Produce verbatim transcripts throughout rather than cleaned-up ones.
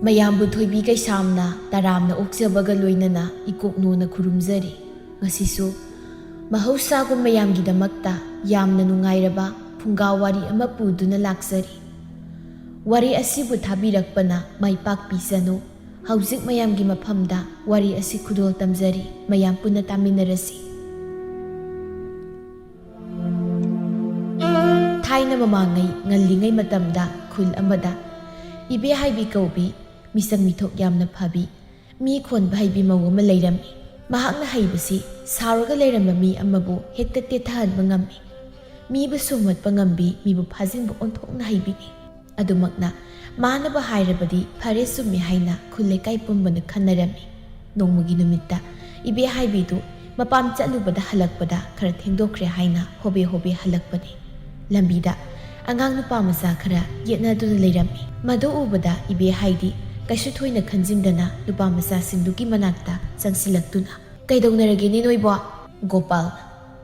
ꯃꯌꯥꯝꯕꯨ ꯊꯣꯏꯕꯤ ꯀꯩꯁꯥꯝꯅ ꯇꯔꯥꯝꯅ ꯑꯣꯛꯆꯕꯒ ꯂꯣꯏꯅꯅ ꯏꯀꯣꯛꯅꯣꯅ ꯈꯨꯔꯨꯝꯖꯔꯤ꯫ ꯉꯁꯤꯁꯨ ꯃꯍꯧꯁꯥꯒꯨꯝ ꯃꯌꯥꯝꯒꯤꯗꯃꯛꯇ ꯌꯥꯝꯅ ꯅꯨꯡꯉꯥꯏꯔꯕ ꯐꯨꯡꯒꯥ ꯋꯥꯔꯤ ꯑꯃ ꯄꯨꯗꯨꯅ ꯂꯥꯛꯆꯔꯤ꯫ ꯋꯥꯔꯤ ꯑꯁꯤꯕꯨ ꯊꯥꯕꯤꯔꯛꯄꯅ ꯃꯥꯏ ꯄꯥꯛꯄꯤꯁꯅꯨ꯫ ꯍꯧꯖꯤꯛ ꯃꯌꯥꯝꯒꯤ ꯃꯐꯝꯗ ꯋꯥꯔꯤ ꯑꯁꯤ ꯈꯨꯗꯣꯜ ꯇꯝꯖꯔꯤ, ꯃꯌꯥꯝ ꯄꯨꯟꯅ ꯇꯥꯃꯤꯟꯅꯔꯁꯤ꯫ ꯊꯥꯏꯅ ꯃꯃꯥꯡꯉꯩ ꯉꯜꯂꯤꯉꯩ ꯃꯇꯝꯗ ꯈꯨꯜ ꯑꯃꯗ ꯏꯕꯦꯍꯥꯏꯕꯤ ꯀꯧꯕꯤ, ꯃꯤꯁꯛ ꯃꯤꯊꯣꯛ ꯌꯥꯝꯅ ꯐꯕꯤ, ꯃꯤ ꯈꯣꯟꯕ ꯍꯩꯕꯤ ꯃꯧ ꯑꯃ ꯂꯩꯔꯝꯃꯤ꯫ ꯃꯍꯥꯛꯅ ꯍꯩꯕꯁꯤ ꯁꯥꯎꯔꯒ ꯂꯩꯔꯝꯕ ꯃꯤ ꯑꯃꯕꯨ ꯍꯦꯛꯇ ꯇꯦꯊꯍꯟꯕ ꯉꯝꯃꯤ꯫ ꯃꯤꯕꯨ ꯁꯨꯝꯍꯠꯄ ꯉꯝꯕꯤ, ꯃꯤꯕꯨ ꯐꯥꯖꯤꯟꯕ ꯑꯣꯟꯊꯣꯛꯅ ꯍꯩꯕꯤꯅꯤ꯫ ꯑꯗꯨꯃꯛꯅ ꯃꯥꯅꯕ ꯍꯥꯏꯔꯕꯗꯤ ꯐꯔꯦ ꯆꯨꯝꯃꯤ ꯍꯥꯏꯅ ꯈꯨꯜ ꯂꯩꯀꯥꯏ ꯄꯨꯝꯕꯅ ꯈꯟꯅꯔꯝꯃꯤ꯫ ꯅꯣꯡꯃꯒꯤ ꯅꯨꯃꯤꯠꯇ ꯏꯕꯦꯍꯥꯏꯕꯤꯗꯨ ꯃꯄꯥꯝ ꯆꯠꯂꯨꯕꯗ ꯍꯜꯂꯛꯄꯗ ꯈꯔ ꯊꯦꯡꯗꯣꯛꯈ꯭ꯔꯦ ꯍꯥꯏꯅ ꯍꯣꯕꯦ ꯍꯣꯕꯦ ꯍꯜꯂꯛꯄꯅꯤ꯫ ꯂꯝꯕꯤꯗ ꯑꯉꯥꯡ ꯅꯨꯄꯥ ꯃꯆꯥ ꯈꯔ ꯌꯦꯠꯅꯗꯨꯅ ꯂꯩꯔꯝꯃꯤ꯫ ꯃꯗꯨ ꯎꯕꯗ ꯏꯕꯦꯍꯥꯏꯗꯤ ꯀꯩꯁꯨ ꯊꯣꯏꯅ ꯈꯟꯖꯤꯟꯗꯅ ꯅꯨꯄꯥ ꯃꯆꯥꯁꯤꯡꯗꯨꯒꯤ ꯃꯅꯥꯛꯇ ꯆꯪꯁꯤꯜꯂꯛꯇꯨꯅ, "ꯀꯩꯗꯧꯅꯔꯒꯦꯅꯦ ꯅꯣꯏꯕꯣ?" ꯒꯣꯄꯥꯜ,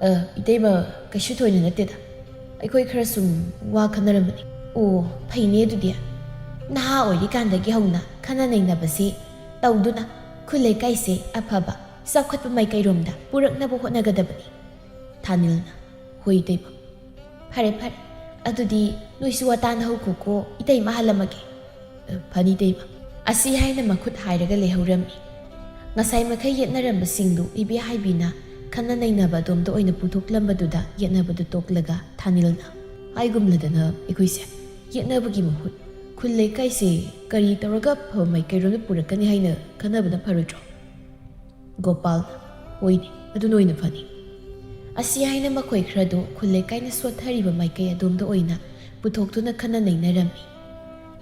"ꯑ, ꯏꯇꯩꯃ, ꯀꯩꯁꯨ ꯊꯣꯏꯅ ꯅꯠꯇꯦꯗ꯫ ꯑꯩꯈꯣꯏ ꯈꯔ ꯁꯨꯝ ꯋꯥ ꯈꯟꯅꯔꯝꯕꯅꯤ꯫" "ꯑꯣ, ꯐꯩꯅꯦ ꯑꯗꯨꯗꯤ꯫ ꯅꯍꯥ ꯑꯣꯏꯔꯤꯀꯥꯟꯗꯒꯤ ꯍꯧꯅ ꯈꯟꯅ ꯅꯩꯅꯕꯁꯤ ꯇꯧꯗꯨꯅ ꯈꯨꯜ ꯂꯩꯀꯥꯏꯁꯦ ꯑꯐꯕ, ꯆꯥꯎꯈꯠꯄ ꯃꯥꯏꯀꯩꯔꯣꯝꯗ ꯄꯨꯔꯛꯅꯕ ꯍꯣꯠꯅꯒꯗꯕꯅꯤ꯫" ꯊꯥꯅꯤꯜꯅ, "ꯍꯣꯏ ꯏꯇꯩꯃ꯫ ꯐꯔꯦ, ꯐꯔꯦ꯫ ꯑꯗꯨꯗꯤ ꯅꯣꯏꯁꯨ ꯋꯥ ꯇꯥꯅ ꯍꯧꯈꯣꯀꯣ, ꯏꯇꯩꯃ ꯍꯜꯂꯝꯃꯒꯦ꯫" "ꯑ, ꯐꯅꯤ ꯏꯇꯩꯃ꯫" ꯑꯁꯤ ꯍꯥꯏꯅ ꯃꯈꯨꯠ ꯍꯥꯏꯔꯒ ꯂꯩꯍꯧꯔꯝꯃꯤ꯫ ꯉꯁꯥꯏ ꯃꯈꯩ ꯌꯦꯠꯅꯔꯝꯕꯁꯤꯡꯗꯨ ꯏꯕꯦꯍꯥꯏꯕꯤꯅ ꯈꯟꯅ ꯅꯩꯅꯕ ꯑꯗꯣꯝꯗ ꯑꯣꯏꯅ ꯄꯨꯊꯣꯛꯂꯝꯕꯗꯨꯗ ꯌꯦꯠꯅꯕꯗꯨ ꯇꯣꯛꯂꯒ ꯊꯥꯅꯤꯜꯅ, "ꯍꯥꯏꯒꯨꯝꯂꯗꯅ ꯑꯩꯈꯣꯏꯁꯦ ꯌꯦꯠꯅꯕꯒꯤ ꯃꯍꯨꯠ ꯈꯨꯜ ꯂꯩꯀꯥꯏꯁꯦ ꯀꯔꯤ ꯇꯧꯔꯒ ꯑꯐꯕ ꯃꯥꯏꯀꯩꯔꯣꯝꯗ ꯄꯨꯔꯛꯀꯅꯤ ꯍꯥꯏꯅ ꯈꯟꯅꯕꯅ ꯐꯔꯣꯏꯗ꯭ꯔꯣ?" ꯒꯣꯄꯥꯜ, "ꯍꯣꯏꯅꯦ, ꯑꯗꯨꯅ ꯑꯣꯏꯅ ꯐꯅꯤ꯫" ꯑꯁꯤ ꯍꯥꯏꯅ ꯃꯈꯣꯏ ꯈꯔꯗꯨ ꯈꯨꯜ ꯂꯩꯀꯥꯏꯅ ꯁꯣꯠꯊꯔꯤꯕ ꯃꯥꯏꯀꯩ ꯑꯗꯣꯝꯗ ꯑꯣꯏꯅ ꯄꯨꯊꯣꯛꯇꯨꯅ ꯈꯟꯅ ꯅꯩꯅꯔꯝꯃꯤ꯫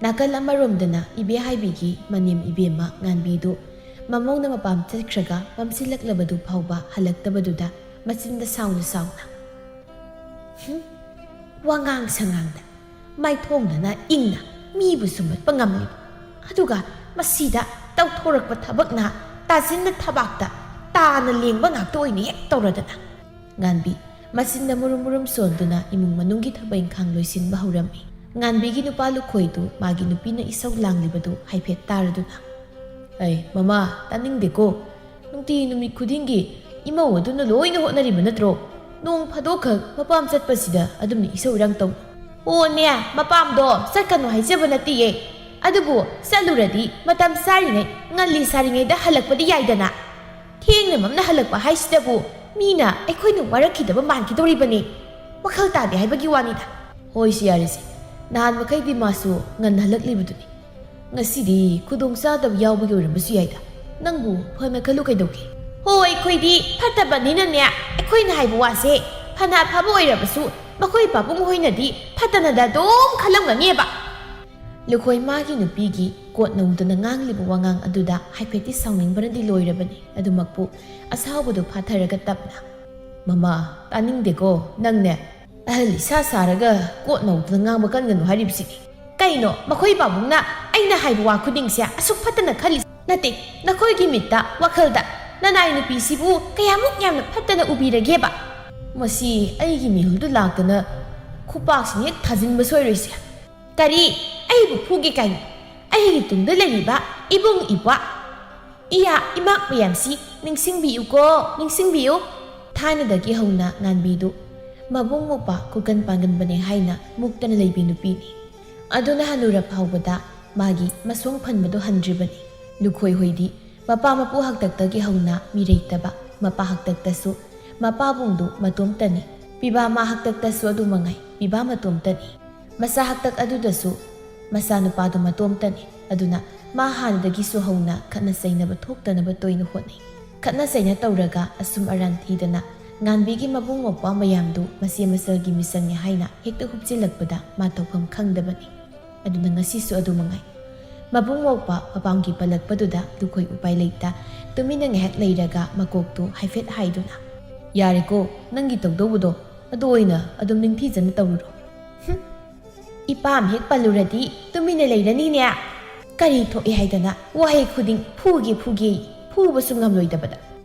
ꯅꯥꯀꯜ ꯑꯃꯔꯣꯝꯗꯅ ꯏꯕꯦꯍꯥꯏꯕꯤꯒꯤ ꯃꯅꯦꯝ ꯏꯕꯦꯝꯃ ꯉꯥꯟꯕꯤꯗꯨ ꯃꯃꯧꯅ ꯃꯄꯥꯝ ꯆꯠꯈ꯭ꯔꯒ ꯃꯝꯁꯤꯜꯂꯛꯂꯕꯗꯨ ꯐꯥꯎꯕ ꯍꯜꯂꯛꯇꯕꯗꯨꯗ ꯃꯆꯤꯟꯗ ꯁꯥꯎꯅ ꯁꯥꯎꯅ, "ꯍꯨꯝ, ꯋꯥꯉꯥꯡ ꯁꯉꯥꯡꯗ ꯃꯥꯏꯊꯣꯡꯗꯅ ꯏꯪꯅ ꯃꯤꯕꯨ ꯁꯨꯝꯍꯠꯄ ꯉꯝꯂꯤꯕ, ꯑꯗꯨꯒ ꯃꯁꯤꯗ ꯇꯧꯊꯣꯔꯛꯄ ꯊꯕꯛꯅ ꯇꯥꯁꯤꯟꯅ ꯊꯕꯥꯛꯇ ꯇꯥꯅ ꯂꯦꯡꯕ ꯉꯥꯛꯇ ꯑꯣꯏꯅ ꯍꯦꯛ ꯇꯧꯔꯗꯅ꯫" ꯉꯥꯟꯕꯤ ꯃꯆꯤꯟꯗ ꯃꯨꯔꯨꯝ ꯃꯨꯔꯨꯝ ꯁꯣꯟꯗꯨꯅ ꯏꯃꯨꯡ ꯃꯅꯨꯡꯒꯤ ꯊꯕꯛ ꯏꯪꯈꯥꯡ ꯂꯣꯏꯁꯤꯟꯕ ꯍꯧꯔꯝꯃꯤ꯫ ꯉꯥꯟꯕꯤꯒꯤ ꯅꯨꯄꯥ ꯂꯨꯈꯣꯏꯗꯨ ꯃꯥꯒꯤ ꯅꯨꯄꯤꯅ ꯏꯁꯧ ꯂꯥꯡꯂꯤꯕꯗꯨ ꯍꯥꯏꯐꯦꯠ ꯇꯥꯔꯗꯨꯅ, "ꯑꯩ ꯃꯃꯥ, ꯇꯥꯅꯤꯡꯗꯦꯀꯣ꯫ ꯅꯨꯡꯇꯤ ꯅꯨꯃꯤꯠ ꯈꯨꯗꯤꯡꯒꯤ ꯏꯃꯧ ꯑꯗꯨꯅ ꯂꯣꯏꯅ ꯍꯣꯠꯅꯔꯤꯕ ꯅꯠꯇ꯭ꯔꯣ? ꯅꯣꯡ ꯐꯥꯗꯣꯛꯈꯛ ꯃꯄꯥꯝ ꯆꯠꯄꯁꯤꯗ ꯑꯗꯨꯝꯅ ꯏꯁꯧ ꯏꯔꯥꯡ ꯇꯧ"꯫ "ꯑꯣꯅꯦ, ꯃꯄꯥꯝꯗꯣ ꯆꯠꯀꯅꯨ ꯍꯥꯏꯖꯕ ꯅꯠꯇꯤꯌꯦ꯫ ꯑꯗꯨꯕꯨ ꯆꯠꯂꯨꯔꯗꯤ ꯃꯇꯝ ꯆꯥꯔꯤꯉꯩ, ꯉꯜꯂꯤ ꯁꯥꯔꯤꯉꯩꯗ ꯍꯜꯂꯛꯄꯗꯤ ꯌꯥꯏꯗꯅ꯫ ꯊꯦꯡꯅ ꯃꯝꯅ ꯍꯜꯂꯛꯄ ꯍꯥꯏꯁꯤꯗꯕꯨ ꯃꯤꯅ ꯑꯩꯈꯣꯏꯅ ꯋꯥꯔꯛꯈꯤꯗꯕ ꯃꯥꯟꯈꯤꯗꯧꯔꯤꯕꯅꯤ꯫ ꯋꯥꯈꯜ ꯇꯥꯗꯦ ꯍꯥꯏꯕꯒꯤ ꯋꯥꯅꯤꯗ"꯫ "ꯍꯣꯏꯁꯦ, ꯌꯥꯔꯦꯁꯦ꯫ ꯅꯍꯥꯟ ꯃꯈꯩꯗꯤ ꯃꯥꯁꯨ ꯉꯟꯅ ꯍꯜꯂꯛꯂꯤꯕꯗꯨꯅꯤ꯫ ꯉꯁꯤꯗꯤ ꯈꯨꯗꯣꯡ ꯆꯥꯗꯕ ꯌꯥꯎꯕꯒꯤ ꯑꯣꯏꯔꯝꯕꯁꯨ ꯌꯥꯏꯗ꯫ ꯅꯪꯕꯨ ꯐꯅ ꯈꯜꯂꯨ ꯀꯩꯗꯧꯒꯦ?" "ꯍꯣ, ꯑꯩꯈꯣꯏꯗꯤ ꯐꯠꯇꯕꯅꯤꯅꯅꯦ, ꯑꯩꯈꯣꯏꯅ ꯍꯥꯏꯕ ꯋꯥꯁꯦ ꯐꯅ ꯑꯐꯕ ꯑꯣꯏꯔꯕꯁꯨ ꯃꯈꯣꯏ ꯄꯥꯕꯨꯡ ꯍꯣꯏꯅꯗꯤ ꯐꯠꯇꯅꯗ ꯑꯗꯨꯝ ꯈꯜꯂꯝꯒꯅꯦꯕ"꯫ ꯂꯨꯈꯣꯏ ꯃꯥꯒꯤ ꯅꯨꯄꯤꯒꯤ ꯀꯣꯠ ꯅꯧꯗꯅ ꯉꯥꯡꯂꯤꯕ ꯋꯥꯉꯥꯡ ꯑꯗꯨꯗ ꯍꯥꯏꯐꯦꯠꯇꯤ ꯁꯥꯎꯅꯤꯡꯕꯅꯗꯤ ꯂꯣꯏꯔꯕꯅꯤ꯫ ꯑꯗꯨꯃꯛꯄꯨ ꯑꯁꯥꯎꯕꯗꯨ ꯐꯥꯊꯔꯒ ꯇꯞꯅ, "ꯃꯃꯥ, ꯇꯥꯅꯤꯡꯗꯦꯀꯣ, ꯅꯪꯅꯦ꯫ ꯑꯍꯜ ꯏꯁꯥ ꯁꯥꯔꯒ ꯀꯣꯠ ꯅꯧꯗꯅ ꯉꯥꯡꯕ ꯀꯟꯒꯅꯨ ꯍꯥꯏꯔꯤꯕꯁꯤꯗꯤ꯫ ꯀꯩꯅꯣ, ꯃꯈꯣꯏ ꯄꯥꯕꯨꯡꯅ ꯑꯩꯅ ꯍꯥꯏꯕ ꯋꯥ ꯈꯨꯗꯤꯡꯁꯦ ꯑꯁꯨꯛ ꯐꯠꯇꯅ ꯈꯜꯂꯤ? ꯅꯠꯇꯦ, ꯅꯈꯣꯏꯒꯤ ꯃꯤꯠꯇ, ꯋꯥꯈꯜꯗ ꯅꯅꯥꯏ ꯅꯨꯄꯤꯁꯤꯕꯨ ꯀꯌꯥꯃꯨꯛ ꯌꯥꯝꯅ ꯐꯠꯇꯅ ꯎꯕꯤꯔꯒꯦꯕ? ꯃꯁꯤ ꯑꯩꯒꯤ ꯃꯤꯍꯨꯜꯗꯨ ꯂꯥꯛꯇꯅ ꯈꯨꯄꯥꯛꯁꯤꯅ ꯍꯦꯛ ꯊꯥꯖꯤꯟꯕ ꯁꯣꯏꯔꯣꯏꯁꯦ"꯫ "ꯀꯔꯤ? ꯑꯩꯕꯨ ꯐꯨꯒꯦ ꯀꯥꯏꯅ? ꯑꯩꯒꯤ ꯇꯨꯡꯗ ꯂꯩꯔꯤꯕ ꯏꯕꯨꯡ ꯏꯄ꯭ꯋꯥ, ꯏꯌꯥ ꯏꯃꯥꯛ ꯃꯌꯥꯝꯁꯤ ꯅꯤꯡꯁꯤꯡꯕꯤꯌꯨꯀꯣ, ꯅꯤꯡꯁꯤꯡꯕꯤꯌꯨ"꯫ ꯊꯥꯏꯅꯗꯒꯤ ꯍꯧꯅ ꯉꯥꯟꯕꯤꯗꯨ ꯃꯕꯨꯡ ꯃꯧꯄ꯭ꯋꯥ ꯈꯨꯀꯟ ꯄꯥꯡꯒꯟꯕꯅꯦ ꯍꯥꯏꯅ ꯃꯨꯛꯇꯅ ꯂꯩꯕꯤ ꯅꯨꯄꯤꯅꯤ꯫ ꯑꯗꯨꯅ ꯍꯅꯨꯔ ꯐꯥꯎꯕꯗ ꯃꯥꯒꯤ ꯃꯁꯣꯡ ꯐꯟꯕꯗꯨ ꯍꯟꯗ꯭ꯔꯤꯕꯅꯤ꯫ ꯂꯨꯈꯣꯏ ꯍꯣꯏꯗꯤ ꯃꯄꯥ ꯃꯄꯨ ꯍꯥꯛꯇꯛꯇꯒꯤ ꯍꯧꯅ ꯃꯤꯔꯩꯇꯕ, ꯃꯄꯥ ꯍꯥꯛꯇꯛꯇꯁꯨ ꯃꯄꯥꯕꯨꯡꯗꯨ ꯃꯇꯣꯝꯇꯅꯤ꯫ ꯄꯤꯕꯥ ꯃꯥ ꯍꯥꯛꯇꯛꯇꯁꯨ ꯑꯗꯨ ꯃꯉꯥꯏ, ꯄꯤꯕꯥ ꯃꯇꯣꯝꯇꯅꯤ꯫ ꯃꯆꯥ ꯍꯥꯛꯇꯛ ꯑꯗꯨꯗꯁꯨ ꯃꯆꯥꯅꯨꯄꯥꯗꯨ ꯃꯇꯣꯝꯇꯅꯤ꯫ ꯑꯗꯨꯅ ꯃꯥ ꯍꯥꯟꯅꯗꯒꯤꯁꯨ ꯍꯧꯅ ꯈꯠꯅ ꯆꯩꯅꯕ ꯊꯣꯛꯇꯅꯕ ꯇꯣꯏꯅ ꯍꯣꯠꯅꯩ꯫ ꯈꯠꯅ ꯆꯩꯅ ꯇꯧꯔꯒ ꯑꯁꯨꯝ ꯑꯔꯥꯟ ꯊꯤꯗꯅ ꯉꯥꯟꯕꯤꯒꯤ ꯃꯕꯨꯡ ꯃꯧꯄ꯭ꯋꯥ ꯃꯌꯥꯝꯗꯨ ꯃꯆꯦ ꯃꯆꯜꯒꯤ ꯃꯤꯆꯪꯅꯤ ꯍꯥꯏꯅ ꯍꯦꯛꯇ ꯍꯨꯞꯆꯤꯜꯂꯛꯄꯗ ꯃꯥ ꯇꯧꯐꯝ ꯈꯪꯗꯕꯅꯤ꯫ ꯑꯗꯨꯅ ꯉꯁꯤꯁꯨ ꯑꯗꯨ ꯃꯉꯥꯏ꯫ ꯃꯕꯨꯡ ꯃꯧꯄ꯭ꯋꯥ ꯃꯄꯥꯝꯒꯤ ꯄꯜꯂꯛꯄꯗꯨꯗ ꯂꯨꯈꯣꯏ ꯎꯄꯥꯏ ꯂꯩꯇ ꯇꯨꯃꯤꯟꯅ ꯉꯥꯏꯍꯥꯛ ꯂꯩꯔꯒ ꯃꯀꯣꯛꯇꯨ ꯍꯥꯏꯐꯦꯠ ꯍꯥꯏꯗꯨꯅ, "ꯌꯥꯔꯦꯀꯣ, ꯅꯪꯒꯤ ꯇꯧꯗꯧꯕꯗꯣ ꯑꯗꯨ ꯑꯣꯏꯅ ꯑꯗꯨꯝ ꯅꯤꯡꯊꯤꯖꯅ ꯇꯧꯔꯨꯔꯣ꯫ ꯍꯨꯝ, ꯏꯄꯥꯝ ꯍꯦꯛ ꯄꯜꯂꯨꯔꯗꯤ ꯇꯨꯃꯤꯟꯅ ꯂꯩꯔꯅꯤꯅꯦ꯫ ꯀꯔꯤ ꯊꯣꯛꯏ ꯍꯥꯏꯗꯅ ꯋꯥꯍꯩ ꯈꯨꯗꯤꯡ ꯐꯨꯒꯦ ꯐꯨꯒꯦ, ꯐꯨꯕꯁꯨ ꯉꯝꯂꯣꯏꯗꯕꯗ꯫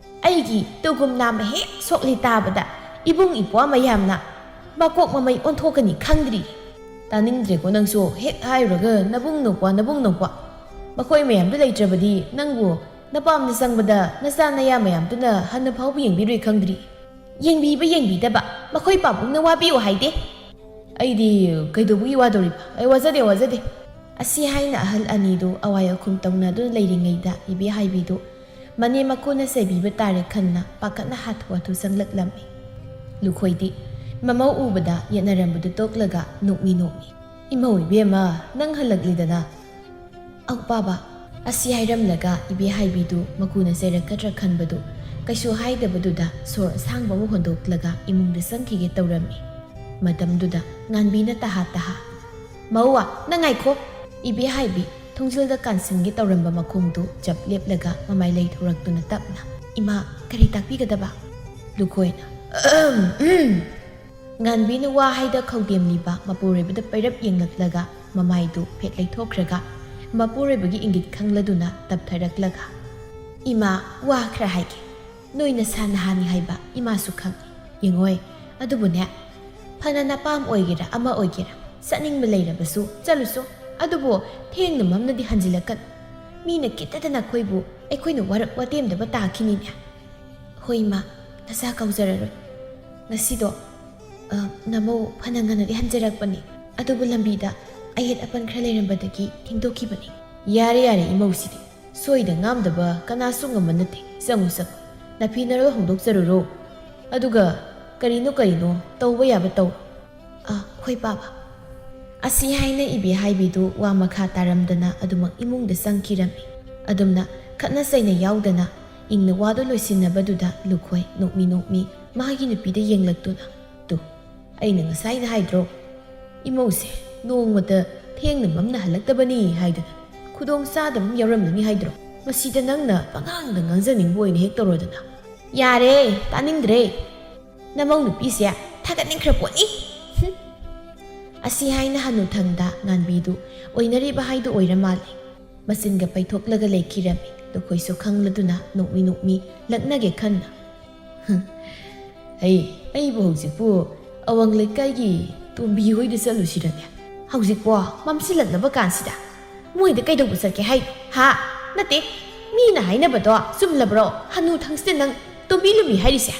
ꯑꯩꯒꯤ ꯇꯨꯒꯨꯝ ꯅꯥꯝꯃ ꯍꯦꯛ ꯁꯣꯛꯂꯤ ꯇꯥꯕꯗ ꯏꯕꯨꯡ ꯏꯄ꯭ꯋꯥ ꯃꯌꯥꯝꯅ ꯃꯀꯣꯛ ꯃꯃꯩ ꯑꯣꯟꯊꯣꯛꯀꯅꯤ ꯈꯪꯗ꯭ꯔꯤ"꯫ "ꯇꯥꯅꯤꯡꯗ꯭ꯔꯦꯀꯣ ꯅꯪꯁꯨ, ꯍꯦꯛ ꯍꯥꯏꯔꯨꯔꯒ ꯅꯕꯨꯡ ꯅꯧꯄ꯭ꯋꯥ, ꯅꯕꯨꯡ ꯅꯧꯄ꯭ꯋꯥ꯫ ꯃꯈꯣꯏ ꯃꯌꯥꯝꯗꯨ ꯂꯩꯇ꯭ꯔꯕꯗꯤ ꯅꯪꯕꯨ ꯅꯄꯥꯝꯗ ꯆꯪꯕꯗ ꯅꯆꯥ ꯅꯌꯥ ꯃꯌꯥꯝꯗꯨꯅ ꯍꯟꯅ ꯐꯥꯎꯕ ꯌꯦꯡꯕꯤꯔꯣꯏ ꯈꯪꯗ꯭ꯔꯤ꯫ ꯌꯦꯡꯕꯤꯕ ꯌꯦꯡꯕꯤꯗꯕ, ꯃꯈꯣꯏ ꯄꯥꯕꯨꯡꯅ ꯋꯥꯕꯤꯌꯨ ꯍꯥꯏꯗꯦ꯫ ꯑꯩꯗꯤ ꯀꯩꯗꯧꯕꯒꯤ ꯋꯥꯗꯧꯔꯤꯕ? ꯑꯩ ꯋꯥꯖꯗꯦ, ꯋꯥꯖꯗꯦ꯫" ꯑꯁꯤ ꯍꯥꯏꯅ ꯑꯍꯜ ꯑꯅꯤꯗꯨ ꯑꯋꯥꯏ ꯑꯈꯨꯝ ꯇꯧꯅꯗꯨꯅ ꯂꯩꯔꯤꯉꯩꯗ ꯏꯕꯦ ꯍꯥꯏꯕꯤꯗꯨ ꯃꯅꯦꯝ ꯃꯀꯨꯅ ꯆꯩꯕꯤꯕ ꯇꯥꯔꯦ ꯈꯟꯅ ꯄꯥꯈꯠꯅ ꯍꯥꯊꯨ ꯍꯥꯊꯨ ꯆꯪꯂꯛꯂꯝꯃꯤ꯫ ꯂꯨꯈꯣꯏꯗꯤ ꯃꯃꯧ ꯎꯕꯗ ꯌꯦꯠꯅꯔꯝꯕꯗꯨ ꯇꯣꯛꯂꯒ ꯅꯣꯛꯃꯤ ꯅꯣꯛꯃꯤ, "ꯏꯃꯧ ꯏꯕꯦꯝꯃ, ꯅꯪ ꯍꯜꯂꯛꯂꯤꯗꯅ?" "ꯑꯧ ꯄꯥꯕ꯫" ꯑꯁꯤ ꯍꯥꯏꯔꯝꯂꯒ ꯏꯕꯦ ꯍꯥꯏꯕꯤꯗꯨ ꯃꯀꯨꯅ ꯆꯩꯔꯛꯀꯗ꯭ꯔꯥ ꯈꯟꯕꯗꯨ ꯀꯩꯁꯨ ꯍꯥꯏꯗꯕꯗꯨꯗ ꯁꯣꯔ ꯑꯁꯥꯡꯕ ꯑꯃ ꯍꯣꯟꯗꯣꯛꯂꯒ ꯏꯃꯨꯡꯗ ꯆꯪꯈꯤꯒꯦ ꯇꯧꯔꯝꯃꯤ꯫ ꯃꯇꯝꯗꯨꯗ ꯉꯥꯟꯕꯤꯅ ꯇꯍꯥ ꯇꯍꯥ, "ꯃꯧꯋꯥ, ꯅꯪ ꯉꯥꯏꯈꯣ!" ꯏꯕꯦ ꯍꯥꯏꯕꯤ ꯊꯣꯡꯖꯤꯜꯗ ꯀꯥꯟꯁꯤꯟꯒꯦ ꯇꯧꯔꯝꯕ ꯃꯈꯣꯡꯗꯨ ꯆꯞ ꯂꯦꯞꯂꯒ ꯃꯃꯥꯏ ꯂꯩꯊꯣꯔꯛꯇꯨꯅ ꯇꯞꯅ, "ꯏꯃꯥ, ꯀꯔꯤ ꯇꯥꯛꯄꯤꯒꯗꯕ?" ꯂꯨꯈꯣꯏꯅ, "ꯑꯍꯝ, ꯎꯝ꯫" ꯉꯥꯟꯕꯤꯅ ꯋꯥ ꯍꯥꯏꯗ ꯈꯧꯗꯦꯝꯂꯤꯕ ꯃꯄꯨꯔꯣꯏꯕꯗ ꯄꯩꯔꯞ ꯌꯦꯡꯂꯛꯂꯒ ꯃꯃꯥꯏꯗꯨ ꯐꯦꯠ ꯂꯩꯊꯣꯛꯈ꯭ꯔꯒ ꯃꯄꯨꯔꯣꯏꯕꯒꯤ ꯏꯪꯒꯤꯠ ꯈꯪꯂꯗꯨꯅ ꯇꯞꯊꯔꯛꯂꯒ, "ꯏꯃꯥ, ꯋꯥ ꯈꯔ ꯍꯥꯏꯒꯦ꯫ ꯅꯣꯏ ꯅꯁꯥ ꯅꯍꯥꯅꯤ ꯍꯥꯏꯕ ꯏꯃꯥꯁꯨ ꯈꯪꯏ꯫ ꯌꯦꯡꯉꯣꯏ, ꯑꯗꯨꯕꯨꯅꯦ, ꯐꯅ ꯅꯄꯥꯝ ꯑꯣꯏꯒꯦꯔꯥ ꯑꯃ ꯑꯣꯏꯒꯦꯔꯥ, ꯆꯠꯅꯤꯡꯕ ꯂꯩꯔꯕꯁꯨ ꯆꯠꯂꯨꯁꯣ꯫ ꯑꯗꯨꯕꯨ ꯊꯦꯡꯅ ꯃꯝꯅꯗꯤ ꯍꯟꯖꯤꯜꯂꯛꯀꯅꯨ꯫ ꯃꯤꯅ ꯀꯤꯠꯇꯗ ꯅꯈꯣꯏꯕꯨ ꯑꯩꯈꯣꯏꯅ ꯋꯥꯔꯛ ꯋꯥꯇꯦꯝꯗꯕ ꯇꯥꯈꯤꯅꯤꯅꯦ꯫" "ꯍꯣꯏ ꯏꯃꯥ, ꯅꯆꯥ ꯀꯧꯖꯔꯔꯣꯏ꯫ ꯉꯁꯤꯗꯣ, ꯑ, ꯅꯃꯧ ꯐꯅ ꯉꯟꯅꯗꯤ ꯍꯟꯖꯔꯛꯄꯅꯤ, ꯑꯗꯨꯕꯨ ꯂꯝꯕꯤꯗ ꯑꯌꯦꯠ ꯑꯄꯟ ꯈꯔ ꯂꯩꯔꯝꯕꯗꯒꯤ ꯊꯦꯡꯗꯣꯛꯈꯤꯕꯅꯤ꯫" "ꯌꯥꯔꯦ, ꯌꯥꯔꯦ, ꯏꯃꯧꯁꯤꯗꯤ ꯁꯣꯏꯗ ꯉꯥꯝꯗꯕ ꯀꯅꯥꯁꯨ ꯉꯝꯕ ꯅꯠꯇꯦ꯫ ꯆꯪꯉꯨ, ꯆꯪꯉꯨ, ꯅꯐꯤ ꯅꯔꯣꯜ ꯍꯣꯡꯗꯣꯛꯆꯔꯨꯔꯣ꯫ ꯑꯗꯨꯒ ꯀꯔꯤꯅꯣ ꯀꯔꯤꯅꯣ ꯇꯧꯕ ꯌꯥꯕ ꯇꯧꯔꯣ꯫" "ꯑ, ꯍꯣꯏ ꯄꯥꯕ꯫" ꯑꯁꯤ ꯍꯥꯏꯅ ꯏꯕꯦ ꯍꯥꯏꯕꯤꯗꯨ ꯋꯥ ꯃꯈꯥ ꯇꯥꯔꯝꯗꯅ ꯑꯗꯨꯃꯛ ꯏꯃꯨꯡꯗ ꯆꯪꯈꯤꯔꯝꯃꯤ꯫ ꯑꯗꯨꯝꯅ ꯈꯠꯅ ꯆꯩꯅ ꯌꯥꯎꯗꯅ ꯏꯪꯅ ꯋꯥꯗꯨ ꯂꯣꯏꯁꯤꯟꯅꯕꯗꯨꯗ ꯂꯨꯈꯣꯏ ꯅꯣꯛꯃꯤ ꯅꯣꯛꯃꯤ ꯃꯥꯒꯤ ꯅꯨꯄꯤꯗ ꯌꯦꯡꯂꯛꯇꯨꯅ, "ꯇꯨ, ꯑꯩꯅ ꯉꯁꯥꯏꯅ ꯍꯥꯏꯗ꯭ꯔꯣ? ꯏꯃꯧꯁꯦ ꯅꯣꯡꯃꯇ ꯊꯦꯡꯅ ꯃꯝꯅ ꯍꯜꯂꯛꯇꯕꯅꯤ ꯍꯥꯏꯗꯅ꯫ ꯈꯨꯗꯣꯡ ꯆꯥꯗꯕ ꯑꯃ ꯌꯥꯎꯔꯝꯒꯅꯤ ꯍꯥꯏꯗ꯭ꯔꯣ? ꯃꯁꯤꯗ ꯅꯪꯅ ꯄꯉꯥꯡꯗ ꯉꯥꯡꯖꯅꯤꯡꯕ ꯑꯣꯏꯅ ꯍꯦꯛ ꯇꯧꯔꯗꯅ꯫" "ꯌꯥꯔꯦ, ꯇꯥꯅꯤꯡꯗ꯭ꯔꯦ꯫ ꯅꯃꯧ ꯅꯨꯄꯤꯁꯦ ꯊꯥꯒꯠꯅꯤꯡꯈ꯭ꯔ ꯄꯣꯠꯅꯤ꯫" ꯍꯨꯝ꯫ ꯑꯁꯤ ꯍꯥꯏꯅ ꯍꯅꯨꯊꯪꯗ ꯉꯥꯟꯕꯤꯗꯨ ꯑꯣꯏꯅꯔꯤꯕ ꯍꯥꯏꯗꯨ ꯑꯣꯏꯔ ꯃꯥꯜꯂꯦ꯫ ꯃꯆꯤꯟꯒ ꯄꯩꯊꯣꯛꯂꯒ ꯂꯩꯈꯤꯔꯝꯃꯤ꯫ ꯂꯨꯈꯣꯏꯁꯨ ꯈꯪꯂꯗꯨꯅ ꯅꯣꯛꯃꯤ ꯅꯣꯛꯃꯤ ꯂꯛꯅꯒꯦ ꯈꯟꯅ, "ꯍꯨꯝ, ꯑꯩ, ꯑꯩꯕꯨ ꯍꯧꯖꯤꯛꯄꯨ ꯑꯋꯥꯡ ꯂꯩꯀꯥꯏꯒꯤ ꯇꯣꯝꯕꯤ ꯍꯣꯏꯗ ꯆꯠꯂꯨꯁꯤꯔꯅꯦ? "ꯍꯧꯖꯤꯛꯄꯣ ꯃꯝꯁꯤꯜꯂꯛꯂꯕ ꯀꯥꯟꯁꯤꯗ ꯃꯣꯏꯗ ꯀꯩꯗꯧꯕ ꯆꯠꯀꯦ ꯍꯥꯏꯅꯣ? ꯍꯥ? ꯅꯠꯇꯦ, ꯃꯤꯅ ꯍꯥꯏꯅꯕꯗꯣ ꯆꯨꯝꯂꯕ꯭ꯔꯣ? ꯍꯅꯨ ꯊꯪꯁꯤꯗ ꯅꯪ ꯇꯣꯝꯕꯤ ꯂꯨꯝꯃꯤ ꯍꯥꯏꯔꯤꯁꯦ?"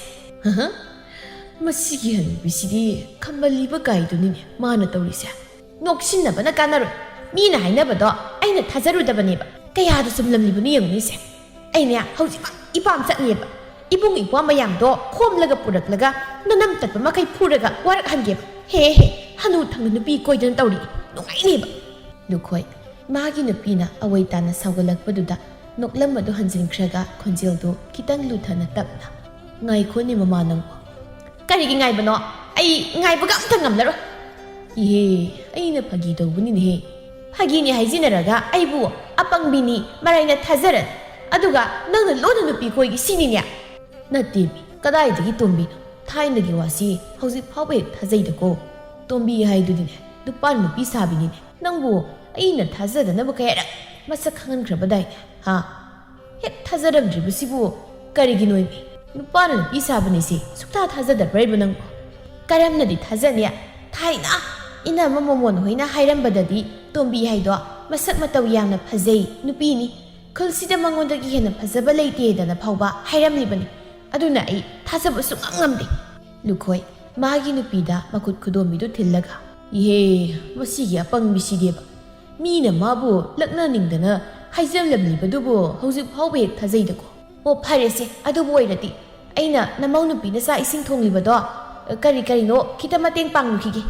"ꯍꯍ, ꯃꯁꯤꯒꯤ ꯍꯅꯨꯕꯤꯁꯤꯗꯤ ꯈꯝꯕꯜꯂꯤꯕ ꯀꯥꯏꯗꯨꯅꯤꯅꯦ ꯃꯥꯅ ꯇꯧꯔꯤꯁꯦ꯫ ꯅꯣꯛꯁꯤꯟꯅꯕꯅ ꯀꯥꯟꯅꯔꯣꯏ꯫ ꯃꯤꯅ ꯍꯥꯏꯅꯕꯗꯣ ꯑꯩꯅ ꯊꯥꯖꯔꯨꯗꯕꯅꯦꯕ꯫ ꯀꯌꯥꯗ ꯆꯨꯝꯂꯝꯂꯤꯕꯅꯣ ꯌꯦꯡꯉꯨꯅꯦꯁꯦ꯫ ꯑꯩꯅꯦ ꯍꯧꯖꯤꯛꯃꯛ ꯏꯄꯥꯝ ꯆꯠꯅꯦꯕ꯫ ꯏꯕꯨꯡ ꯏꯄ꯭ꯋꯥ ꯃꯌꯥꯝꯗꯣ ꯈꯣꯝꯂꯒ ꯄꯨꯔꯛꯂꯒ ꯅꯅꯝ ꯇꯠꯄ ꯃꯈꯩ ꯐꯨꯔꯒ ꯋꯥꯔꯛꯍꯟꯒꯦꯕ꯫ ꯍꯦ ꯍꯦ, ꯍꯅꯨ ꯊꯪꯅ ꯅꯨꯄꯤ ꯀꯣꯏꯗꯅ ꯇꯧꯔꯤ꯫ ꯅꯨꯡꯉꯥꯏꯅꯦꯕ꯫" ꯂꯨꯈꯣꯏ, ꯃꯥꯒꯤ ꯅꯨꯄꯤꯅ ꯑꯋꯩ ꯇꯥꯅ ꯁꯥꯎꯒꯠꯂꯛꯄꯗꯨꯗ ꯅꯣꯛꯂꯝꯕꯗꯨ ꯍꯟꯖꯤꯟꯈ꯭ꯔꯒ ꯈꯣꯟꯖꯦꯜꯗꯨ ꯈꯤꯇꯪ ꯂꯨꯊꯅ ꯇꯞꯅ, "ꯉꯥꯏꯈꯣꯅꯦ ꯃꯃꯥ ꯅꯪꯕꯨ꯫" "ꯀꯔꯤꯒꯤ ꯉꯥꯏꯕꯅꯣ? ꯑꯩ ꯉꯥꯏꯕꯒ ꯑꯝꯇ ꯉꯝꯂꯔꯣꯏ꯫" "ꯏꯍꯦ, ꯑꯩꯅ ꯐꯥꯒꯤ ꯇꯧꯕꯅꯤꯅꯦꯍꯦ꯫" "ꯐꯥꯒꯤꯅꯤ ꯍꯥꯏꯖꯤꯟꯅꯔꯒ ꯑꯩꯕꯨ ꯑꯄꯪꯕꯤꯅꯤ, ꯃꯔꯥꯏꯅ ꯊꯥꯖꯔꯅꯤ꯫ ꯑꯗꯨꯒ ꯅꯪꯅ ꯂꯣꯟꯅ ꯅꯨꯄꯤ ꯀꯣꯏꯒꯦ ꯁꯤꯅꯤꯅꯦ?" "ꯅꯠꯇꯦꯃꯤ, ꯀꯗꯥꯏꯗꯒꯤ ꯇꯣꯝꯕꯤꯅꯣ? ꯊꯥꯏꯅꯒꯤ ꯋꯥꯁꯤ ꯍꯧꯖꯤꯛ ꯐꯥꯎꯕ ꯍꯦꯛ ꯊꯥꯖꯩꯗꯀꯣ꯫ ꯇꯣꯝꯕꯤ ꯍꯥꯏꯗꯨꯗꯤꯅꯦ, ꯅꯨꯄꯥꯅ ꯅꯨꯄꯤ ꯁꯥꯕꯤꯅꯤꯅꯦ꯫ ꯅꯪꯕꯨ ꯑꯩꯅ ꯊꯥꯖꯗꯅꯕ ꯀꯌꯥꯔꯛ ꯃꯁꯛ ꯈꯪꯍꯟꯈ꯭ꯔꯕꯗꯥꯏꯅꯦ, ꯍꯥ? ꯍꯦꯛ ꯊꯥꯖꯔꯝꯗ꯭ꯔꯤꯕꯁꯤꯕꯨ ꯀꯔꯤꯒꯤꯅꯣꯏꯃꯤ? ꯅꯨꯄꯥꯅ ꯅꯨꯄꯤ ꯁꯥꯕꯅꯤꯁꯦ ꯁꯨꯛꯊꯥ ꯊꯥꯖꯗꯕ꯭ꯔꯥ ꯅꯪꯕꯨ?" "ꯀꯔꯝꯅꯗꯤ ꯊꯥꯖꯅꯤ? ꯊꯥꯏꯅ ꯏꯅꯝꯃ ꯃꯣꯃꯣꯟ ꯍꯣꯏꯅ ꯍꯥꯏꯔꯝꯕꯗꯗꯤ ꯇꯣꯝꯕꯤ ꯍꯥꯏꯗꯣ ꯃꯁꯛ ꯃꯇꯧ ꯌꯥꯝꯅ ꯐꯖꯩ, ꯅꯨꯄꯤꯅꯤ, ꯈꯨꯜꯁꯤꯗ ꯃꯉꯣꯟꯗꯒꯤ ꯍꯦꯟꯅ ꯐꯖꯕ ꯂꯩꯇꯦꯗꯅ ꯐꯥꯎꯕ ꯍꯥꯏꯔꯝꯂꯤꯕꯅꯤ꯫ ꯑꯗꯨꯅ ꯑꯩ ꯊꯥꯖꯕ ꯁꯨꯡꯉꯝ ꯉꯝꯗꯦ꯫" ꯂꯨꯈꯣꯏ, ꯃꯥꯒꯤ ꯅꯨꯄꯤꯗ ꯃꯈꯨꯠ ꯈꯨꯗꯣꯝꯕꯤꯗꯨ ꯊꯤꯜꯂꯒ, "ꯏꯍꯦ, ꯃꯁꯤꯒꯤ ꯑꯄꯪꯕꯤꯁꯤꯗꯤꯕ꯫ ꯃꯤꯅ ꯃꯥꯕꯨ ꯂꯛꯅꯅꯤꯡꯗꯅ ꯍꯥꯏꯖꯜꯂꯝꯂꯤꯕꯗꯨꯕꯨ ꯍꯧꯖꯤꯛ ꯐꯥꯎꯕ ꯍꯦꯛ ꯊꯥꯖꯩꯗꯀꯣ꯫ ꯑꯣ, ꯐꯔꯦꯁꯦ, ꯑꯗꯨꯕꯨ ꯑꯣꯏꯔꯗꯤ ꯑꯩꯅ ꯅꯃꯧ ꯅꯨꯄꯤꯅ ꯆꯥꯛ ꯏꯁꯤꯡ ꯊꯣꯡꯂꯤꯕꯗꯣ ꯀꯔꯤ ꯀꯔꯤꯅꯣ ꯈꯤꯇ ꯃꯇꯦꯡ ꯄꯥꯡꯂꯨꯈꯤꯒꯦ꯫"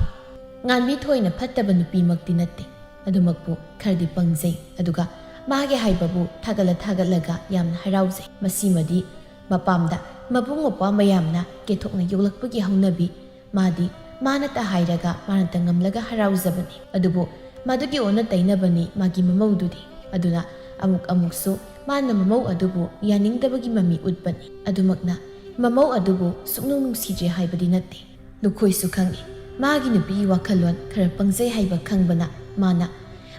ꯉꯥꯟꯕꯤ ꯊꯣꯏꯅ ꯐꯠꯇꯕ ꯅꯨꯄꯤꯃꯛꯇꯤ ꯅꯠꯇꯦ, ꯑꯗꯨꯃꯛꯄꯨ ꯈꯔꯗꯤ ꯄꯪꯖꯩ꯫ ꯑꯗꯨꯒ ꯃꯥꯒꯤ ꯍꯥꯏꯕꯕꯨ ꯊꯥꯒꯠꯂ ꯊꯥꯒꯠꯂꯒ ꯌꯥꯝꯅ ꯍꯔꯥꯎꯖꯩ꯫ ꯃꯁꯤꯃꯗꯤ ꯃꯄꯥꯝꯗ ꯃꯕꯨꯡ ꯃꯧꯄ꯭ꯋꯥ ꯃꯌꯥꯝꯅ ꯀꯦꯊꯣꯛꯅ ꯌꯣꯛꯂꯛꯄꯒꯤ ꯍꯧꯅꯕꯤ꯫ ꯃꯥꯗꯤ ꯃꯥꯅꯇ ꯍꯥꯏꯔꯒ ꯃꯥꯅꯇ ꯉꯝꯂꯒ ꯍꯔꯥꯎꯖꯕꯅꯤ꯫ ꯑꯗꯨꯕꯨ ꯃꯗꯨꯒꯤ ꯑꯣꯟꯅ ꯇꯩꯅꯕꯅꯤ ꯃꯥꯒꯤ ꯃꯃꯧꯗꯨꯗꯤ꯫ ꯑꯗꯨꯅ ꯑꯃꯨꯛ ꯑꯃꯨꯛꯁꯨ ꯃꯥꯅ ꯃꯃꯧ ꯑꯗꯨꯕꯨ ꯌꯥꯅꯤꯡꯗꯕꯒꯤ ꯃꯃꯤ ꯎꯠꯄꯅꯤ꯫ ꯑꯗꯨꯃꯛꯅ ꯃꯃꯧ ꯑꯗꯨꯕꯨ ꯁꯨꯛꯅꯨꯡ ꯅꯨꯡꯁꯤꯗ꯭ꯔꯦ ꯍꯥꯏꯕꯗꯤ ꯅꯠꯇꯦ꯫ ꯂꯨꯈꯣꯏꯁꯨ ꯈꯪꯏ, ꯃꯥꯒꯤ ꯅꯨꯄꯤꯒꯤ ꯋꯥꯈꯜꯂꯣꯟ ꯈꯔ ꯄꯪꯖꯩ ꯍꯥꯏꯕ ꯈꯪꯕꯅ ꯃꯥꯅ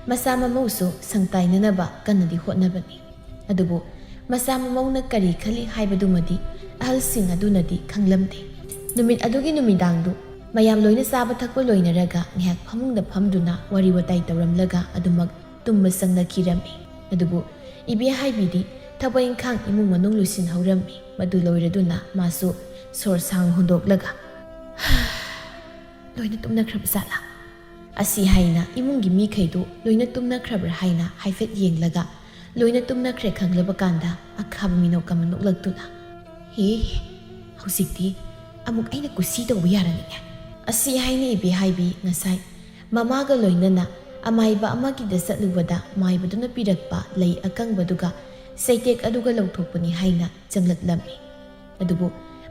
ꯃꯆꯥ ꯃꯃꯧꯁꯨ ꯁꯪꯇꯥꯏꯅꯅꯕ ꯀꯟꯅꯗꯤ ꯍꯣꯠꯅꯕꯅꯤ꯫ ꯑꯗꯨꯕꯨ ꯃꯆꯥ ꯃꯃꯧꯅ ꯀꯔꯤ ꯈꯜꯂꯤ ꯍꯥꯏꯕꯗꯨꯃꯗꯤ ꯑꯍꯜꯁꯤꯡ ꯑꯗꯨꯅꯗꯤ ꯈꯪꯂꯝꯗꯦ꯫ ꯅꯨꯃꯤꯠ ꯑꯗꯨꯒꯤ ꯅꯨꯃꯤꯗꯥꯡꯗꯨ ꯃꯌꯥꯝ ꯂꯣꯏꯅ ꯆꯥꯕ ꯊꯛꯄ ꯂꯣꯏꯅꯔꯒ ꯉꯥꯏꯍꯥꯛ ꯐꯃꯨꯡꯗ ꯐꯝꯗꯨꯅ ꯋꯥꯔꯤ ꯋꯥꯇꯥꯏ ꯇꯧꯔꯝꯂꯒ ꯑꯗꯨꯃꯛ ꯇꯨꯝꯕ ꯆꯪꯅꯈꯤꯔꯝꯃꯤ꯫ ꯑꯗꯨꯕꯨ ꯏꯕꯦꯍꯥꯏꯕꯤꯗꯤ ꯊꯕꯛ ꯏꯪꯈꯥꯡ ꯏꯃꯨꯡ ꯃꯅꯨꯡ ꯂꯣꯏꯁꯤꯟꯍꯧꯔꯝꯃꯤ꯫ ꯃꯗꯨ ꯂꯣꯏꯔꯗꯨꯅ ꯃꯥꯁꯨ ꯁꯣꯔ ꯁꯥꯡ ꯍꯣꯟꯗꯣꯛꯂꯒ, "ꯂꯣꯏꯅ ꯇꯨꯝꯅꯈ꯭ꯔꯕ ꯖꯥꯠꯂꯥ?" ꯑꯁꯤ ꯍꯥꯏꯅ ꯏꯃꯨꯡꯒꯤ ꯃꯤꯈꯩꯗꯨ ꯂꯣꯏꯅ ꯇꯨꯝꯅꯈ꯭ꯔꯕ꯭ꯔꯥ ꯍꯥꯏꯅ ꯍꯥꯏꯐꯦꯠ ꯌꯦꯡꯂꯒ, ꯂꯣꯏꯅ ꯇꯨꯝꯅꯈ꯭ꯔꯦ ꯈꯪꯂꯕ ꯀꯥꯟꯗ ꯑꯈꯥꯕ ꯃꯤꯅꯣꯛ ꯑꯃ ꯅꯣꯛꯂꯛꯇꯨꯅ, "ꯍꯦ, ꯍꯧꯖꯤꯛꯇꯤ ꯑꯃꯨꯛ ꯑꯩꯅ ꯀꯨꯁꯤ ꯇꯧꯕ ꯌꯥꯔꯅꯤꯅꯦ"꯫ ꯑꯁꯤ ꯍꯥꯏꯅ ꯏꯕꯦꯍꯥꯏꯕꯤ ꯉꯁꯥꯏ ꯃꯃꯥꯒ ꯂꯣꯏꯅꯅ ꯑꯃꯥꯏꯕ ꯑꯃꯒꯤꯗ ꯆꯠꯂꯨꯕꯗ ꯃꯥꯏꯕꯗꯨꯅ ꯄꯤꯔꯛꯄ ꯂꯩ ꯑꯀꯪꯕꯗꯨꯒ ꯆꯩꯇꯦꯛ ꯑꯗꯨꯒ ꯂꯧꯊꯣꯛꯄꯅꯤ ꯍꯥꯏꯅ ꯆꯪꯂꯛꯂꯝꯃꯤ꯫ ꯑꯗꯨꯕꯨ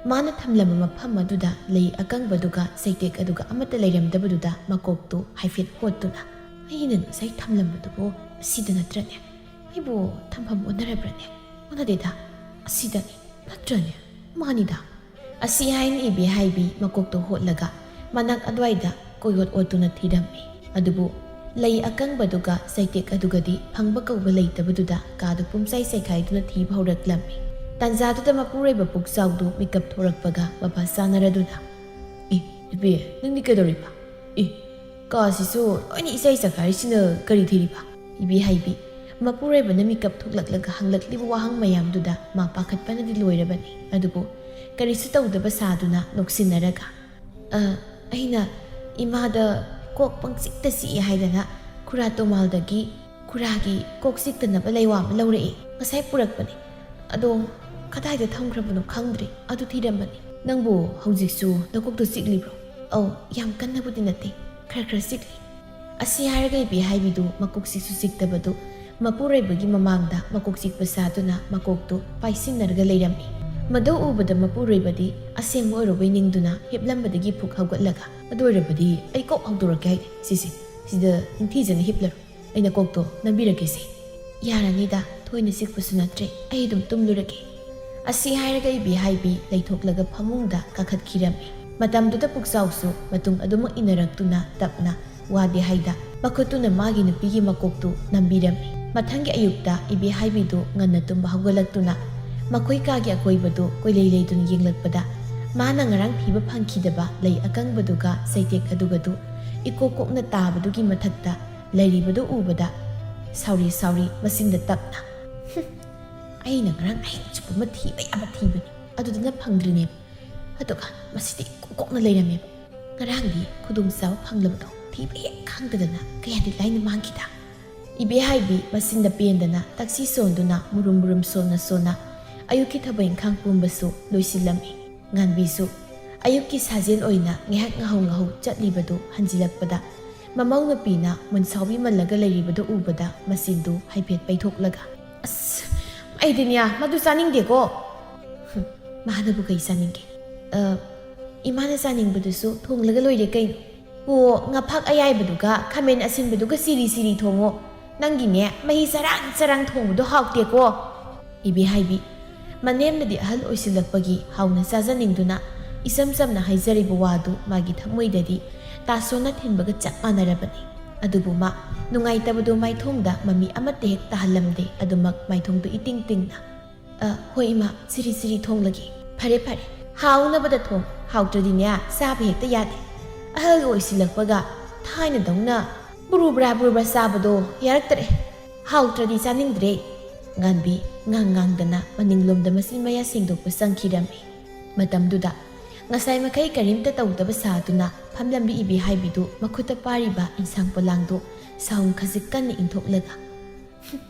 ꯃꯥꯅ ꯊꯝꯂꯝꯕ ꯃꯐꯝ ꯑꯗꯨꯗ ꯂꯩ ꯑꯀꯪꯕꯗꯨꯒ ꯆꯩꯇꯦꯛ ꯑꯗꯨꯒ ꯑꯃꯠꯇ ꯂꯩꯔꯝꯗꯕꯗꯨꯗ ꯃꯀꯣꯛꯇꯨ ꯍꯥꯏꯐꯦꯠ ꯍꯣꯠꯇꯨꯅ, "ꯑꯩꯅ ꯉꯁꯥꯏ ꯊꯝꯂꯝꯕꯗꯨꯕꯨ ꯑꯁꯤꯗ ꯅꯠꯇ꯭ꯔꯅꯦ? ꯑꯩꯕꯨ ꯊꯝꯐꯝ ꯑꯣꯟꯅꯔꯕ꯭ꯔꯅꯦ? ꯑꯣꯟꯅꯗꯦꯗ, ꯑꯁꯤꯗꯅꯤ꯫ ꯅꯠꯇ꯭ꯔꯅꯦ? ꯃꯥꯅꯤꯗ"꯫ ꯑꯁꯤ ꯍꯥꯏꯅ ꯏꯕꯦꯍꯥꯏꯕꯤ ꯃꯀꯣꯛꯇꯣ ꯍꯣꯠꯂꯒ ꯃꯅꯥꯛ ꯑꯗꯨꯋꯥꯏꯗ ꯀꯣꯏꯑꯣꯠ ꯑꯣꯠꯇꯨꯅ ꯊꯤꯔꯝꯃꯤ꯫ ꯑꯗꯨꯕꯨ ꯂꯩ ꯑꯀꯪꯕꯗꯨꯒ ꯆꯩꯇꯦꯛ ꯑꯗꯨꯒꯗꯤ ꯐꯪꯕ ꯀꯧꯕ ꯂꯩꯇꯕꯗꯨꯗ ꯀꯥꯗꯨ ꯄꯨꯝꯆꯥꯏ ꯆꯥꯏꯈꯥꯏꯗꯨꯅ ꯊꯤꯕ ꯍꯧꯔꯛꯂꯝꯃꯤ꯫ ꯇꯥꯟꯖꯥꯗꯨꯗ ꯃꯄꯨꯔꯣꯏꯕ ꯄꯨꯛꯆꯥꯎꯗꯨ ꯃꯤꯀꯞ ꯊꯣꯔꯛꯄꯒ ꯃꯄꯥ ꯆꯥꯅꯔꯗꯨꯅ, "ꯑꯦ, ꯏꯕꯦ, ꯅꯪꯗꯤ ꯀꯩꯗꯧꯔꯤꯕ? ꯑꯦ, ꯀꯥꯁꯤꯁꯨ ꯂꯣꯏꯅ ꯏꯆꯥꯏ ꯆꯥꯏꯈꯥꯏꯔꯤꯁꯤꯅ ꯀꯔꯤ ꯊꯤꯔꯤꯕ?" ꯏꯕꯦꯍꯥꯏꯕꯤ ꯃꯄꯨꯔꯣꯏꯕꯅ ꯃꯤꯀꯞ ꯊꯣꯛꯂꯛꯂꯒ ꯍꯪꯂꯛꯂꯤꯕ ꯋꯥꯍꯪ ꯃꯌꯥꯝꯗꯨꯗ ꯃꯥ ꯄꯥꯈꯠꯄꯅꯗꯤ ꯂꯣꯏꯔꯕꯅꯤ꯫ ꯑꯗꯨꯕꯨ ꯀꯔꯤꯁꯨ ꯇꯧꯗꯕ ꯁꯥꯗꯨꯅ ꯅꯣꯛꯁꯤꯟꯅꯔꯒ, "ꯑ, ꯑꯩꯅ ꯏꯃꯥꯗ ꯀꯣꯛ ꯄꯪꯆꯤꯛꯇ ꯆꯤꯛꯏ ꯍꯥꯏꯗꯅ ꯈꯨꯔꯥ ꯇꯣꯃꯥꯜꯗꯒꯤ ꯈꯨꯔꯥꯒꯤ ꯀꯣꯛ ꯆꯤꯛꯇꯅꯕ ꯂꯩꯋꯥ ꯑꯃ ꯂꯧꯔꯛꯏ꯫ ꯉꯁꯥꯏ ꯄꯨꯔꯛꯄꯅꯤ꯫ ꯑꯗꯣ ꯀꯗꯥꯏꯗ ꯊꯝꯈ꯭ꯔꯕꯅꯣ ꯈꯪꯗ꯭ꯔꯦ꯫ ꯑꯗꯨ ꯊꯤꯔꯝꯕꯅꯤ꯫ ꯅꯪꯕꯨ ꯍꯧꯖꯤꯛꯁꯨ ꯅꯀꯣꯛꯇꯨ ꯆꯤꯛꯂꯤꯕ꯭ꯔꯣ?" "ꯑꯧ, ꯌꯥꯝ ꯀꯟꯅꯕꯨꯗꯤ ꯅꯠꯇꯦ, ꯈꯔ ꯈꯔ ꯆꯤꯛꯂꯤ"꯫ ꯑꯁꯤ ꯍꯥꯏꯔꯒ ꯏꯕꯦꯍꯥꯏꯕꯤꯗꯨ ꯃꯀꯣꯛ ꯆꯤꯛꯁꯨ ꯆꯤꯛꯇꯕꯗꯨ ꯃꯄꯨꯔꯣꯏꯕꯒꯤ ꯃꯃꯥꯡꯗ ꯃꯀꯣꯛ ꯆꯤꯛꯄ ꯁꯥꯗꯨꯅ ꯃꯀꯣꯛꯇꯨ ꯄꯥꯏꯁꯤꯟꯅꯔꯒ ꯂꯩꯔꯝꯃꯤ꯫ ꯃꯗꯨ ꯎꯕꯗ ꯃꯄꯨꯔꯣꯏꯕꯗꯤ ꯑꯁꯦꯡꯕ ꯑꯣꯏꯔꯨꯕꯩ ꯅꯤꯡꯗꯨꯅ ꯍꯤꯞꯂꯝꯕꯗꯒꯤ ꯐꯨꯛ ꯍꯧꯒꯠꯂꯒ, "ꯑꯗꯨ ꯑꯣꯏꯔꯕꯗꯤ ꯑꯩ ꯀꯣꯛ ꯍꯧꯗꯣꯔꯛꯀꯦ ꯍꯥꯏꯅꯦ꯫ ꯁꯤꯁꯦ, ꯁꯤꯗ ꯅꯤꯡꯊꯤꯖꯅ ꯍꯤꯞꯂꯔꯣ꯫ ꯑꯩꯅ ꯀꯣꯛꯇꯣ ꯅꯝꯕꯤꯔꯒꯦꯁꯦ"꯫ "ꯌꯥꯔꯅꯤꯗ, ꯊꯣꯏꯅ ꯆꯤꯛꯄꯁꯨ ꯅꯠꯇ꯭ꯔꯦ, ꯑꯩ ꯑꯗꯨꯝ ꯇꯨꯝꯂꯨꯔꯒꯦ"꯫ ꯑꯁꯤ ꯍꯥꯏꯔꯒ ꯏꯕꯦꯍꯥꯏꯕꯤ ꯂꯩꯊꯣꯛꯂꯒ ꯐꯃꯨꯡꯗ ꯀꯥꯈꯠꯈꯤꯔꯝꯃꯤ꯫ ꯃꯇꯝꯗꯨꯗ ꯄꯨꯛꯆꯥꯎꯁꯨ ꯃꯇꯨꯡ ꯑꯗꯨꯃꯛ ꯏꯟꯅꯔꯛꯇꯨꯅ ꯇꯞꯅ ꯋꯥꯗꯦ ꯍꯥꯏꯗ ꯃꯈꯨꯠꯇꯨꯅ ꯃꯥꯒꯤ ꯅꯨꯄꯤꯒꯤ ꯃꯀꯣꯛꯇꯨ ꯅꯝꯕꯤꯔꯝꯃꯤ꯫ ꯃꯊꯪꯒꯤ ꯑꯌꯨꯛꯇ ꯏꯕꯦꯍꯥꯏꯕꯤꯗꯨ ꯉꯟꯅ ꯇꯨꯝꯕ ꯍꯧꯒꯠꯂꯛꯇꯨꯅ ꯃꯈꯣꯏ ꯀꯥꯒꯤ ꯑꯀꯣꯏꯕꯗꯨ ꯀꯣꯏꯂꯩ ꯂꯩꯗꯨꯅ ꯌꯦꯡꯂꯛꯄꯗ ꯃꯥꯅ ꯉꯔꯥꯡ ꯊꯤꯕ ꯐꯪꯈꯤꯗꯕ ꯂꯩ ꯑꯀꯪꯕꯗꯨꯒ ꯆꯩꯇꯦꯛ ꯑꯗꯨꯒꯗꯨ ꯏꯀꯣꯛ ꯀꯣꯛꯅ ꯇꯥꯕꯗꯨꯒꯤ ꯃꯊꯛꯇ ꯂꯩꯔꯤꯕꯗꯨ ꯎꯕꯗ, "ꯁꯥꯎꯔꯤ, ꯁꯥꯎꯔꯤ, ꯃꯆꯤꯟꯗ ꯇꯞꯅ꯫ ꯍꯨꯝ, ꯑꯩꯅ ꯉꯔꯥꯡ ꯑꯍꯤꯡ ꯆꯨꯞꯄ ꯑꯃ ꯊꯤꯕ ꯌꯥꯕ ꯊꯤꯕꯅꯤ, ꯑꯗꯨꯗꯅ ꯐꯪꯗ꯭ꯔꯤꯅꯦꯕ꯫ ꯑꯗꯨꯒ ꯃꯁꯤꯗꯤ ꯏꯀꯣꯛ ꯀꯣꯛꯅ ꯂꯩꯔꯝꯃꯦꯕ꯫ ꯉꯔꯥꯡꯗꯤ ꯈꯨꯗꯣꯡꯆꯥꯕ ꯐꯪꯂꯕꯗꯣ ꯊꯤꯕ ꯍꯦꯛ ꯈꯪꯗꯗꯅ ꯀꯌꯥꯗꯤ ꯂꯥꯏꯅ ꯃꯥꯡꯈꯤꯗ"꯫ ꯏꯕꯦꯍꯥꯏꯕꯤ ꯃꯆꯤꯟꯗ ꯄꯦꯟꯗꯅ ꯇꯛꯁꯤ ꯁꯣꯟꯗꯨꯅ ꯃꯨꯔꯨꯝ ꯃꯨꯔꯨꯝ ꯁꯣꯟꯅ ꯁꯣꯟꯅ ꯑꯌꯨꯛꯀꯤ ꯊꯕꯛ ꯏꯪꯈꯥꯡ ꯄꯨꯝꯕꯁꯨ ꯂꯣꯏꯁꯤꯜꯂꯝꯃꯤ꯫ ꯉꯥꯟꯕꯤꯁꯨ ꯑꯌꯨꯛꯀꯤ ꯁꯥꯖꯦꯜ ꯑꯣꯏꯅ ꯉꯥꯏꯍꯥꯛ ꯉꯥꯍꯧ ꯉꯥꯍꯧ ꯆꯠꯂꯤꯕꯗꯨ ꯍꯟꯖꯤꯜꯂꯛꯄꯗ, ꯃꯃꯧ ꯅꯨꯄꯤꯅ ꯃꯨꯟꯁꯥꯎꯕꯤ ꯃꯜꯂꯒ ꯂꯩꯔꯤꯕꯗꯨ ꯎꯕꯗ ꯃꯆꯤꯟꯗꯨ ꯍꯥꯏꯐꯦꯠ ꯄꯩꯊꯣꯛꯂꯒ, "ꯑꯁ, ꯑꯩꯗꯤꯅꯦ ꯃꯗꯨ ꯆꯥꯅꯤꯡꯗꯦꯀꯣ"꯫ "ꯍꯨꯝ, ꯃꯥꯅꯕꯨ ꯀꯩ ꯆꯥꯅꯤꯡꯒꯦ?" "ꯑ, ꯏꯃꯥꯅ ꯆꯥꯅꯤꯡꯕꯗꯨꯁꯨ ꯊꯣꯡꯂꯒ ꯂꯣꯏꯔꯦ ꯀꯩꯅꯣ꯫ ꯑꯣ, ꯉꯥꯐꯥꯛ ꯑꯌꯥꯏꯕꯗꯨꯒ ꯈꯥꯃꯦꯟ ꯑꯁꯤꯟꯕꯗꯨꯒ ꯆꯤꯔꯤ ꯆꯤꯔꯤ ꯊꯣꯡꯉꯣ꯫ ꯅꯪꯒꯤꯅꯦ ꯃꯍꯤ ꯆꯔꯥꯡ ꯆꯔꯥꯡ ꯊꯣꯡꯕꯗꯣ ꯍꯥꯎꯇꯦꯀꯣ"꯫ ꯏꯕꯦꯍꯥꯏꯕꯤ ꯃꯅꯦꯝꯅꯗꯤ ꯑꯍꯜ ꯑꯣꯏꯁꯤꯜꯂꯛꯄꯒꯤ ꯍꯥꯎꯅ ꯆꯥꯖꯅꯤꯡꯗꯨꯅ ꯏꯆꯝ ꯆꯝꯅ ꯍꯥꯏꯖꯔꯤꯕ ꯋꯥꯗꯨ ꯃꯥꯒꯤ ꯊꯃꯣꯏꯗꯗꯤ ꯇꯥꯁꯣꯟꯅ ꯊꯤꯟꯕꯒ ꯆꯞ ꯃꯥꯟꯅꯔꯕꯅꯤ꯫ ꯑꯗꯨꯕꯨ ꯃꯥ ꯅꯨꯡꯉꯥꯏꯇꯕꯗꯨ ꯃꯥꯏꯊꯣꯡꯗ ꯃꯃꯤ ꯑꯃꯠꯇ ꯍꯦꯛ ꯇꯥꯍꯜꯂꯝꯗꯦ꯫ ꯑꯗꯨꯃꯛ ꯃꯥꯏꯊꯣꯡꯗꯨ ꯏꯇꯤꯡ ꯇꯤꯡꯅ, "ꯑ, ꯍꯣꯏ ꯏꯃꯥ, ꯆꯤꯔꯤ ꯆꯤꯔꯤ ꯊꯣꯡꯂꯒꯦ"꯫ "ꯐꯔꯦ ꯐꯔꯦ, ꯍꯥꯎꯅꯕꯗ ꯊꯣꯡ, ꯍꯥꯎꯇ꯭ꯔꯗꯤꯅꯦ ꯆꯥꯕ ꯍꯦꯛꯇ ꯌꯥꯗꯦ꯫ ꯑꯍꯜ ꯑꯣꯏꯁꯤꯜꯂꯛꯄꯒ ꯊꯥꯏꯅꯗꯧꯅ ꯕꯨꯔꯨꯕ꯭ꯔꯥ ꯕꯨꯔꯨꯕ꯭ꯔꯥ ꯆꯥꯕꯗꯣ ꯌꯥꯔꯛꯇ꯭ꯔꯦ꯫ ꯍꯥꯎꯇ꯭ꯔꯗꯤ ꯆꯥꯅꯤꯡꯗ꯭ꯔꯦ"꯫ ꯉꯥꯟꯕꯤ ꯉꯥꯡ ꯉꯥꯡꯗꯅ ꯃꯅꯤꯡꯂꯣꯝꯗ ꯃꯆꯤꯟ ꯃꯌꯥ ꯁꯦꯡꯗꯣꯛꯄ ꯆꯪꯈꯤꯔꯝꯃꯤ꯫ ꯃꯇꯝꯗꯨꯗ ꯉꯁꯥꯏ ꯃꯈꯩ ꯀꯔꯤꯝꯇ ꯇꯧꯗꯕ ꯁꯥꯗꯨꯅ ꯐꯝꯂꯝꯕꯤ ꯏꯕꯦꯍꯥꯏꯕꯤꯗꯨ ꯃꯈꯨꯠꯇ ꯄꯥꯏꯔꯤꯕ ꯏꯟꯁꯥꯡ ꯄꯣꯂꯥꯡꯗꯨ ꯁꯥꯎꯟ ꯈꯖꯤꯛ ꯀꯟꯅ ꯏꯟꯊꯣꯛꯂꯒ, "ꯍꯨꯝ,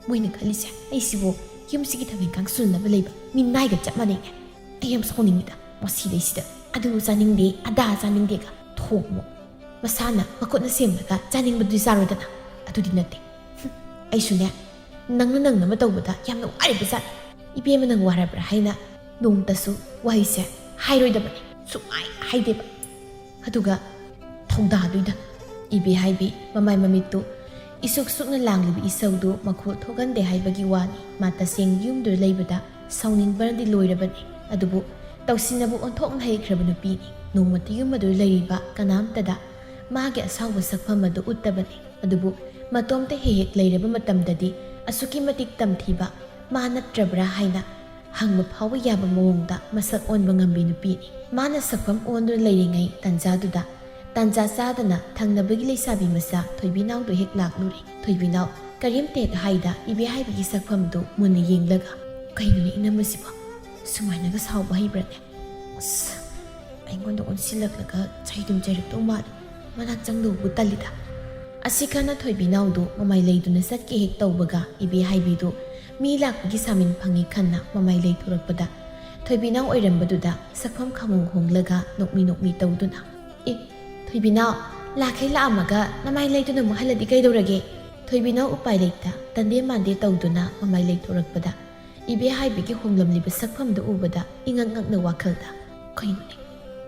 ꯃꯣꯏꯅ ꯈꯜꯂꯤꯁꯦ ꯑꯩꯁꯤꯕꯨ ꯌꯨꯝꯁꯤꯒꯤ ꯊꯕꯛ ꯏꯪꯈꯥꯡ ꯁꯨꯅꯕ ꯂꯩꯕ ꯃꯤꯅꯥꯏꯒ ꯆꯞ ꯃꯥꯟꯅꯩꯅꯦ꯫ ꯑꯩ ꯌꯥꯝ ꯁꯥꯎꯅꯤꯡꯉꯤꯗ ꯃꯁꯤꯗꯩꯁꯤꯗ꯫ ꯑꯗꯨ ꯆꯥꯅꯤꯡꯗꯦ, ꯑꯗꯥ ꯆꯥꯅꯤꯡꯗꯦꯒ ꯊꯣꯡꯉꯣ꯫ ꯃꯁꯥꯅ ꯃꯈꯨꯠꯅ ꯁꯦꯝꯂꯒ ꯆꯥꯅꯤꯡꯕꯗꯨꯗꯤ ꯆꯥꯔꯣꯗꯅ꯫ ꯑꯗꯨꯗꯤ ꯅꯠꯇꯦ꯫ ꯍꯨꯝ, ꯑꯩꯁꯨꯅꯦ ꯅꯪꯅ ꯅꯪꯅꯕ ꯇꯧꯕꯗ ꯌꯥꯝꯅ ꯋꯥꯔꯤꯕ ꯖꯥꯠꯅꯤ꯫ ꯏꯕꯦꯝꯃ ꯅꯪ ꯋꯥꯔꯕ꯭ꯔꯥ ꯍꯥꯏꯅ ꯅꯣꯡꯃꯇꯁꯨ ꯋꯥꯍꯩꯁꯦ ꯍꯥꯏꯔꯣꯏꯗꯕꯅꯤ꯫ ꯁꯨꯡꯍꯥꯏ ꯍꯥꯏꯗꯦꯕ꯫ ꯑꯗꯨꯒ ꯊꯧꯗꯥꯗꯨꯏꯗ ꯏꯕꯦꯍꯥꯏꯕꯤ ꯃꯃꯥꯏ ꯃꯃꯤꯠꯇꯨ ꯏꯁꯨꯛ ꯁꯨꯛꯅ ꯂꯥꯡꯂꯤꯕ ꯏꯁꯧꯗꯨ ꯃꯈꯨ ꯊꯣꯛꯍꯟꯗꯦ ꯍꯥꯏꯕꯒꯤ ꯋꯥꯅꯤ꯫ ꯃꯥ ꯇꯁꯦꯡ ꯌꯨꯝꯗꯨꯗ ꯂꯩꯕꯗ ꯁꯥꯎꯅꯤꯡꯕꯅꯗꯤ ꯂꯣꯏꯔꯕꯅꯤ꯫ ꯑꯗꯨꯕꯨ ꯇꯧꯁꯤꯟꯅꯕ ꯑꯣꯟꯊꯣꯛꯅ ꯍꯩꯈ꯭ꯔꯕ ꯅꯨꯄꯤꯅꯤ꯫ ꯅꯣꯡꯃꯇ ꯌꯨꯝ ꯑꯗꯨꯗ ꯂꯩꯔꯤꯕ ꯀꯅꯥꯝꯇꯗ ꯃꯥꯒꯤ ꯑꯁꯥꯎꯕ ꯁꯛꯐꯝ ꯑꯗꯨ ꯎꯠꯇꯕꯅꯤ꯫ ꯑꯗꯨꯕꯨ ꯃꯇꯣꯝꯇ ꯍꯦꯛ ꯍꯦꯛ ꯂꯩꯔꯕ ꯃꯇꯝꯗꯗꯤ ꯑꯁꯨꯛꯀꯤ ꯃꯇꯤꯛ ꯇꯝꯊꯤꯕ ꯃꯥ ꯅꯠꯇ꯭ꯔꯕ꯭ꯔꯥ ꯍꯥꯏꯅ ꯍꯪꯕ ꯐꯥꯎꯕ ꯌꯥꯕ ꯃꯑꯣꯡꯗ ꯃꯁꯛ ꯑꯣꯟꯕ ꯉꯝꯕꯤ ꯅꯨꯄꯤꯅꯤ꯫ ꯃꯥꯅ ꯁꯛꯐꯝ ꯑꯣꯟꯗꯨꯅ ꯂꯩꯔꯤꯉꯩ ꯇꯥꯟꯖꯥꯗꯨꯗ, ꯇꯥꯟꯖꯥ ꯆꯥꯗꯅ ꯊꯪꯅꯕꯒꯤ ꯂꯩꯁꯥꯕꯤ ꯃꯆꯥ ꯊꯣꯏꯕꯤꯅꯥꯎꯗꯣ ꯍꯦꯛ ꯂꯥꯛꯂꯨꯔꯦ꯫ ꯊꯣꯏꯕꯤꯅꯥꯎ ꯀꯔꯤꯝꯇ ꯍꯦꯛ ꯍꯥꯏꯗ ꯏꯕꯦꯍꯥꯏꯕꯤꯒꯤ ꯁꯛꯐꯝꯗꯨ ꯃꯨꯟꯅ ꯌꯦꯡꯂꯒ, "ꯀꯩꯅꯣꯅꯦ ꯏꯅꯝꯃꯁꯤꯕꯣ? ꯁꯨꯃꯥꯏꯅꯒ ꯁꯥꯎꯕ ꯍꯩꯕ꯭ꯔꯅꯦ? ꯑꯁ, ꯑꯩꯉꯣꯟꯗ ꯑꯣꯟꯁꯤꯜꯂꯛꯂꯒ ꯆꯩꯗꯨꯝ ꯆꯩꯔꯛꯇꯧ ꯃꯥꯜꯂꯤ꯫ ꯃꯅꯥꯛ ꯆꯪꯗꯧꯕꯨ ꯇꯜꯂꯤꯗ"꯫ ꯑꯁꯤ ꯈꯟꯅ ꯊꯣꯏꯕꯤꯅꯥꯎꯗꯨ ꯃꯃꯥꯏ ꯂꯩꯗꯨꯅ ꯆꯠꯀꯦ ꯍꯦꯛ ꯇꯧꯕꯒ ꯏꯕꯦꯍꯥꯏꯕꯤꯗꯨ ꯃꯤ ꯂꯥꯛꯄꯒꯤ ꯁꯥꯃꯤꯟ ꯐꯪꯉꯤ ꯈꯟꯅ ꯃꯃꯥꯏ ꯂꯩꯊꯣꯔꯛꯄꯗ, ꯊꯣꯏꯕꯤꯅꯥꯎ ꯑꯣꯏꯔꯝꯕꯗꯨꯗ ꯁꯛꯐꯝ ꯈꯪꯍꯣꯡ ꯍꯣꯡꯂꯒ ꯅꯣꯛꯃꯤ ꯅꯣꯛꯃꯤ ꯇꯧꯗꯨꯅ, "ꯑꯦ, ꯊꯣꯏꯕꯤꯅꯥꯎ, ꯂꯥꯛꯈꯩ ꯂꯥꯛꯑꯝꯃꯒ ꯅꯃꯥꯏ ꯂꯩꯗꯨꯅ ꯑꯃꯨꯛ ꯍꯜꯂꯗꯤ ꯀꯩꯗꯧꯔꯒꯦ?" ꯊꯣꯏꯕꯤꯅꯥꯎ ꯎꯄꯥꯏ ꯂꯩꯇ ꯇꯟꯗꯦ ꯃꯥꯟꯗꯦ ꯇꯧꯗꯨꯅ ꯃꯃꯥꯏ ꯂꯩꯊꯣꯔꯛꯄꯗ, ꯏꯕꯦꯍꯥꯏꯕꯤꯒꯤ ꯍꯣꯡꯂꯝꯂꯤꯕ ꯁꯛꯐꯝꯗꯨ ꯎꯕꯗ ꯏꯉꯛ ꯉꯛꯅ ꯋꯥꯈꯜꯗ, "ꯀꯩꯅꯣꯅꯦ,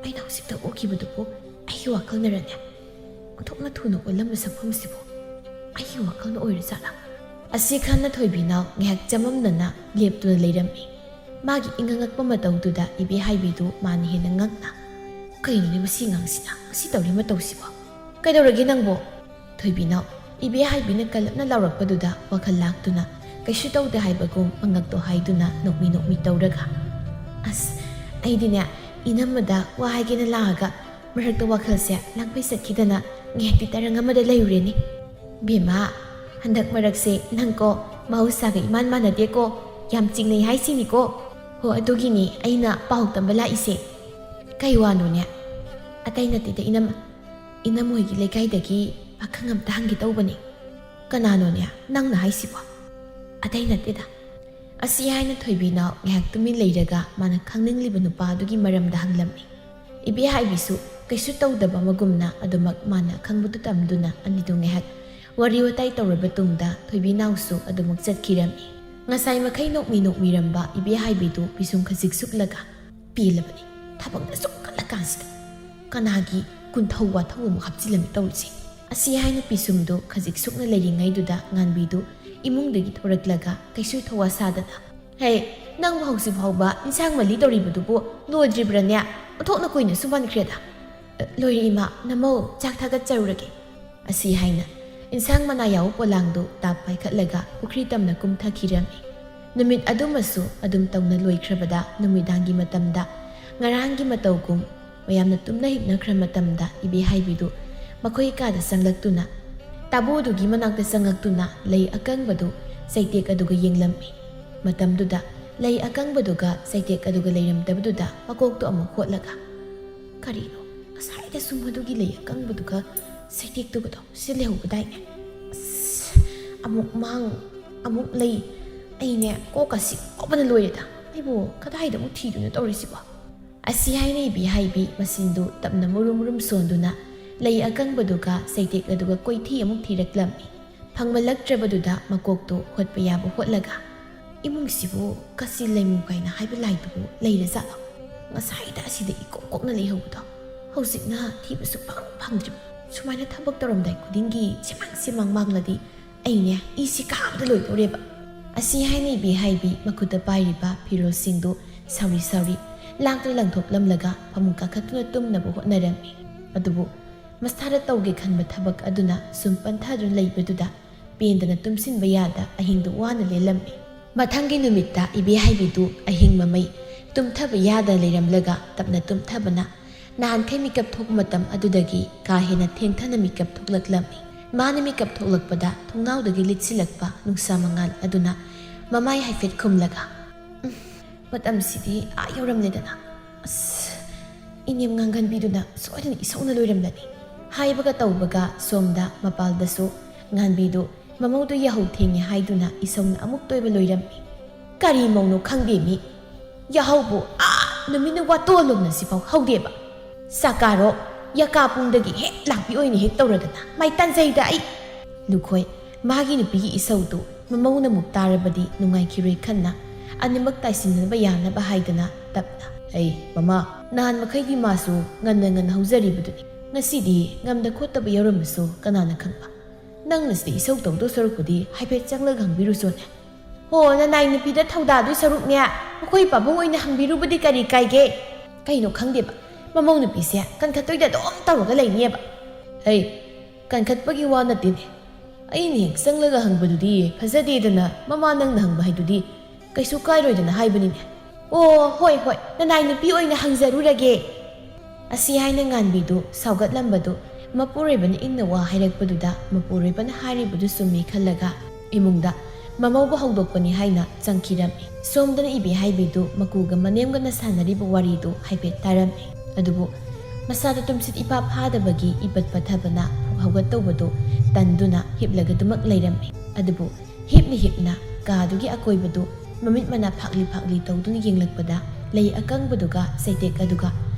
ꯑꯩꯅ ꯍꯧꯖꯤꯛꯇ ꯎꯈꯤꯕꯗꯨꯕꯨ ꯑꯩꯒꯤ ꯋꯥꯈꯜꯅꯔꯅꯦ? ꯑꯣꯟꯊꯣꯛꯅ ꯊꯨꯅ ꯑꯣꯜꯂꯝꯕ ꯁꯛꯐꯝꯁꯤꯕꯨ ꯑꯩꯒꯤ ꯋꯥꯈꯜꯅ ꯑꯣꯏꯔꯖꯥꯠꯂꯥ?" ꯑꯁꯤ ꯈꯟꯅ ꯊꯣꯏꯕꯤꯅꯥꯎ ꯉꯥꯏꯍꯥꯛ ꯆꯃꯝꯅꯅ ꯂꯦꯞꯇꯨꯅ ꯂꯩꯔꯝꯃꯤ꯫ ꯃꯥꯒꯤ ꯏꯉꯛ ꯉꯛꯄ ꯃꯇꯧꯗꯨꯗ ꯏꯕꯦꯍꯥꯏꯕꯤꯗꯨ ꯃꯥꯅ ꯍꯦꯟꯅ ꯉꯛꯅ, "ꯀꯩꯅꯣꯅꯦ ꯃꯁꯤ ꯑꯉꯥꯡꯁꯤꯅ ꯃꯁꯤ ꯇꯧꯔꯤ ꯃꯇꯧꯁꯤꯕꯣ? ꯀꯩꯗꯧꯔꯒꯦ ꯅꯪꯕꯣ?" ꯊꯣꯏꯕꯤꯅꯥꯎ ꯏꯕꯦꯍꯥꯏꯕꯤꯅ ꯀꯜꯂꯞꯅ ꯂꯥꯎꯔꯛꯄꯗꯨꯗ ꯋꯥꯈꯜ ꯂꯥꯛꯇꯨꯅ ꯀꯩꯁꯨ ꯇꯧꯗꯦ ꯍꯥꯏꯕꯒꯨꯝ ꯃꯉꯛꯇꯣ ꯍꯥꯏꯗꯨꯅ ꯅꯣꯛꯃꯤ ꯅꯣꯛꯃꯤ ꯇꯧꯔꯒ, "ꯑꯁ, ꯑꯩꯗꯤꯅꯦ ꯏꯅꯝꯃꯗ ꯋꯥ ꯍꯥꯏꯒꯦꯅ ꯂꯥꯛꯑꯒ ꯃꯔꯛꯇ ꯋꯥꯈꯜꯁꯦ ꯂꯥꯡꯐꯩ ꯆꯠꯈꯤꯗꯅ ꯉꯥꯏꯍꯥꯛꯇꯤ ꯇꯔꯪ ꯑꯃꯗ ꯂꯩꯔꯨꯔꯦꯅꯦ꯫ ꯕꯦꯝꯃ, ꯍꯟꯗꯛ ꯃꯔꯛꯁꯦ ꯅꯪꯀꯣ ꯃꯍꯧꯁꯥꯒ ꯏꯃꯥꯟ ꯃꯥꯟꯅꯗꯦꯀꯣ, ꯌꯥꯝ ꯆꯤꯡꯅꯩ ꯍꯥꯏꯁꯤꯅꯤꯀꯣ꯫ ꯍꯣ, ꯑꯗꯨꯒꯤꯅꯤ ꯑꯩꯅ ꯄꯥꯎ ꯇꯝꯕ ꯂꯥꯛꯏꯁꯦ"꯫ "ꯀꯩ ꯋꯥꯅꯣꯅꯦ?" "ꯑꯇꯩ ꯅꯠꯇꯦꯗ ꯏꯅꯝꯃ, ꯏꯅꯝꯃ ꯍꯣꯏꯒꯤ ꯂꯩꯀꯥꯏꯗꯒꯤ ꯄꯥꯈꯪ ꯑꯝꯇ ꯍꯪꯒꯦ ꯇꯧꯕꯅꯦ"꯫ "ꯀꯅꯥꯅꯣꯅꯦ ꯅꯪꯅ ꯍꯥꯏꯁꯤꯕꯣ?" "ꯑꯇꯩ ꯅꯠꯇꯦꯗ"꯫ ꯑꯁꯤ ꯍꯥꯏꯅ ꯊꯣꯏꯕꯤꯅꯥꯎ ꯉꯥꯏꯍꯥꯛ ꯇꯨꯃꯤꯟ ꯂꯩꯔꯒ ꯃꯥꯅ ꯈꯪꯅꯤꯡꯂꯤꯕ ꯅꯨꯄꯥꯗꯨꯒꯤ ꯃꯔꯝꯗ ꯍꯪꯂꯝꯃꯤ꯫ ꯏꯕꯦꯍꯥꯏꯕꯤꯁꯨ ꯀꯩꯁꯨ ꯇꯧꯗꯕ ꯑꯃꯒꯨꯝꯅ ꯑꯗꯨꯃꯛ ꯃꯥꯅ ꯈꯪꯕꯗꯨ ꯇꯝꯗꯨꯅ ꯑꯅꯤꯗꯨ ꯉꯥꯏꯍꯥꯛ ꯋꯥꯔꯤ ꯋꯥꯇꯥꯏ ꯇꯧꯔꯕ ꯇꯨꯡꯗ ꯊꯣꯏꯕꯤꯅꯥꯎꯁꯨ ꯑꯗꯨꯃꯛ ꯆꯠꯈꯤꯔꯝꯃꯤ꯫ ꯉꯁꯥꯏ ꯃꯈꯩ ꯅꯣꯛꯃꯤ ꯅꯣꯛꯃꯤꯔꯝꯕ ꯏꯕꯦꯍꯥꯏꯕꯤꯗꯨ ꯄꯤꯁꯨꯝ ꯈꯖꯤꯛ ꯁꯨꯛꯂꯒ, "ꯄꯦꯜꯂꯕꯅꯤ, ꯊꯕꯛꯅ ꯑꯁꯨꯛ ꯀꯜꯂꯀꯥꯟꯁꯤꯗ ꯀꯅꯥꯒꯤ ꯀꯨꯟꯊꯧ ꯋꯥꯊꯧ ꯑꯃꯨꯛ ꯍꯥꯞꯆꯤꯜꯂꯝꯃꯤ ꯇꯧꯔꯤꯁꯦ?" ꯑꯁꯤ ꯍꯥꯏꯅ ꯄꯤꯁꯨꯝꯗꯨ ꯈꯖꯤꯛ ꯁꯨꯛꯅ ꯂꯩꯔꯤꯉꯩꯗꯨꯗ ꯉꯥꯟꯕꯤꯗꯨ ꯏꯃꯨꯡꯗꯒꯤ ꯊꯣꯔꯛꯂꯒ ꯀꯩꯁꯨ ꯊꯧꯋꯥ ꯁꯥꯗꯅ, "ꯍꯦ, ꯅꯪꯕꯨ ꯍꯧꯖꯤꯛ ꯐꯥꯎꯕ ꯏꯟꯁꯥꯡ ꯃꯜꯂꯤ ꯇꯧꯔꯤꯕꯗꯨꯕꯨ ꯂꯣꯏꯗ꯭ꯔꯤꯕ꯭ꯔꯅꯦ? ꯑꯣꯟꯊꯣꯛꯅ ꯀꯨꯏꯅꯁꯨ ꯃꯟꯈ꯭ꯔꯦꯗ"꯫ "ꯑ, ꯂꯣꯏꯔꯦ ꯏꯃꯥ, ꯅꯃꯧ ꯆꯥꯛ ꯊꯥꯒꯠꯆꯔꯨꯔꯒꯦ"꯫ ꯑꯁꯤ ꯍꯥꯏꯅ ꯏꯟꯁꯥꯡ ꯃꯅꯥ ꯌꯥꯎꯕ ꯄꯣꯂꯥꯡꯗꯨ ꯇꯥꯞ ꯄꯥꯏꯈꯠꯂꯒ ꯄꯨꯈ꯭ꯔꯤ ꯇꯝꯅ ꯀꯨꯝꯊꯈꯤꯔꯝꯃꯤ꯫ ꯅꯨꯃꯤꯠ ꯑꯗꯨꯃꯁꯨ ꯑꯗꯨꯝ ꯇꯧꯅ ꯂꯣꯏꯈ꯭ꯔꯕꯗ, ꯅꯨꯃꯤꯗꯥꯡꯒꯤ ꯃꯇꯝꯗ ꯉꯔꯥꯡꯒꯤ ꯃꯇꯧꯒꯨꯝ ꯃꯌꯥꯝꯅ ꯇꯨꯝꯅ ꯍꯤꯞꯅꯈ꯭ꯔ ꯃꯇꯝꯗ, ꯏꯕꯦꯍꯥꯏꯕꯤꯗꯨ ꯃꯈꯣꯏ ꯀꯥꯗ ꯆꯪꯂꯛꯇꯨꯅ, ꯇꯥꯕꯨꯗꯨꯒꯤ ꯃꯅꯥꯛꯇ ꯆꯪꯂꯛꯇꯨꯅ ꯂꯩ ꯑꯀꯪꯕꯗꯨ ꯆꯩꯇꯦꯛ ꯑꯗꯨꯒ ꯌꯦꯡꯂꯝꯃꯤ꯫ ꯃꯇꯝꯗꯨꯗ ꯂꯩ ꯑꯀꯪꯕꯗꯨꯒ ꯆꯩꯇꯦꯛ ꯑꯗꯨꯒ ꯂꯩꯔꯝꯗꯕꯗꯨꯗ ꯃꯀꯣꯛꯇꯨ ꯑꯃꯨꯛ ꯍꯣꯠꯂꯒ, "ꯀꯔꯤꯅꯣ? ꯉꯁꯥꯏꯗꯁꯨ ꯃꯗꯨꯒꯤ ꯂꯩ ꯑꯀꯪꯕꯗꯨꯒ ꯆꯩꯇꯦꯛꯇꯨꯒꯗꯣ ꯁꯤ ꯂꯩꯍꯧꯕꯗꯥꯏꯅꯦ? ꯑꯁ, ꯑꯃꯨꯛ ꯃꯥꯡ, ꯑꯃꯨꯛ ꯂꯩ꯫ ꯑꯩꯅꯦ, ꯀꯣꯛꯀ ꯁꯤ ꯉꯥꯎꯕꯅ ꯂꯣꯏꯔꯦꯗ꯫ ꯑꯩꯕꯨ ꯀꯗꯥꯏꯗ ꯑꯃꯨꯛ ꯊꯤꯗꯣꯏꯅꯣ ꯇꯧꯔꯤꯁꯤꯕꯣ?" ꯑꯁꯤ ꯍꯥꯏꯅ ꯏꯕꯦꯍꯥꯏꯕꯤ ꯃꯆꯤꯟꯗꯨ ꯇꯞꯅ ꯃꯨꯔꯨꯝ ꯃꯨꯔꯨꯝ ꯁꯣꯟꯗꯨꯅ ꯂꯩ ꯑꯀꯪꯕꯗꯨꯒ ꯆꯩꯇꯦꯛ ꯑꯗꯨꯒ ꯀꯣꯏꯊꯤ ꯑꯃꯨꯛ ꯊꯤꯔꯛꯂꯝꯃꯤ꯫ ꯐꯪꯃꯜꯂꯛꯇ꯭ꯔꯕꯗꯨꯗ ꯃꯀꯣꯛꯇꯨ ꯍꯣꯠꯄ ꯌꯥꯕ ꯍꯣꯠꯂꯒ, "ꯏꯃꯨꯡꯁꯤꯕꯨ ꯀꯆꯤꯜ ꯂꯩꯃꯨ ꯀꯥꯏꯅ ꯍꯥꯏꯕ ꯂꯥꯏꯗꯨꯕꯨ ꯂꯩꯔꯖꯥꯠꯂꯣ? ꯉꯁꯥꯏꯗ ꯑꯁꯤꯗ ꯏꯀꯣꯛ ꯀꯣꯛꯅ ꯂꯩꯍꯧꯕꯗꯣ ꯍꯧꯖꯤꯛꯅ ꯊꯤꯕꯁꯨ ꯐꯪ ꯐꯪꯗ꯭ꯔꯤꯕ꯫ ꯁꯨꯃꯥꯏꯅ ꯊꯕꯛ ꯇꯧꯔꯝꯗꯥꯏ ꯈꯨꯗꯤꯡꯒꯤ ꯁꯤꯃꯥꯡ ꯁꯤꯃꯥꯡ ꯃꯥꯡꯂꯗꯤ ꯑꯩꯅꯦ ꯏꯁꯤ ꯀꯥꯕꯗ ꯂꯣꯏꯗꯧꯔꯦꯕ"꯫ ꯑꯁꯤ ꯍꯥꯏꯅ ꯏꯕꯦꯍꯥꯏꯕꯤ ꯃꯈꯨꯠꯇ ꯄꯥꯏꯔꯤꯕ ꯐꯤꯔꯣꯜꯁꯤꯡꯗꯨ ꯁꯥꯎꯔꯤ ꯁꯥꯎꯔꯤ ꯂꯥꯡꯇ꯭ꯔꯤ ꯂꯪꯊꯣꯛꯂꯝꯂꯒ ꯐꯃꯨꯡ ꯀꯥꯈꯠꯇꯨꯅ ꯇꯨꯝꯅꯕ ꯍꯣꯠꯅꯔꯝꯃꯤ꯫ ꯑꯗꯨꯕꯨ ꯃꯁꯥꯗ ꯇꯧꯒꯦ ꯈꯟꯕ ꯊꯕꯛ ꯑꯗꯨꯅ ꯁꯨꯝ ꯄꯟꯊꯗꯨꯅ ꯂꯩꯕꯗꯨꯗ ꯄꯦꯟꯗꯅ ꯇꯨꯝꯁꯤꯟꯕ ꯌꯥꯗ ꯑꯍꯤꯡꯗꯨ ꯋꯥꯅ ꯂꯦꯜꯂꯝꯃꯤ꯫ ꯃꯊꯪꯒꯤ ꯅꯨꯃꯤꯠꯇ ꯏꯕꯦꯍꯥꯏꯕꯤꯗꯨ ꯑꯍꯤꯡ ꯃꯃꯩ ꯇꯨꯝꯊꯕ ꯌꯥꯗ ꯂꯩꯔꯝꯂꯒ ꯇꯞꯅ ꯇꯨꯝꯊꯕꯅ ꯅꯍꯥꯟꯈꯩ ꯃꯤꯀꯞ ꯊꯣꯛꯄ ꯃꯇꯝ ꯑꯗꯨꯗꯒꯤ ꯀꯥ ꯍꯦꯟꯅ ꯊꯦꯡꯊꯅ ꯃꯤꯀꯞ ꯊꯣꯛꯂꯛꯂꯝꯃꯤ꯫ ꯃꯥꯅ ꯃꯤꯀꯞ ꯊꯣꯛꯂꯛꯄꯗ ꯊꯣꯡꯅꯥꯎꯗꯒꯤ ꯂꯤꯠꯁꯤꯜꯂꯛꯄ ꯅꯨꯡꯁꯥ ꯃꯉꯥꯜ ꯑꯗꯨꯅ ꯃꯃꯥꯏ ꯍꯥꯏꯐꯦꯠ ꯈꯨꯝꯂꯒ, "ꯎꯝ, ꯃꯇꯝꯁꯤꯗꯤ ꯑꯥ ꯌꯧꯔꯝꯂꯦꯗꯅ꯫ ꯑꯁ, ꯏꯅꯦꯝ ꯉꯥꯡꯒꯟꯕꯤꯗꯨꯅ ꯁꯣꯏꯗꯅ ꯏꯁꯧꯅ ꯂꯣꯏꯔꯝꯂꯅꯤ" ꯍꯥꯏꯕꯒ ꯇꯧꯕꯒ ꯁꯣꯝꯗ ꯃꯄꯥꯜꯗꯁꯨ ꯉꯥꯟꯕꯤꯗꯨ ꯃꯃꯧꯗꯨ ꯌꯥꯍꯧ ꯊꯦꯡꯉꯦ ꯍꯥꯏꯗꯨꯅ ꯏꯁꯧꯅ ꯑꯃꯨꯛ ꯇꯣꯏꯕ ꯂꯣꯏꯔꯝꯃꯤ꯫ "ꯀꯔꯤ ꯃꯧꯅꯣ ꯈꯪꯗꯦ ꯃꯤ, ꯌꯥꯍꯧꯕꯨ ꯑꯥ ꯅꯨꯃꯤꯠꯅ ꯋꯥꯇꯣꯜꯂꯣꯝꯅ ꯁꯤꯐꯥꯎ ꯍꯧꯗꯦꯕ꯫ ꯆꯥꯀꯥꯔꯣ, ꯌꯥꯀꯥ ꯄꯨꯡꯗꯒꯤ ꯍꯦꯛ ꯂꯥꯛꯄꯤ ꯑꯣꯏꯅ ꯍꯦꯛ ꯇꯧꯔꯗꯅ ꯃꯥꯏ ꯇꯥꯟꯖꯩꯗ ꯑꯩ"꯫ ꯂꯨꯈꯣꯏ, ꯃꯥꯒꯤ ꯅꯨꯄꯤꯒꯤ ꯏꯁꯧꯗꯨ ꯃꯃꯧꯅ ꯑꯃꯨꯛ ꯇꯥꯔꯕꯗꯤ ꯅꯨꯡꯉꯥꯏꯈꯤꯔꯣꯏ ꯈꯟꯅ ꯑꯅꯤꯃꯛ ꯇꯥꯏꯁꯤꯟꯅꯕ ꯌꯥꯅꯕ ꯍꯥꯏꯗꯅ ꯇꯞꯅ, "ꯑꯩ, ꯃꯃꯥ, ꯅꯍꯥꯟ ꯃꯈꯩꯗꯤ ꯃꯥꯁꯨ ꯉꯟꯅ ꯉꯟꯅ ꯍꯧꯖꯔꯤꯕꯗꯨꯅꯤ꯫ ꯉꯁꯤꯗꯤ ꯉꯝꯗ ꯈꯣꯠꯇꯕ ꯌꯥꯎꯔꯝꯕꯁꯨ ꯀꯅꯥꯅ ꯈꯪꯕ? ꯅꯪꯅ ꯁꯤꯗ ꯏꯁꯧ ꯇꯧꯗꯧ ꯁꯔꯨꯛꯄꯨꯗꯤ ꯍꯥꯏꯐꯦꯠ ꯆꯪꯂꯒ ꯍꯪꯕꯤꯔꯨꯆꯣꯅꯦ"꯫ "ꯍꯣ, ꯅꯅꯥꯏ ꯅꯨꯄꯤꯗ ꯊꯧꯗꯥꯗꯣꯏ ꯁꯔꯨꯛꯅꯦ, ꯃꯈꯣꯏ ꯄꯥꯕꯨꯡ ꯑꯣꯏꯅ ꯍꯪꯕꯤꯔꯨꯕꯗꯤ ꯀꯔꯤ ꯀꯥꯏꯒꯦ?" "ꯀꯩꯅꯣ ꯈꯪꯗꯦꯕ, ꯃꯃꯧ ꯅꯨꯄꯤꯁꯦ ꯀꯟꯈꯠꯇꯣꯏꯗ ꯑꯗꯨꯝ ꯇꯧꯔꯒ ꯂꯩꯅꯦꯕ"꯫ "ꯍꯩ, ꯀꯟꯈꯠꯄꯒꯤ ꯋꯥ ꯅꯠꯇꯦꯅꯦ꯫ ꯑꯩꯅ ꯍꯦꯛ ꯆꯪꯂꯒ ꯍꯪꯕꯗꯨꯗꯤ ꯐꯖꯗꯦꯗꯅ, ꯃꯃꯥ ꯅꯪꯅ ꯍꯪꯕ ꯍꯥꯏꯗꯨꯗꯤ "ꯀꯩꯁꯨ ꯀꯥꯏꯔꯣꯏꯗꯅ ꯍꯥꯏꯕꯅꯤꯅꯦ꯫" "ꯑꯣ, ꯍꯣꯏ, ꯍꯣꯏ, ꯅꯅꯥꯏ ꯅꯨꯄꯤ ꯑꯣꯏꯅ ꯍꯪꯖꯔꯨꯔꯒꯦ꯫" ꯑꯁꯤ ꯍꯥꯏꯅ ꯉꯥꯟꯕꯤꯗꯨ ꯁꯥꯎꯒꯠꯂꯝꯕꯗꯨ ꯃꯄꯨꯔꯣꯏꯕꯅ ꯏꯪꯅ ꯋꯥ ꯍꯥꯏꯔꯛꯄꯗꯨꯗ ꯃꯄꯨꯔꯣꯏꯕꯅ ꯍꯥꯏꯔꯤꯕꯗꯨ ꯆꯨꯝꯃꯤ ꯈꯜꯂꯒ ꯏꯃꯨꯡꯗ ꯃꯃꯧꯕꯨ ꯍꯧꯗꯣꯛꯄꯅꯤ ꯍꯥꯏꯅ ꯆꯪꯈꯤꯔꯝꯃꯤ꯫ ꯁꯣꯝꯗꯅ ꯏꯕꯦꯍꯥꯏꯕꯤꯗꯨ ꯃꯀꯨꯒ ꯃꯅꯦꯝꯒꯅ ꯁꯥꯟꯅꯔꯤꯕ ꯋꯥꯔꯤꯗꯨ ꯍꯥꯏꯐꯦꯠ ꯇꯥꯔꯝꯃꯤ꯫ ꯑꯗꯨꯕꯨ ꯃꯁꯥꯗ ꯇꯨꯝꯁꯤꯠ ꯏꯐꯥ ꯐꯥꯗꯕꯒꯤ ꯏꯄꯠ ꯄꯠꯊꯕꯅ ꯍꯧꯒꯠꯇꯧꯕꯗꯨ ꯇꯟꯗꯨꯅ ꯍꯤꯞꯂꯒꯗꯨꯃꯛ ꯂꯩꯔꯝꯃꯤ꯫ ꯑꯗꯨꯕꯨ ꯍꯤꯞꯅ ꯍꯤꯞꯅ ꯀꯥꯗꯨꯒꯤ ꯑꯀꯣꯏꯕꯗꯨ ꯃꯃꯤꯠ ꯃꯅꯥ ꯐꯥꯛꯂꯤ ꯐꯥꯛꯂꯤ ꯇꯧꯗꯨꯅ ꯌꯦꯡꯂꯛꯄꯗ ꯂꯩ ꯑꯀꯪꯕꯗꯨꯒ ꯆꯩꯇꯦꯛ ꯑꯗꯨꯒ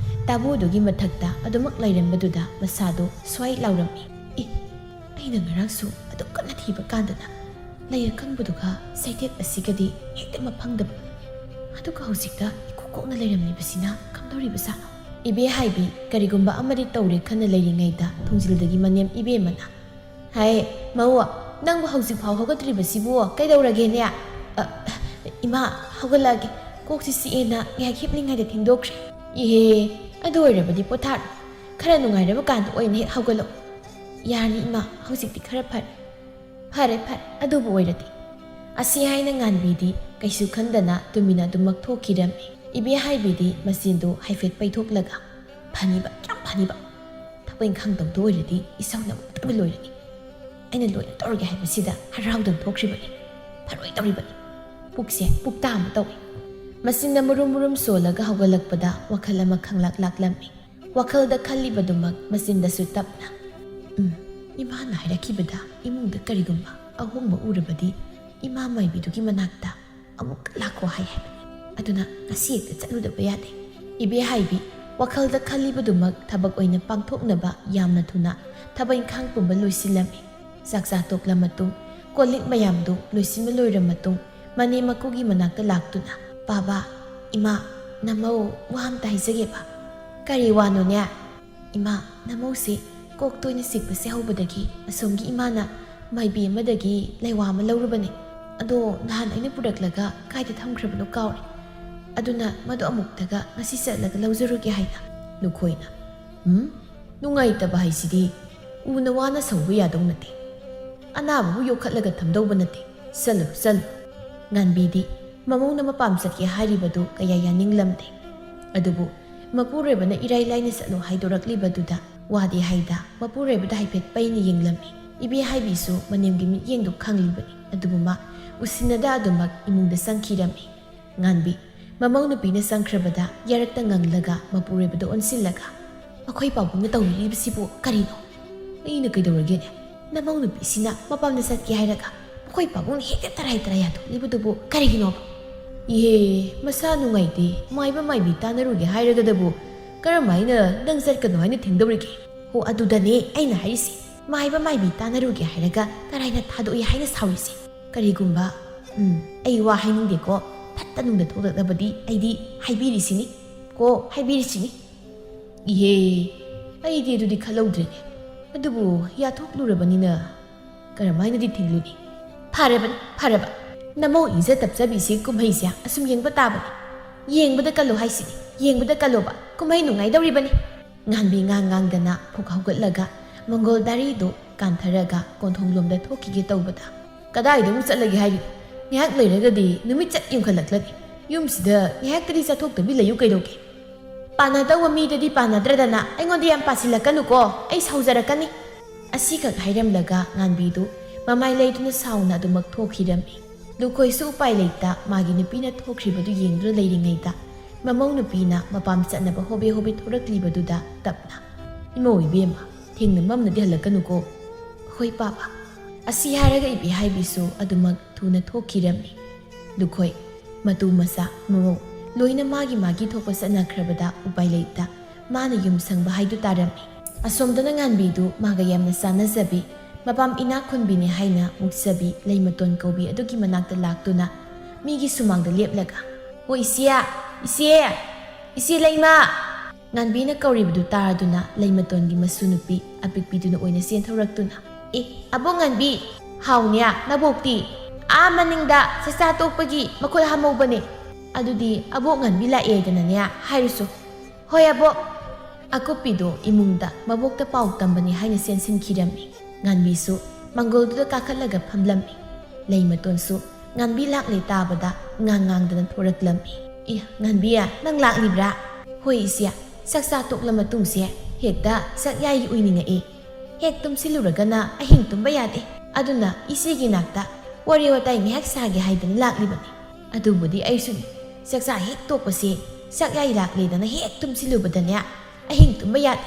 ꯇꯥꯕꯨꯗꯨꯒꯤ ꯃꯊꯛꯇ ꯑꯗꯨꯃꯛ ꯂꯩꯔꯝꯕꯗꯨꯗ ꯃꯁꯥꯗꯨ ꯁ꯭ꯋꯥꯏ ꯂꯥꯎꯔꯝꯃꯤ꯫ "ꯏ, ꯑꯩꯅ ꯉꯔꯥꯡꯁꯨ ꯑꯗꯨꯛ ꯀꯟꯅ ꯊꯤꯕ ꯀꯥꯟꯗꯅ ꯂꯩ ꯑꯀꯪꯕꯗꯨꯒ ꯆꯩꯇꯦꯛ ꯑꯁꯤꯒꯗꯤ ꯍꯦꯛꯇ ꯃꯐꯪꯗꯕ꯫ ꯑꯗꯨꯒ ꯍꯧꯖꯤꯛꯇ ꯏꯀꯣꯛ ꯀꯣꯛꯅ ꯂꯩꯔꯝꯂꯤꯕꯁꯤꯅ ꯀꯝꯗꯧꯔꯤꯕꯖꯥꯠꯅꯣ?" ꯏꯕꯦ ꯍꯥꯏꯕꯤ ꯀꯔꯤꯒꯨꯝꯕ ꯑꯃꯗꯤ ꯇꯧꯔꯦ ꯈꯟꯅ ꯂꯩꯔꯤꯉꯩꯗ ꯊꯣꯡꯖꯤꯜꯗꯒꯤ ꯃꯅꯦꯝ ꯏꯕꯦꯝꯃꯅ, "ꯍꯥꯏ, ꯃꯧ, ꯅꯪꯕꯨ ꯍꯧꯖꯤꯛꯐꯥꯎ ꯍꯧꯒꯠꯇ꯭ꯔꯤꯕꯁꯤꯕꯨ ꯀꯩꯗꯧꯔꯒꯦꯅꯦ?" "ꯑ, ꯏꯃꯥ, ꯍꯧꯒꯠꯂꯛꯑꯒꯦ꯫ ꯀꯣꯛꯁꯤ ꯆꯤꯛꯑꯦꯅ ꯉꯥꯏꯍꯥꯛ ꯍꯤꯞꯂꯤꯉꯩꯗ ꯊꯦꯡꯗꯣꯛꯈ꯭ꯔꯦ꯫" "ꯏꯍꯦ, ꯑꯗꯨ ꯑꯣꯏꯔꯕꯗꯤ ꯄꯣꯊꯥꯔꯣ꯫ ꯈꯔ ꯅꯨꯡꯉꯥꯏꯔꯕ ꯀꯥꯟꯗ ꯑꯣꯏꯅ ꯍꯦꯛ ꯍꯧꯒꯠꯂꯛꯑꯣ꯫" "ꯌꯥꯔꯅꯤ ꯏꯃꯥ, ꯍꯧꯖꯤꯛꯇꯤ ꯈꯔ ꯐꯔꯦ꯫" "ꯐꯔꯦ, ꯐꯔꯦ, ꯑꯗꯨꯕꯨ ꯑꯣꯏꯔꯗꯤ꯫" ꯑꯁꯤ ꯍꯥꯏꯅ ꯉꯥꯟꯕꯤꯗꯤ ꯀꯩꯁꯨ ꯈꯟꯗꯅ ꯇꯨꯃꯤꯟꯅ ꯑꯗꯨꯃꯛ ꯊꯣꯛꯈꯤꯔꯝꯃꯤ꯫ ꯏꯕꯦ ꯍꯥꯏꯕꯤꯗꯤ ꯃꯆꯤꯟꯗꯨ ꯍꯥꯏꯐꯦꯠ ꯄꯩꯊꯣꯛꯂꯒ, "ꯐꯅꯤꯕ, ꯌꯥꯝ ꯐꯅꯤꯕ꯫ ꯊꯕꯛ ꯏꯪꯈꯥꯡ ꯇꯧꯗꯣ ꯑꯣꯏꯔꯗꯤ ꯏꯁꯧꯅ ꯑꯃꯨꯛꯇꯕ ꯂꯣꯏꯔꯅꯤ꯫ ꯑꯩꯅ ꯂꯣꯏꯅ ꯇꯧꯔꯒꯦ ꯍꯥꯏꯕꯁꯤꯗ ꯍꯔꯥꯎꯗꯅ ꯊꯣꯛꯈ꯭ꯔꯤꯕꯅꯤ꯫ ꯐꯔꯣꯏ ꯇꯧꯔꯤꯕꯅꯤ꯫ ꯄꯨꯛꯁꯦ ꯄꯨꯛꯇꯥ ꯑꯃ ꯇꯧꯏ꯫" ꯃꯆꯤꯟꯗ ꯃꯨꯔꯨꯝ ꯃꯨꯔꯨꯝ ꯁꯣꯜꯂꯒ ꯍꯧꯒꯠꯂꯛꯄꯗ ꯋꯥꯈꯜ ꯑꯃ ꯈꯪꯂꯥꯛ ꯂꯥꯛꯂꯝꯃꯤ꯫ ꯋꯥꯈꯜꯗ ꯈꯜꯂꯤꯕꯗꯨꯃꯛ ꯃꯆꯤꯟꯗꯁꯨ ꯇꯞꯅ, "ꯎꯝ, ꯏꯃꯥꯅ ꯍꯥꯏꯔꯛꯈꯤꯕꯗ ꯏꯃꯨꯡꯗ ꯀꯔꯤꯒꯨꯝꯕ ꯑꯍꯣꯡꯕ ꯎꯔꯕꯗꯤ ꯏꯃꯥ ꯃꯥꯏꯕꯤꯗꯨꯒꯤ ꯃꯅꯥꯛꯇ ꯑꯃꯨꯛꯀ ꯂꯥꯛꯈꯣ ꯍꯥꯏ ꯍꯥꯏꯕꯅꯤ꯫ ꯑꯗꯨꯅ ꯉꯁꯤ ꯍꯦꯛꯇ ꯆꯠꯂꯨꯗꯕ ꯌꯥꯗꯦ꯫" ꯏꯕꯦ ꯍꯥꯏꯕꯤ ꯋꯥꯈꯜꯗ ꯈꯜꯂꯤꯕꯗꯨꯃꯛ ꯊꯕꯛ ꯑꯣꯏꯅ ꯄꯥꯡꯊꯣꯛꯅꯕ ꯌꯥꯝꯅ ꯊꯨꯅ ꯊꯕꯛ ꯏꯪꯈꯥꯡ ꯄꯨꯝꯕ ꯂꯣꯏꯁꯤꯜꯂꯝꯃꯤ꯫ ꯆꯥꯛ ꯆꯥ ꯇꯣꯛꯂ ꯃꯇꯨꯡ, ꯀꯣꯜ ꯂꯤꯛ ꯃꯌꯥꯝꯗꯨ ꯂꯣꯏꯁꯤꯟꯕ ꯂꯣꯏꯔ ꯃꯇꯨꯡ, ꯃꯅꯦꯝ ꯃꯀꯨꯒꯤ ꯃꯅꯥꯛꯇ ꯂꯥꯛꯇꯨꯅ, "ꯄꯥꯕ, ꯏꯃꯥ, ꯅꯃꯧ, ꯋꯥ ꯑꯝꯇ ꯍꯥꯏꯖꯒꯦꯕ꯫" "ꯀꯔꯤ ꯋꯥꯅꯣꯅꯦ?" "ꯏꯃꯥ, ꯅꯃꯧꯁꯦ ꯀꯣꯛ ꯇꯣꯏꯅ ꯆꯤꯛꯄꯁꯦ ꯍꯧꯕꯗꯒꯤ ꯑꯁꯣꯝꯒꯤ ꯏꯃꯥꯅ ꯃꯥꯏꯕꯤ ꯑꯃꯗꯒꯤ ꯂꯩꯋꯥ ꯑꯃ ꯂꯧꯔꯨꯕꯅꯦ꯫ ꯑꯗꯣ ꯅꯍꯥꯟ ꯑꯩꯅ ꯄꯨꯔꯛꯂꯒ ꯀꯥꯏꯗ ꯊꯝꯈ꯭ꯔꯕꯅꯣ ꯀꯥꯎꯔꯦ꯫ ꯑꯗꯨꯅ ꯃꯗꯨ ꯑꯃꯨꯛꯇꯒ ꯉꯁꯤ ꯆꯠꯂꯒ ꯂꯧꯖꯔꯨꯒꯦ ꯍꯥꯏꯅ꯫" ꯅꯨꯈꯣꯏꯅ, "ꯎꯝ? ꯅꯨꯡꯉꯥꯏꯇꯕ ꯍꯥꯏꯁꯤꯗꯤ ꯎꯅ ꯋꯥꯅ ꯁꯧꯕ ꯌꯥꯗꯧ ꯅꯠꯇꯦ꯫ ꯑꯅꯥꯕꯕꯨ ꯌꯣꯛꯈꯠꯂꯒ ꯊꯝꯗꯧꯕ ꯅꯠꯇꯦ꯫ ꯆꯠꯂꯨ, ꯆꯠꯂꯨ꯫" ꯉꯥꯟꯕꯤꯗꯤ ꯃꯃꯧꯅ ꯃꯄꯥꯝ ꯆꯠꯀꯦ ꯍꯥꯏꯔꯤꯕꯗꯨ ꯀꯌꯥ ꯌꯥꯅꯤꯡꯂꯝꯗꯦ꯫ ꯑꯗꯨꯕꯨ ꯃꯄꯨꯔꯣꯏꯕꯅ ꯏꯔꯥꯏ ꯂꯥꯏꯅ ꯆꯠꯂꯣ ꯍꯥꯏꯗꯣꯔꯛꯂꯤꯕꯗꯨꯗ ꯋꯥꯗꯦ ꯍꯥꯏꯗ ꯃꯄꯨꯔꯣꯏꯕꯗ ꯍꯥꯏꯐꯦꯠ ꯄꯩꯅ ꯌꯦꯡꯂꯝꯃꯤ꯫ ꯏꯕꯦ ꯍꯥꯏꯕꯤꯁꯨ ꯃꯅꯦꯝꯒꯤ ꯃꯤꯠꯌꯦꯡꯗꯨ ꯈꯪꯂꯤꯕꯅꯤ꯫ ꯑꯗꯨꯕꯨ ꯃꯥ ꯎꯁꯤꯟꯅꯗ ꯑꯗꯨꯃꯛ ꯏꯃꯨꯡꯗ ꯆꯪꯈꯤꯔꯝꯃꯤ꯫ ꯉꯥꯟꯕꯤ ꯃꯃꯧ ꯅꯨꯄꯤꯅ ꯆꯪꯈ꯭ꯔꯕꯗ ꯌꯥꯔꯛꯇ ꯉꯪꯂꯒ ꯃꯄꯨꯔꯣꯏꯕꯗ ꯑꯣꯟꯁꯤꯜꯂꯒ, "ꯑꯩꯈꯣꯏ ꯄꯥꯕꯨꯡꯅ ꯇꯧꯕꯤꯔꯤꯕꯁꯤꯕꯨ ꯀꯔꯤꯅꯣ? ꯑꯩꯅ ꯀꯩꯗꯧꯔꯒꯦꯅꯦ? ꯅꯃꯧ ꯅꯨꯄꯤꯁꯤꯅ ꯃꯄꯥꯝꯗ ꯆꯠꯀꯦ ꯍꯥꯏꯔꯒ ꯑꯩꯈꯣꯏ ꯄꯥꯕꯨꯡꯅ ꯍꯦꯛꯇ ꯇꯔꯥꯏ ꯇꯔꯥꯏ ꯌꯥꯊꯣꯛꯂꯤꯕꯗꯨꯕꯨ ꯀꯔꯤꯒꯤꯅꯣꯕ? ꯏꯍꯦ, ꯃꯁꯥ ꯅꯨꯡꯉꯥꯏꯇꯦ, ꯃꯥꯏꯕ ꯃꯥꯏꯕꯤ ꯇꯥꯟꯅꯔꯨꯒꯦ ꯍꯥꯏꯔꯒꯗꯕꯨ ꯀꯔꯝꯍꯥꯏꯅ ꯅꯪ ꯆꯠꯀꯅꯣ ꯍꯥꯏꯅ ꯊꯤꯡꯗꯧꯔꯤꯒꯦ? ꯍꯣ, ꯑꯗꯨꯗꯅꯦ ꯑꯩꯅ ꯍꯥꯏꯔꯤꯁꯦ, ꯃꯥꯏꯕ ꯃꯥꯏꯕꯤ ꯇꯥꯟꯅꯔꯨꯒꯦ ꯍꯥꯏꯔꯒ ꯇꯔꯥꯏꯅ ꯊꯥꯗꯣꯛꯏ ꯍꯥꯏꯅ ꯁꯥꯎꯔꯤꯁꯦ꯫ ꯀꯔꯤꯒꯨꯝꯕ, ꯎꯝ, ꯑꯩ ꯋꯥ ꯍꯥꯏꯅꯤꯡꯗꯦꯀꯣ, ꯐꯠꯇ ꯅꯨꯡꯗ ꯊꯣꯛꯂꯛꯅꯕꯗꯤ ꯑꯩꯗꯤ ꯍꯥꯏꯕꯤꯔꯤꯁꯤꯅꯤ ꯀꯣ, ꯍꯥꯏꯕꯤꯔꯤꯁꯤꯅꯤ꯫ ꯏꯍꯦ, ꯑꯩꯗꯤ ꯑꯗꯨꯗꯤ ꯈꯜꯍꯧꯗ꯭ꯔꯦꯅꯦ꯫ ꯑꯗꯨꯕꯨ ꯌꯥꯊꯣꯛꯂꯨꯔꯕꯅꯤꯅ ꯀꯔꯝꯍꯥꯏꯅꯗꯤ ꯊꯤꯡꯂꯨꯅꯤ? ꯐꯔꯕꯅꯤ, ꯐꯔꯕ꯫ ꯅꯃꯧ ꯏꯖ ꯇꯞꯆꯕꯤꯁꯤ ꯀꯨꯝꯍꯩꯁꯦ ꯑꯁꯨꯝ ꯌꯦꯡꯕ ꯇꯥꯕꯅꯤ꯫ ꯌꯦꯡꯕꯗ ꯀꯜꯂꯨ ꯍꯥꯏꯁꯤꯅꯤ, ꯌꯦꯡꯕꯗ ꯀꯜꯂꯣꯕ, ꯀꯨꯝꯍꯩ ꯅꯨꯡꯉꯥꯏꯗꯧꯔꯤꯕꯅꯤ꯫ ꯉꯥꯟꯕꯤ ꯉꯥꯡ ꯉꯥꯡꯗꯅ ꯐꯨꯛ ꯍꯧꯒꯠꯂꯒ ꯃꯪꯒꯣꯜ ꯗꯥꯔꯤꯗꯨ ꯀꯥꯟꯊꯔꯒ ꯀꯣꯟꯊꯣꯡꯂꯣꯝꯗ ꯊꯣꯛꯈꯤꯒꯦ ꯇꯧꯕꯗ, "ꯀꯗꯥꯏꯗ ꯑꯃꯨꯛ ꯆꯠꯂꯒꯦ ꯍꯥꯏꯔꯤꯅꯣ? ꯉꯥꯏꯍꯥꯛ ꯂꯩꯔꯒꯗꯤ ꯅꯨꯃꯤꯠ ꯆꯠ ꯌꯨꯡꯈꯠꯂꯛꯂꯅꯤ꯫ ꯌꯨꯝꯁꯤꯗ ꯉꯥꯏꯍꯥꯛꯇꯗꯤ ꯆꯠꯊꯣꯛꯇꯕꯤ ꯂꯩꯌꯨ ꯀꯩꯗꯧꯒꯦ? ꯄꯥꯟꯅꯗꯧꯕ ꯃꯤꯗꯗꯤ ꯄꯥꯟꯅꯗ꯭ꯔꯗꯅ ꯑꯩꯉꯣꯟꯗ ꯌꯥꯝ ꯄꯥꯁꯤꯜꯂꯛꯀꯅꯨꯀꯣ, ꯑꯩ ꯁꯥꯎꯖꯔꯛꯀꯅꯤ"꯫ ꯑꯁꯤꯈꯛ ꯍꯥꯏꯔꯝꯂꯒ ꯉꯥꯟꯕꯤꯗꯨ ꯃꯃꯥꯏ ꯂꯩꯗꯨꯅ ꯁꯥꯎꯅ ꯑꯗꯨꯃꯛ ꯊꯣꯛꯈꯤꯔꯝꯃꯤ꯫ ꯂꯨꯈꯣꯏꯁꯨ ꯎꯄꯥꯏ ꯂꯩꯇ ꯃꯥꯒꯤ ꯅꯨꯄꯤꯅ ꯊꯣꯛꯈ꯭ꯔꯤꯕꯗꯨ ꯌꯦꯡꯗꯨꯅ ꯂꯩꯔꯤꯉꯩꯗ, ꯃꯃꯧ ꯅꯨꯄꯤꯅ ꯃꯄꯥꯝ ꯆꯠꯅꯕ ꯍꯣꯕꯦ ꯍꯣꯕꯦ ꯊꯣꯔꯛꯂꯤꯕꯗꯨꯗ ꯇꯞꯅ, "ꯏꯃꯧ ꯏꯕꯦꯝꯃ, ꯊꯦꯡꯅ ꯃꯝꯅꯗꯤ ꯍꯜꯂꯛꯀꯅꯨꯀꯣ"꯫ "ꯍꯣꯏ ꯄꯥꯕ"꯫ ꯑꯁꯤ ꯍꯥꯏꯔꯒ ꯏꯕꯦ ꯍꯥꯏꯕꯤꯁꯨ ꯑꯗꯨꯃꯛ ꯊꯨꯅ ꯊꯣꯛꯈꯤꯔꯝꯃꯤ꯫ ꯂꯨꯈꯣꯏ, ꯃꯇꯨ ꯃꯆꯥ, ꯃꯃꯧ ꯂꯣꯏꯅ ꯃꯥꯒꯤ ꯃꯥꯒꯤ ꯊꯣꯛꯄ ꯆꯠꯅꯈ꯭ꯔꯕꯗ ꯎꯄꯥꯏ ꯂꯩꯇ ꯃꯥꯅ ꯌꯨꯝ ꯁꯪꯕ ꯍꯥꯏꯗꯨ ꯇꯥꯔꯝꯃꯤ꯫ ꯑꯁꯣꯝꯗꯅ ꯉꯥꯟꯕꯤꯗꯨ ꯃꯥꯒ ꯌꯥꯝꯅ ꯆꯥꯟꯅꯖꯕꯤ, ꯃꯄꯥꯝ ꯏꯅꯥꯛ ꯈꯨꯟꯕꯤꯅꯤ ꯍꯥꯏꯅ ꯃꯨꯛꯆꯕꯤ ꯂꯩꯃꯇꯣꯟ ꯀꯧꯕꯤ ꯑꯗꯨꯒꯤ ꯃꯅꯥꯛꯇ ꯂꯥꯛꯇꯨꯅ ꯃꯤꯒꯤ ꯁꯨꯃꯥꯡꯗ ꯂꯦꯞꯂꯒ, "ꯑꯣ ꯏꯆꯦ, ꯏꯆꯦ, ꯏꯆꯦ ꯂꯩꯃ!" ꯉꯥꯟꯕꯤꯅ ꯀꯧꯔꯤꯕꯗꯨ ꯇꯥꯔꯗꯨꯅ ꯂꯩꯃꯇꯣꯟꯒꯤ ꯃꯁꯨ ꯅꯨꯄꯤ ꯑꯄꯤꯛꯄꯤꯗꯨꯅ ꯑꯣꯏꯅ ꯆꯦꯟꯊꯣꯔꯛꯇꯨꯅ, "ꯑꯦ, ꯑꯕꯣꯛ ꯉꯥꯟꯕꯤ, ꯍꯥꯎꯅꯦ, ꯅꯕꯣꯛꯇꯤ?" "ꯑꯥ ꯃꯅꯤꯡꯗ ꯆꯥꯛꯆꯥ ꯇꯣꯛꯄꯒꯤ ꯃꯈꯨꯠ ꯍꯥꯝꯍꯧꯕꯅꯦ"꯫ "ꯑꯗꯨꯗꯤ ꯑꯕꯣꯛ ꯉꯥꯟꯕꯤ ꯂꯥꯛꯑꯦꯗꯅꯅꯦ ꯍꯥꯏꯔꯨꯁꯨ"꯫ "ꯍꯣꯏ ꯑꯕꯣꯛ"꯫ ꯑꯀꯨꯞꯄꯤꯗꯣ ꯏꯃꯨꯡꯗ ꯃꯕꯣꯛꯇ ꯄꯥꯎ ꯇꯝꯕꯅꯤ ꯍꯥꯏꯅ ꯆꯦꯟꯁꯤꯟꯈꯤꯔꯝꯃꯤ꯫ ꯉꯥꯟꯕꯤꯁꯨ ꯃꯪꯒꯣꯜꯗꯨꯗ ꯀꯥꯈꯠꯂꯒ ꯐꯝꯂꯝꯃꯤ꯫ ꯂꯩꯃꯇꯣꯟꯁꯨ ꯉꯥꯟꯕꯤ ꯂꯥꯛꯂꯦ ꯇꯥꯕꯗ ꯉꯥꯡ ꯉꯥꯡꯗꯅ ꯊꯣꯔꯛꯂꯝꯃꯤ꯫ "ꯏ, ꯉꯥꯟꯕꯤ, ꯅꯪ ꯂꯥꯛꯂꯤꯕ꯭ꯔꯥ?" "ꯍꯣꯏ ꯏꯆꯦ, ꯆꯥꯛ ꯆꯥ ꯇꯣꯛꯂ ꯃꯇꯨꯡꯁꯦ ꯍꯦꯛꯇ ꯆꯥꯛꯌꯥꯏꯒꯤ ꯑꯣꯏꯅꯤꯡꯉꯛꯏ꯫ ꯍꯦꯛ ꯇꯨꯝꯁꯤꯜꯂꯨꯔꯒꯅ ꯑꯍꯤꯡ ꯇꯨꯝꯕ ꯌꯥꯗꯦ꯫ ꯑꯗꯨꯅ ꯏꯆꯦꯒꯤ ꯅꯥꯛꯇ ꯋꯥꯔꯤ ꯋꯥꯇꯥꯏ ꯉꯥꯏꯍꯥꯛ ꯁꯥꯒꯦ ꯍꯥꯏꯗꯅ ꯂꯥꯛꯂꯤꯕꯅꯤ꯫ ꯑꯗꯨꯕꯨꯗꯤ ꯑꯩꯁꯨꯅꯤ, ꯆꯥꯛꯆꯥ ꯍꯦꯛ ꯇꯣꯛꯄꯁꯦ ꯆꯥꯛꯌꯥꯏ ꯂꯥꯛꯂꯦꯗꯅ ꯍꯦꯛ ꯇꯨꯝꯁꯤꯜꯂꯨꯕꯗꯅꯦ ꯑꯍꯤꯡ ꯇꯨꯝꯕ ꯌꯥꯗꯦ꯫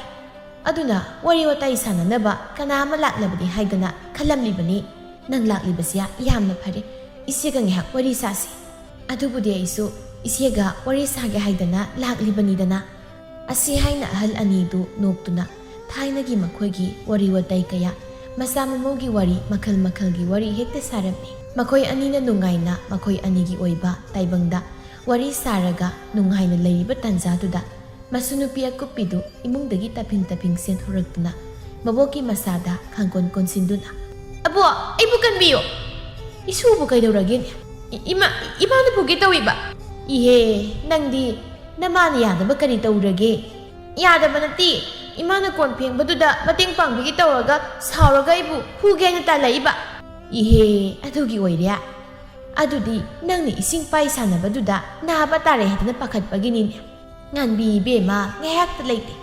ꯑꯗꯨꯅ ꯋꯥꯔꯤ ꯋꯥꯇꯥꯏ ꯁꯥꯟꯅꯅꯕ ꯀꯅꯥ ꯑꯃ ꯂꯥꯛꯂꯕꯗꯤ ꯍꯥꯏꯗꯅ ꯈꯜꯂꯝꯂꯤꯕꯅꯤ꯫ ꯅꯪ ꯂꯥꯛꯂꯤꯕꯁꯦ ꯌꯥꯝꯅ ꯐꯔꯦ꯫ ꯏꯆꯦꯒ ꯉꯥꯏꯍꯥꯛ ꯋꯥꯔꯤ ꯁꯥꯁꯤ꯫" "ꯑꯗꯨꯕꯨꯗꯤ ꯑꯩꯁꯨ ꯏꯆꯦꯒ ꯋꯥꯔꯤ ꯁꯥꯒꯦ ꯍꯥꯏꯗꯅ ꯂꯥꯛꯂꯤꯕꯅꯤꯗꯅ꯫" ꯑꯁꯤ ꯍꯥꯏꯅ ꯑꯍꯜ ꯑꯅꯤꯗꯨ ꯅꯣꯛꯇꯨꯅ ꯊꯥꯏꯅꯒꯤ ꯃꯈꯣꯏꯒꯤ ꯋꯥꯔꯤ ꯋꯥꯇꯥꯏ ꯀꯌꯥ, ꯃꯆꯥ ꯃꯃꯧꯒꯤ ꯋꯥꯔꯤ, ꯃꯈꯜ ꯃꯈꯜꯒꯤ ꯋꯥꯔꯤ ꯍꯦꯛꯇ ꯁꯥꯔꯝꯃꯤ꯫ ꯃꯈꯣꯏ ꯑꯅꯤꯅ ꯅꯨꯡꯉꯥꯏꯅ ꯃꯈꯣꯏ ꯑꯅꯤꯒꯤ ꯑꯣꯏꯕ ꯇꯥꯏꯕꯪꯗ ꯋꯥꯔꯤ ꯁꯥꯔꯒ ꯅꯨꯡꯉꯥꯏꯅ ꯂꯩꯔꯤꯕ ꯇꯥꯟꯖꯥꯗꯨꯗ, ꯃꯁꯨ ꯅꯨꯄꯤ ꯑꯀꯨꯞꯄꯤꯗꯨ ꯏꯃꯨꯡꯗꯒꯤ ꯇꯞꯐꯤꯡ ꯇꯞꯐꯤꯡ ꯆꯦꯟꯊꯣꯔꯛꯇꯨꯅ ꯃꯕꯣꯛꯀꯤ ꯃꯁꯥꯗ ꯈꯥꯡꯀꯣꯟ ꯀꯣꯟꯁꯤꯟꯗꯨꯅ, "ꯑꯕꯣꯛ, ꯑꯩꯕꯨ ꯀꯟꯕꯤꯌꯨ! ꯏꯁꯨꯕꯨ ꯀꯩꯗꯧꯔꯒꯦꯅꯦ? ꯏ-, ꯏꯃꯥ, ꯏꯃꯥꯅ ꯐꯨꯒꯦ ꯇꯧꯏꯕ꯫" "ꯏꯍꯦ, ꯅꯪꯗꯤ ꯅꯃꯥꯅ ꯌꯥꯗꯕ ꯀꯔꯤ ꯇꯧꯔꯒꯦ?" "ꯌꯥꯗꯕ ꯅꯠꯇꯦ, ꯏꯃꯥꯅ ꯀꯣꯟ ꯐꯦꯡꯕꯗꯨꯗ ꯃꯇꯦꯡ ꯄꯥꯡꯕꯤꯒꯦ ꯇꯧꯔꯒ ꯁꯥꯎꯔꯒ ꯑꯩꯕꯨ ꯐꯨꯒꯦ ꯍꯥꯏꯅ ꯇꯥꯜꯂꯛꯏꯕ꯫" "ꯏꯍꯦ, ꯑꯗꯨꯒꯤ ꯑꯣꯏꯔꯦ? ꯑꯗꯨꯗꯤ ꯅꯪꯅ ꯏꯁꯤꯡ ꯄꯥꯏ ꯁꯥꯟꯅꯕꯗꯨꯗ ꯅꯥꯕ ꯇꯥꯔꯦ ꯍꯥꯏꯗꯅ ꯄꯥꯈꯠꯄꯒꯤꯅꯤꯅꯦ꯫" "ꯉꯥꯟꯕꯤ ꯏꯕꯦꯝꯃ, ꯉꯥꯏꯍꯥꯛꯇ ꯂꯩꯇꯦ꯫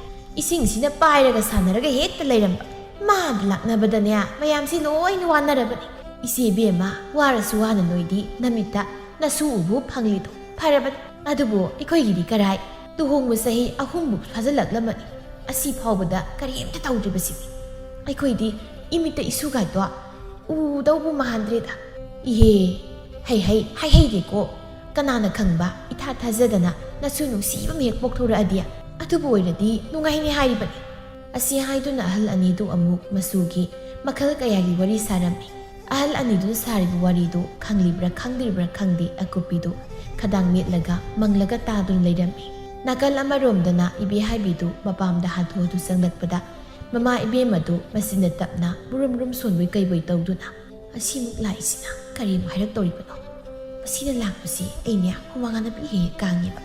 ꯏꯁꯤꯡꯁꯤꯅ ꯄꯥꯏꯔꯒ ꯁꯥꯟꯅꯔꯒ ꯍꯦꯛꯇ ꯂꯩꯔꯝꯕ꯫ ꯃꯥꯗ ꯂꯥꯛꯅꯕꯗꯅꯦ ꯃꯌꯥꯝꯁꯤ ꯂꯣꯏꯅ ꯋꯥꯅꯔꯕꯅꯤ꯫ ꯏꯆꯦ ꯏꯕꯦꯝꯃ, ꯋꯥꯔꯁꯨ ꯋꯥꯅ ꯅꯣꯏꯗꯤ ꯅꯃꯤꯠꯇ ꯅꯁꯨ ꯎꯕꯨ ꯐꯪꯂꯤꯗꯣ ꯐꯔꯕꯅꯤ꯫ ꯑꯗꯨꯕꯨ ꯑꯩꯈꯣꯏꯒꯤꯗꯤ ꯀꯔꯥꯏ? ꯂꯨꯍꯣꯡꯕ ꯆꯍꯤ ꯑꯍꯨꯝꯕꯨ ꯐꯥꯖꯤꯜꯂꯛꯂꯝꯃꯅꯤ꯫ ꯑꯁꯤ ꯐꯥꯎꯕꯗ ꯀꯔꯤꯝꯇ ꯇꯧꯗ꯭ꯔꯤꯕꯁꯤꯗꯤ꯫ ꯑꯩꯈꯣꯏꯗꯤ ꯏꯃꯤꯠꯇ ꯏꯁꯨꯒꯥꯏꯗꯣ ꯎꯗꯧꯕꯨ ꯃꯥꯟꯗ꯭ꯔꯦꯗ꯫" "ꯏꯍꯦ, ꯍꯩ ꯍꯩ, ꯍꯥꯏ ꯍꯩꯗꯦꯀꯣ꯫ ꯀꯅꯥꯅ ꯈꯪꯕ, ꯏꯊꯥ ꯊꯥꯖꯗꯅ ꯅꯁꯨ ꯅꯨꯡꯁꯤꯕ ꯑꯃ ꯍꯦꯛ ꯄꯣꯛꯊꯣꯔꯛꯑꯗꯤ? ꯑꯗꯨꯕꯨ ꯑꯣꯏꯔꯗꯤ ꯅꯨꯡꯉꯥꯏꯅꯤ ꯍꯥꯏꯔꯤꯕꯅꯤ꯫" ꯑꯁꯤ ꯍꯥꯏꯗꯨꯅ ꯑꯍꯜ ꯑꯅꯤꯗꯨ ꯑꯃꯨꯛ ꯃꯆꯨꯒꯤ ꯃꯈꯜ ꯀꯌꯥꯒꯤ ꯋꯥꯔꯤ ꯁꯥꯔꯝꯃꯤ꯫ ꯑꯍꯜ ꯑꯅꯤꯗꯨꯅ ꯁꯥꯔꯤꯕ ꯋꯥꯔꯤꯗꯨ ꯈꯪꯂꯤꯕ꯭ꯔꯥ ꯈꯪꯗ꯭ꯔꯤꯕ꯭ꯔꯥ ꯈꯪꯗꯦ, ꯑꯀꯨꯞꯄꯤꯗꯨ ꯈꯗꯥꯡ ꯃꯦꯠꯂꯒ ꯃꯪꯂꯒ ꯇꯥꯗꯨꯅ ꯂꯩꯔꯝꯃꯤ꯫ ꯅꯥꯀꯜ ꯑꯃꯔꯣꯝꯗꯅ ꯏꯕꯦꯍꯥꯏꯕꯤꯗꯨ ꯃꯄꯥꯝꯗ ꯍꯥꯊꯨ ꯍꯥꯊꯨ ꯆꯪꯂꯛꯄꯗ ꯃꯃꯥ ꯏꯕꯦꯝꯃꯗꯨ ꯃꯆꯤꯟꯗ ꯇꯞꯅ ꯃꯨꯔꯨꯝ ꯃꯨꯔꯨꯝ ꯁꯣꯟꯕꯣꯏ ꯀꯩꯕꯣꯏ ꯇꯧꯗꯨꯅ, "ꯑꯁꯤꯃꯨꯛ ꯂꯥꯛꯏꯁꯤꯅ ꯀꯔꯤ ꯑꯃꯨꯛ ꯍꯥꯏꯔꯛꯇꯧꯔꯤꯕꯅꯣ? ꯃꯁꯤꯅ ꯂꯥꯛꯄꯁꯤ ꯑꯩꯅꯦ ꯍꯨꯃꯥꯡ ꯑꯅꯞꯄꯤ ꯍꯦꯛ ꯍꯦꯛ ꯀꯥꯡꯉꯦꯕ꯫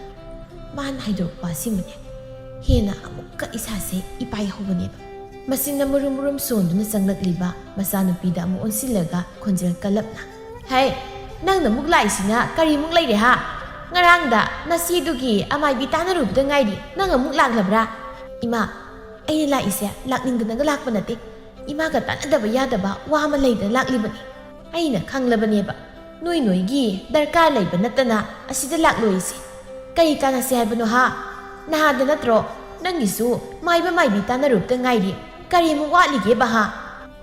ꯃꯥꯅ ꯍꯥꯏꯗꯣꯔꯛꯄ ꯑꯁꯤꯃꯅꯦ ꯍꯦꯟꯅ ꯑꯃꯨꯛꯀ ꯏꯁꯥꯁꯦ ꯏꯄꯥꯏ ꯍꯧꯕꯅꯦꯕ꯫" ꯃꯆꯤꯟꯅ ꯃꯨꯔꯨꯝ ꯃꯨꯔꯨꯝ ꯁꯣꯟꯗꯨꯅ ꯆꯪꯂꯛꯂꯤꯕ ꯃꯆꯥꯅꯨꯄꯤꯗ ꯑꯃꯨꯛ ꯑꯣꯟꯁꯤꯜꯂꯒ ꯈꯣꯟꯖꯦꯜ ꯀꯜꯂꯞꯅ, "ꯍꯩ, ꯅꯪꯅ ꯑꯃꯨꯛ ꯂꯥꯛꯏꯁꯤꯅ ꯀꯔꯤꯃꯨꯛ ꯂꯩꯔꯦ ꯍꯥ? ꯉꯔꯥꯡꯗ ꯅꯆꯦꯗꯨꯒꯤ ꯑꯃꯥꯏꯕꯤ ꯇꯥꯟꯅꯔꯨꯕꯗ ꯉꯥꯏꯔꯤ, ꯅꯪ ꯑꯃꯨꯛ ꯂꯥꯛꯂꯕ꯭ꯔꯥ? ꯏꯃꯥ, ꯑꯩꯅ ꯂꯥꯛꯏꯁꯦ ꯂꯥꯛꯅꯤꯡꯗꯅꯒ ꯂꯥꯛꯄ ꯅꯠꯇꯦ꯫ ꯏꯃꯥꯒ ꯇꯥꯟꯅꯗꯕ ꯌꯥꯗꯕ ꯋꯥ ꯑꯃ ꯂꯩꯗꯅ ꯂꯥꯛꯂꯤꯕꯅꯤ꯫ ꯑꯩꯅ ꯈꯪꯂꯕꯅꯦꯕ, ꯅꯣꯏ ꯅꯣꯏꯒꯤ ꯗꯔꯀꯥꯔ ꯂꯩꯕ ꯅꯠꯇꯅ ꯑꯁꯤꯗ ꯂꯥꯛꯂꯣꯏꯁꯦ꯫ ꯀꯔꯤ ꯇꯥꯟꯅꯁꯦ ꯍꯥꯏꯕꯅꯣ ꯍꯥ? ꯅꯍꯥꯟꯗ ꯅꯠꯇ꯭ꯔꯣ ꯅꯪꯒꯤꯁꯨ ꯃꯥꯏꯕ ꯃꯥꯏꯕꯤ ꯇꯥꯟꯅꯔꯨꯕꯗ ꯉꯥꯏꯔꯤ, ꯀꯔꯤꯃꯨꯛ ꯋꯥꯠꯂꯤꯒꯦꯕ ꯍꯥ?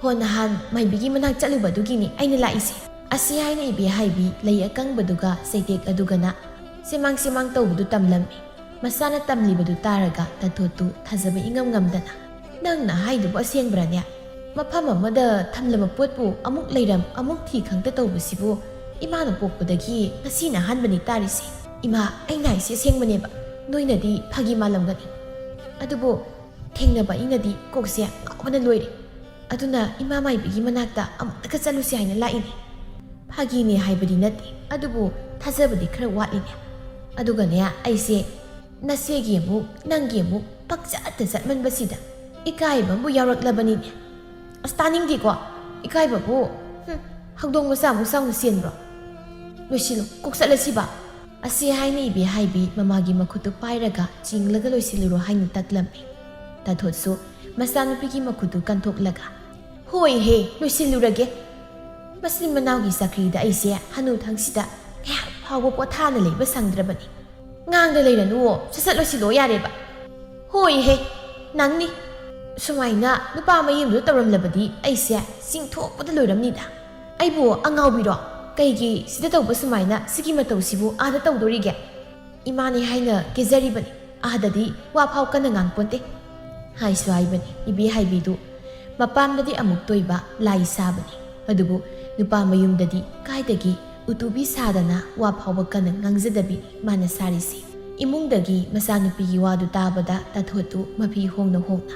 ꯍꯣ, ꯅꯍꯥꯟ ꯃꯥꯏꯕꯤꯒꯤ ꯃꯅꯥꯛ ꯆꯠꯂꯨꯕꯗꯨꯒꯤꯅꯤ ꯑꯩꯅ ꯂꯥꯛꯏꯁꯦ꯫ ꯑꯁꯤ ꯍꯥꯏꯅ ꯏꯕꯦ ꯍꯥꯏꯕꯤ ꯂꯩ ꯑꯀꯪꯕꯗꯨꯒ ꯆꯩꯇꯦꯛ ꯑꯗꯨꯒꯅ ꯁꯦꯃꯥꯡ ꯁꯦꯃꯥꯡ ꯇꯧꯕꯗꯨ ꯇꯝꯂꯝꯃꯤ꯫ ꯃꯆꯥꯅ ꯇꯝꯂꯤꯕꯗꯨ ꯇꯥꯔꯒ ꯇꯥꯊꯣꯠꯇꯨ ꯊꯥꯖꯕ ꯏꯉꯝ ꯉꯝꯗꯅ, "ꯅꯪꯅ ꯍꯥꯏꯗꯨꯕꯨ ꯑꯁꯦꯡꯕ꯭ꯔꯥꯅꯦ? ꯃꯐꯝ ꯑꯃꯗ ꯊꯝꯂꯕ ꯄꯣꯠꯄꯨ ꯑꯃꯨꯛ ꯂꯩꯔꯝ ꯑꯃꯨꯛ ꯊꯤ ꯈꯪꯗ ꯇꯧꯕꯁꯤꯕꯨ ꯏꯃꯥꯅ ꯄꯣꯛꯄꯗꯒꯤ ꯉꯁꯤꯅ ꯑꯍꯥꯟꯕꯅꯤ ꯇꯥꯔꯤꯁꯦ꯫ ꯏꯃꯥ, ꯑꯩꯅ ꯍꯥꯏꯁꯦ ꯑꯁꯦꯡꯕꯅꯦꯕ, ꯅꯣꯏꯅꯗꯤ ꯐꯥꯒꯤ ꯃꯥꯜꯂꯝꯒꯅꯤ꯫ ꯑꯗꯨꯕꯨ ꯊꯦꯡꯅꯕ ꯑꯩꯅꯗꯤ ꯀꯣꯛꯁꯦ ꯉꯥꯎꯕꯅ ꯂꯣꯏꯔꯦ꯫ ꯑꯗꯨꯅ ꯏꯃꯥ ꯃꯥꯏꯕꯤꯒꯤ ꯃꯅꯥꯛꯇ ꯑꯃꯨꯛꯇꯒ ꯆꯠꯂꯨꯁꯦ ꯍꯥꯏꯅ ꯂꯥꯛꯏꯅꯦ꯫ ꯐꯥꯒꯤꯅꯦ ꯍꯥꯏꯕꯗꯤ ꯅꯠꯇꯦ, ꯑꯗꯨꯕꯨ ꯊꯥꯖꯕꯗꯤ ꯈꯔ ꯋꯥꯠꯂꯤꯅꯦ꯫ ꯑꯗꯨꯒꯅꯦ, ꯑꯩꯁꯦ ꯅꯆꯦꯒꯤ ꯑꯃꯨꯛ ꯅꯪꯒꯤ ꯑꯃꯨꯛ ꯄꯪꯆꯠꯇ ꯆꯠꯃꯟꯕꯁꯤꯗ ꯏꯀꯥꯏꯕ ꯑꯃꯕꯨ ꯌꯥꯎꯔꯛꯂꯕꯅꯤꯅꯦ꯫ ꯑꯁ, ꯇꯥꯅꯤꯡꯗꯦꯀꯣ꯫ ꯏꯀꯥꯏꯕꯕꯨ, ꯍꯨꯝ, ꯍꯧꯗꯣꯡ ꯃꯆꯥꯃꯨꯛ ꯆꯥꯎꯅ ꯆꯦꯟꯕ꯭ꯔꯣ? ꯂꯣꯏꯁꯤꯜꯂꯨ, ꯀꯣꯛ ꯆꯠꯂꯁꯤꯕ꯫ ꯑꯁꯤ ꯍꯥꯏꯅ ꯏꯕꯦ ꯍꯥꯏꯕꯤ ꯃꯃꯥꯒꯤ ꯃꯈꯨꯠꯇꯨ ꯄꯥꯏꯔꯒ ꯆꯤꯡꯂꯒ ꯂꯣꯏꯁꯤꯜꯂꯨꯔꯣ ꯍꯥꯏꯅ ꯇꯛꯂꯝꯃꯤ꯫ ꯇꯥꯊꯣꯠꯁꯨ ꯃꯆꯥꯅꯨꯄꯤꯒꯤ ꯃꯈꯨꯠꯇꯨ ꯀꯟꯊꯣꯛꯂꯒ, "ꯍꯣꯏꯍꯦ, ꯂꯣꯏꯁꯤꯜꯂꯨꯔꯒꯦ꯫ ꯃꯆꯤꯟ ꯃꯅꯥꯎꯒꯤ ꯆꯀ꯭ꯔꯤꯗ ꯑꯩꯁꯦ ꯍꯅꯨꯊꯪꯁꯤꯗ ꯉꯥꯏꯍꯥꯛ ꯐꯥꯎꯕ ꯄꯣꯊꯥꯅ ꯂꯩꯕ ꯁꯪꯗ꯭ꯔꯕꯅꯤ꯫ ꯉꯥꯡꯗ ꯂꯩꯔꯅꯨꯋꯣ, ꯁꯠ ꯁꯠ ꯂꯣꯏꯁꯤꯜꯂꯣ ꯌꯥꯔꯦꯕ꯫ ꯍꯣꯏꯍꯦ, ꯅꯪꯅꯤ꯫ ꯁꯨꯃꯥꯏꯅ ꯅꯨꯄꯥ ꯃꯌꯨꯝꯗꯨꯗ ꯇꯧꯔꯝꯂꯕꯗꯤ ꯑꯩꯁꯦ ꯆꯤꯡꯊꯣꯛꯄꯗ ꯂꯣꯏꯔꯝꯅꯤꯗ꯫ ꯑꯩꯕꯨ ꯑꯉꯥꯎꯕꯤꯔꯣ? ꯀꯩꯒꯤ ꯁꯤꯗ ꯇꯧꯕ ꯁꯨꯃꯥꯏꯅ ꯁꯤꯒꯤ ꯃꯇꯧꯁꯤꯕꯨ ꯑꯥꯗ ꯇꯧꯗꯣꯔꯤꯒꯦ? ꯏꯃꯥꯅꯤ ꯍꯥꯏꯅ ꯀꯦꯖꯔꯤꯕꯅꯤ, ꯑꯥꯗꯗꯤ ꯋꯥ ꯐꯥꯎ ꯀꯟꯅ ꯉꯥꯡꯄꯣꯟꯇꯦ" ꯍꯥꯏꯁꯨ ꯍꯥꯏꯕꯅꯤ꯫ ꯏꯕꯦ ꯍꯥꯏꯕꯤꯗꯨ ꯃꯄꯥꯝꯗꯗꯤ ꯑꯃꯨꯛ ꯇꯣꯏꯕ ꯂꯥꯏ ꯁꯥꯕꯅꯤ, ꯑꯗꯨꯕꯨ ꯅꯨꯄꯥ ꯃꯌꯨꯝꯗꯗꯤ ꯀꯥꯏꯗꯒꯤ ꯎꯇꯨꯕꯤ ꯁꯥꯗꯅ ꯋꯥ ꯐꯥꯎꯕ ꯀꯟꯅ ꯉꯥꯡꯖꯗꯕꯤꯅꯤ ꯃꯥꯅ ꯁꯥꯔꯤꯁꯤ꯫ ꯏꯃꯨꯡꯗꯒꯤ ꯃꯆꯥꯅꯨꯄꯤꯒꯤ ꯋꯥꯗꯨ ꯇꯥꯕꯗ ꯇꯥꯊꯣꯠꯇꯨ ꯃꯐꯤ ꯍꯣꯡꯅ ꯍꯣꯡꯅ,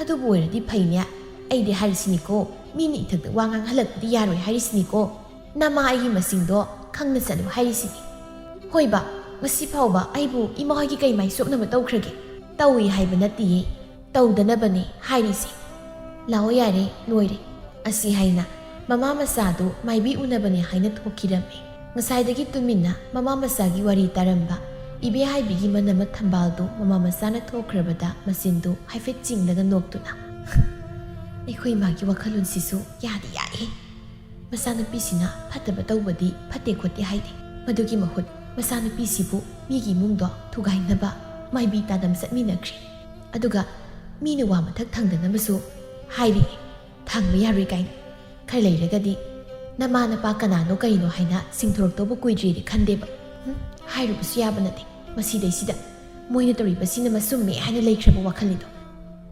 "ꯑꯗꯨꯕꯨ ꯑꯣꯏꯔꯗꯤ ꯐꯩꯅꯦ, ꯑꯩꯗꯤ ꯍꯥꯏꯔꯤꯁꯤꯅꯤꯀꯣ, ꯃꯤꯅ ꯏꯊꯛꯇ ꯋꯥ ꯉꯥꯡꯍꯜꯂꯛꯄꯗꯤ ꯌꯥꯔꯣꯏ ꯍꯥꯏꯔꯤꯁꯤꯅꯤꯀꯣ, ꯅꯃꯥ ꯑꯩꯒꯤ ꯃꯁꯤꯡꯗꯣ ꯈꯪꯅ ꯆꯠꯂꯨ ꯍꯥꯏꯔꯤꯁꯤꯅꯤ꯫ ꯍꯣꯏꯕ, ꯉꯁꯤ ꯐꯥꯎꯕ ꯑꯩꯕꯨ ꯏꯃꯥ ꯍꯣꯏꯒꯤ ꯀꯩ ꯃꯥꯏ ꯁꯣꯛꯅꯕ ꯇꯧꯈ꯭ꯔꯒꯦ? ꯇꯧꯏ ꯍꯥꯏꯕ ꯅꯠꯇꯤꯌꯦ, ꯇꯧꯗꯅꯕꯅꯦ ꯍꯥꯏꯔꯤꯁꯦ꯫ ꯂꯥꯛꯑꯣ ꯌꯥꯔꯦ, ꯂꯣꯏꯔꯦ"꯫ ꯑꯁꯤ ꯍꯥꯏꯅ ꯃꯃꯥ ꯃꯆꯥꯗꯨ ꯃꯥꯏꯕꯤ ꯎꯅꯕꯅꯦ ꯍꯥꯏꯅ ꯊꯣꯛꯈꯤꯔꯝꯃꯤ꯫ ꯉꯁꯥꯏꯗꯒꯤ ꯇꯨꯃꯤꯟꯅ ꯃꯃꯥ ꯃꯆꯥꯒꯤ ꯋꯥꯔꯤ ꯇꯥꯔꯝꯕ ꯏꯕꯦꯍꯥꯏꯕꯤꯒꯤ ꯃꯅꯥꯃꯠ ꯊꯝꯕꯥꯜꯗꯨ ꯃꯃꯥ ꯃꯆꯥꯅ ꯊꯣꯛꯈ꯭ꯔꯕꯗ ꯃꯆꯤꯟꯗꯨ ꯍꯥꯏꯐꯦꯠ ꯆꯤꯡꯂꯒ ꯅꯣꯛꯇꯨꯅ, "ꯑꯩꯈꯣꯏ ꯏꯃꯥꯒꯤ ꯋꯥꯈꯜꯂꯣꯟꯁꯤꯁꯨ ꯌꯥꯗꯤ ꯌꯥꯏꯍꯦ꯫ ꯃꯆꯥꯅꯨꯄꯤꯁꯤꯅ ꯐꯠꯇꯕ ꯇꯧꯕꯗꯤ ꯐꯠꯇꯦ ꯈꯣꯠꯇꯦ ꯍꯥꯏꯗꯦ꯫ ꯃꯗꯨꯒꯤ ꯃꯍꯨꯠ ꯃꯆꯥꯅꯨꯄꯤꯁꯤꯕꯨ ꯃꯤꯒꯤ ꯏꯃꯨꯡꯗꯣ ꯊꯨꯒꯥꯏꯅꯕ ꯃꯥꯏꯕꯤ ꯇꯥꯗꯝ ꯆꯠꯃꯤꯟꯅꯈ꯭ꯔꯦ꯫ ꯑꯗꯨꯒ ꯃꯤꯅ ꯋꯥ ꯃꯊꯛ ꯊꯪꯗꯅꯕꯁꯨ ꯍꯥꯏꯔꯤꯌꯦ꯫ ꯊꯥꯡꯕ ꯌꯥꯔꯣꯏ ꯀꯥꯏꯅ꯫ ꯈꯔ ꯂꯩꯔꯒꯗꯤ ꯅꯃꯥ ꯅꯄꯥ ꯀꯅꯥꯅꯣ ꯀꯩꯅꯣ ꯍꯥꯏꯅ ꯁꯤꯡꯊꯣꯔꯛꯇꯧꯕ ꯀꯨꯏꯗ꯭ꯔꯤꯗꯤ ꯈꯟꯗꯦꯕ꯫ ꯍꯨꯝ, ꯍꯥꯏꯔꯨꯕꯁꯨ ꯌꯥꯕ ꯅꯠꯇꯦ꯫ ꯃꯁꯤꯗꯩꯁꯤꯗ ꯃꯣꯏꯅ ꯇꯧꯔꯤꯕꯁꯤꯅ ꯃꯆꯨꯝꯃꯦ ꯍꯥꯏꯅ ꯂꯩꯈ꯭ꯔꯕ ꯋꯥꯈꯜꯅꯤꯗꯣ꯫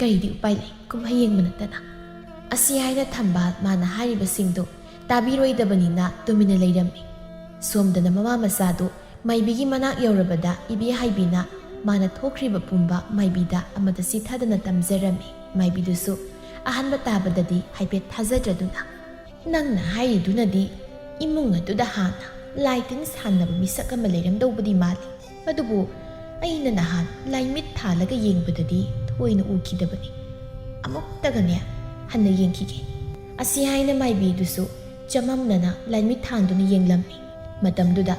ꯀꯔꯤꯗꯤ ꯎꯄꯥꯏ ꯂꯩ, ꯀꯨꯝꯍꯩ ꯌꯦꯡꯕ ꯅꯠꯇꯅ?" ꯑꯁꯤ ꯍꯥꯏꯅ ꯊꯝꯕꯥꯜ ꯃꯥꯅ ꯍꯥꯏꯔꯤꯕꯁꯤꯡꯗꯨ ꯇꯥꯕꯤꯔꯣꯏꯗꯕꯅꯤꯅ ꯇꯨꯃꯤꯟꯅ ꯂꯩꯔꯝꯃꯤ꯫ ꯁꯣꯝꯗꯅ ꯃꯃꯥ ꯃꯆꯥꯗꯨ ꯃꯥꯏꯕꯤꯒꯤ ꯃꯅꯥꯛ ꯌꯧꯔꯕꯗ ꯏꯕꯦꯍꯥꯏꯕꯤꯅ ꯃꯥꯅ ꯊꯣꯛꯈ꯭ꯔꯤꯕ ꯄꯨꯝꯕ ꯃꯥꯏꯕꯤꯗ ꯑꯃꯗ ꯆꯤꯊꯗꯅ ꯇꯝꯖꯔꯝꯃꯤ꯫ ꯃꯥꯏꯕꯤꯗꯨꯁꯨ ꯑꯍꯥꯟꯕ ꯇꯥꯕꯗꯗꯤ ꯍꯥꯏꯐꯦꯠ ꯊꯥꯖꯗ꯭ꯔꯗꯨꯅ, "ꯅꯪꯅ ꯍꯥꯏꯔꯤꯗꯨꯅꯗꯤ ꯏꯃꯨꯡ ꯑꯗꯨꯗ ꯍꯥꯟꯅ ꯂꯥꯏ ꯇꯤꯟ ꯁꯥꯟꯅꯕ ꯃꯤꯁꯛ ꯑꯃ ꯂꯩꯔꯝꯗꯧꯕꯗꯤ ꯃꯥꯜꯂꯤ꯫ ꯑꯗꯨꯕꯨ ꯑꯩꯅ ꯅꯍꯥꯟ ꯂꯥꯏꯃꯤꯠ ꯊꯥꯜꯂꯒ ꯌꯦꯡꯕꯗꯗꯤ ꯊꯣꯏꯅ ꯎꯈꯤꯗꯕꯅꯤ꯫ ꯑꯃꯨꯛꯇꯒꯅꯦ ꯍꯟꯅ ꯌꯦꯡꯈꯤꯒꯦ꯫" ꯑꯁꯤ ꯍꯥꯏꯅ ꯃꯥꯏꯕꯤꯗꯨꯁꯨ ꯆꯃꯝꯅꯅ ꯂꯥꯏꯃꯤꯠ ꯊꯥꯟꯗꯨꯅ ꯌꯦꯡꯂꯝꯃꯤ꯫ ꯃꯇꯝꯗꯨꯗ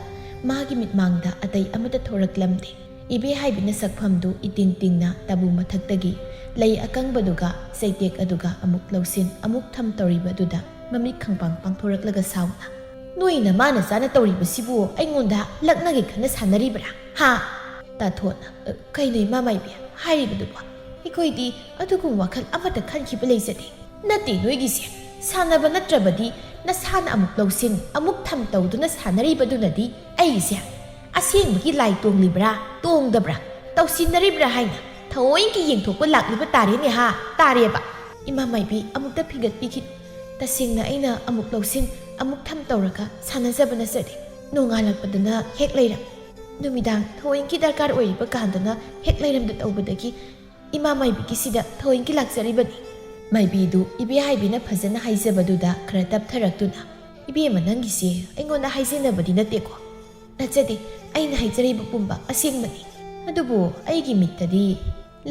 ꯃꯥꯒꯤ ꯃꯤꯠꯃꯥꯡꯗ ꯑꯇꯩ ꯑꯃꯠꯇ ꯊꯣꯔꯛꯂꯝꯗꯦ꯫ ꯏꯕꯦꯍꯥꯏꯕꯤꯅ ꯁꯛꯐꯝꯗꯨ ꯏꯇꯤꯡ ꯇꯤꯡꯅ ꯇꯥꯕꯨ ꯃꯊꯛꯇꯒꯤ ꯂꯩ ꯑꯀꯪꯕꯗꯨꯒ ꯆꯩꯇꯦꯛ ꯑꯗꯨꯒ ꯑꯃꯨꯛ ꯂꯧꯁꯤꯟ ꯑꯃꯨꯛ ꯊꯝ ꯇꯧꯔꯤꯕ ꯑꯗꯨꯗ ꯃꯃꯤꯠ ꯈꯪꯄꯥꯡ ꯄꯥꯡꯊꯣꯔꯛꯂꯒ ꯁꯥꯎꯅ, "ꯅꯣꯏ ꯅꯃꯥ ꯅꯆꯥꯅ ꯇꯧꯔꯤꯕꯁꯤꯕꯨ ꯑꯩꯉꯣꯟꯗ ꯂꯛꯅꯒꯦ ꯈꯟꯅ ꯁꯥꯟꯅꯔꯤꯕ꯭ꯔꯥ? ꯍꯥ?" ꯇꯥꯊꯣꯠꯅ, "ꯑ, ꯀꯩꯅꯣ ꯏꯃꯥ ꯃꯥꯏꯕꯤ ꯍꯥꯏꯔꯤꯕꯗꯨꯕꯣ? ꯑꯩꯈꯣꯏꯗꯤ ꯑꯗꯨꯒꯨꯝꯕ ꯋꯥꯈꯜ ꯑꯃꯠꯇ ꯈꯟꯈꯤꯕ ꯂꯩꯖꯗꯦ꯫ ꯅꯠꯇꯦ ꯅꯣꯏꯒꯤꯁꯦ꯫ ꯁꯥꯟꯅꯕ ꯅꯠꯇ꯭ꯔꯕꯗꯤ ꯅꯁꯥꯅ ꯑꯃꯨꯛ ꯂꯧꯁꯤꯟ ꯑꯃꯨꯛ ꯊꯝ ꯇꯧꯗꯨꯅ ꯁꯥꯟꯅꯔꯤꯕꯗꯨꯅꯗꯤ ꯑꯩꯒꯤꯁꯦ ꯑꯁꯦꯡꯕꯒꯤ ꯂꯥꯏ ꯇꯣꯡꯂꯤꯕ꯭ꯔꯥ ꯇꯣꯡꯗꯕ꯭ꯔꯥ ꯇꯧꯁꯤꯟꯅꯔꯤꯕ꯭ꯔꯥ ꯍꯥꯏꯅ ꯊꯑꯣꯏꯒꯤ ꯌꯦꯡꯊꯣꯛꯄ ꯂꯥꯛꯂꯤꯕ ꯇꯥꯔꯦꯅꯦ ꯍꯥ, ꯇꯥꯔꯦꯕ꯫" ꯏꯃꯥ ꯃꯥꯏꯕꯤ ꯑꯃꯨꯛꯇ ꯐꯤꯡꯒꯠꯄꯤꯈꯤꯅꯨ꯫ ꯇꯁꯦꯡꯅ ꯑꯩꯅ ꯑꯃꯨꯛ ꯂꯧꯁꯤꯟ ꯑꯃꯨꯛ ꯊꯝ ꯇꯧꯔꯒ ꯁꯥꯟꯅꯖꯕ ꯅꯠꯆꯗꯦ꯫ ꯅꯣꯡꯉꯥꯜꯂꯛꯄꯗꯅ ꯍꯦꯛ ꯂꯩꯔꯝ, ꯅꯨꯃꯤꯗꯥꯡ ꯊꯑꯣꯏꯒꯤ ꯗꯔꯀꯥꯔ ꯑꯣꯏꯔꯤꯕ ꯀꯥꯟꯗꯅ ꯍꯦꯛ ꯂꯩꯔꯝꯗ ꯇꯧꯕꯗꯒꯤ ꯏꯃꯥ ꯃꯥꯏꯕꯤꯒꯤꯁꯤꯗ ꯊꯑꯣꯏꯒꯤ ꯂꯥꯛꯆꯔꯤꯕꯅꯤ꯫ ꯃꯥꯏꯕꯤꯗꯨ ꯏꯕꯦꯍꯥꯏꯕꯤꯅ ꯐꯖꯅ ꯍꯥꯏꯖꯕꯗꯨꯗ ꯈꯔ ꯇꯞꯊꯔꯛꯇꯨꯅ, "ꯏꯕꯦꯝꯃ, ꯅꯪꯒꯤꯁꯦ ꯑꯩꯉꯣꯟꯗ ꯍꯥꯏꯖꯤꯟꯅꯕꯗꯤ ꯅꯠꯇꯦꯀꯣ?" "ꯅꯠꯆꯗꯦ, ꯑꯩꯅ ꯍꯥꯏꯖꯔꯤꯕ ꯄꯨꯝꯕ ꯑꯁꯦꯡꯕꯅꯤ꯫ ꯑꯗꯨꯕꯨ ꯑꯩꯒꯤ ꯃꯤꯠꯇꯗꯤ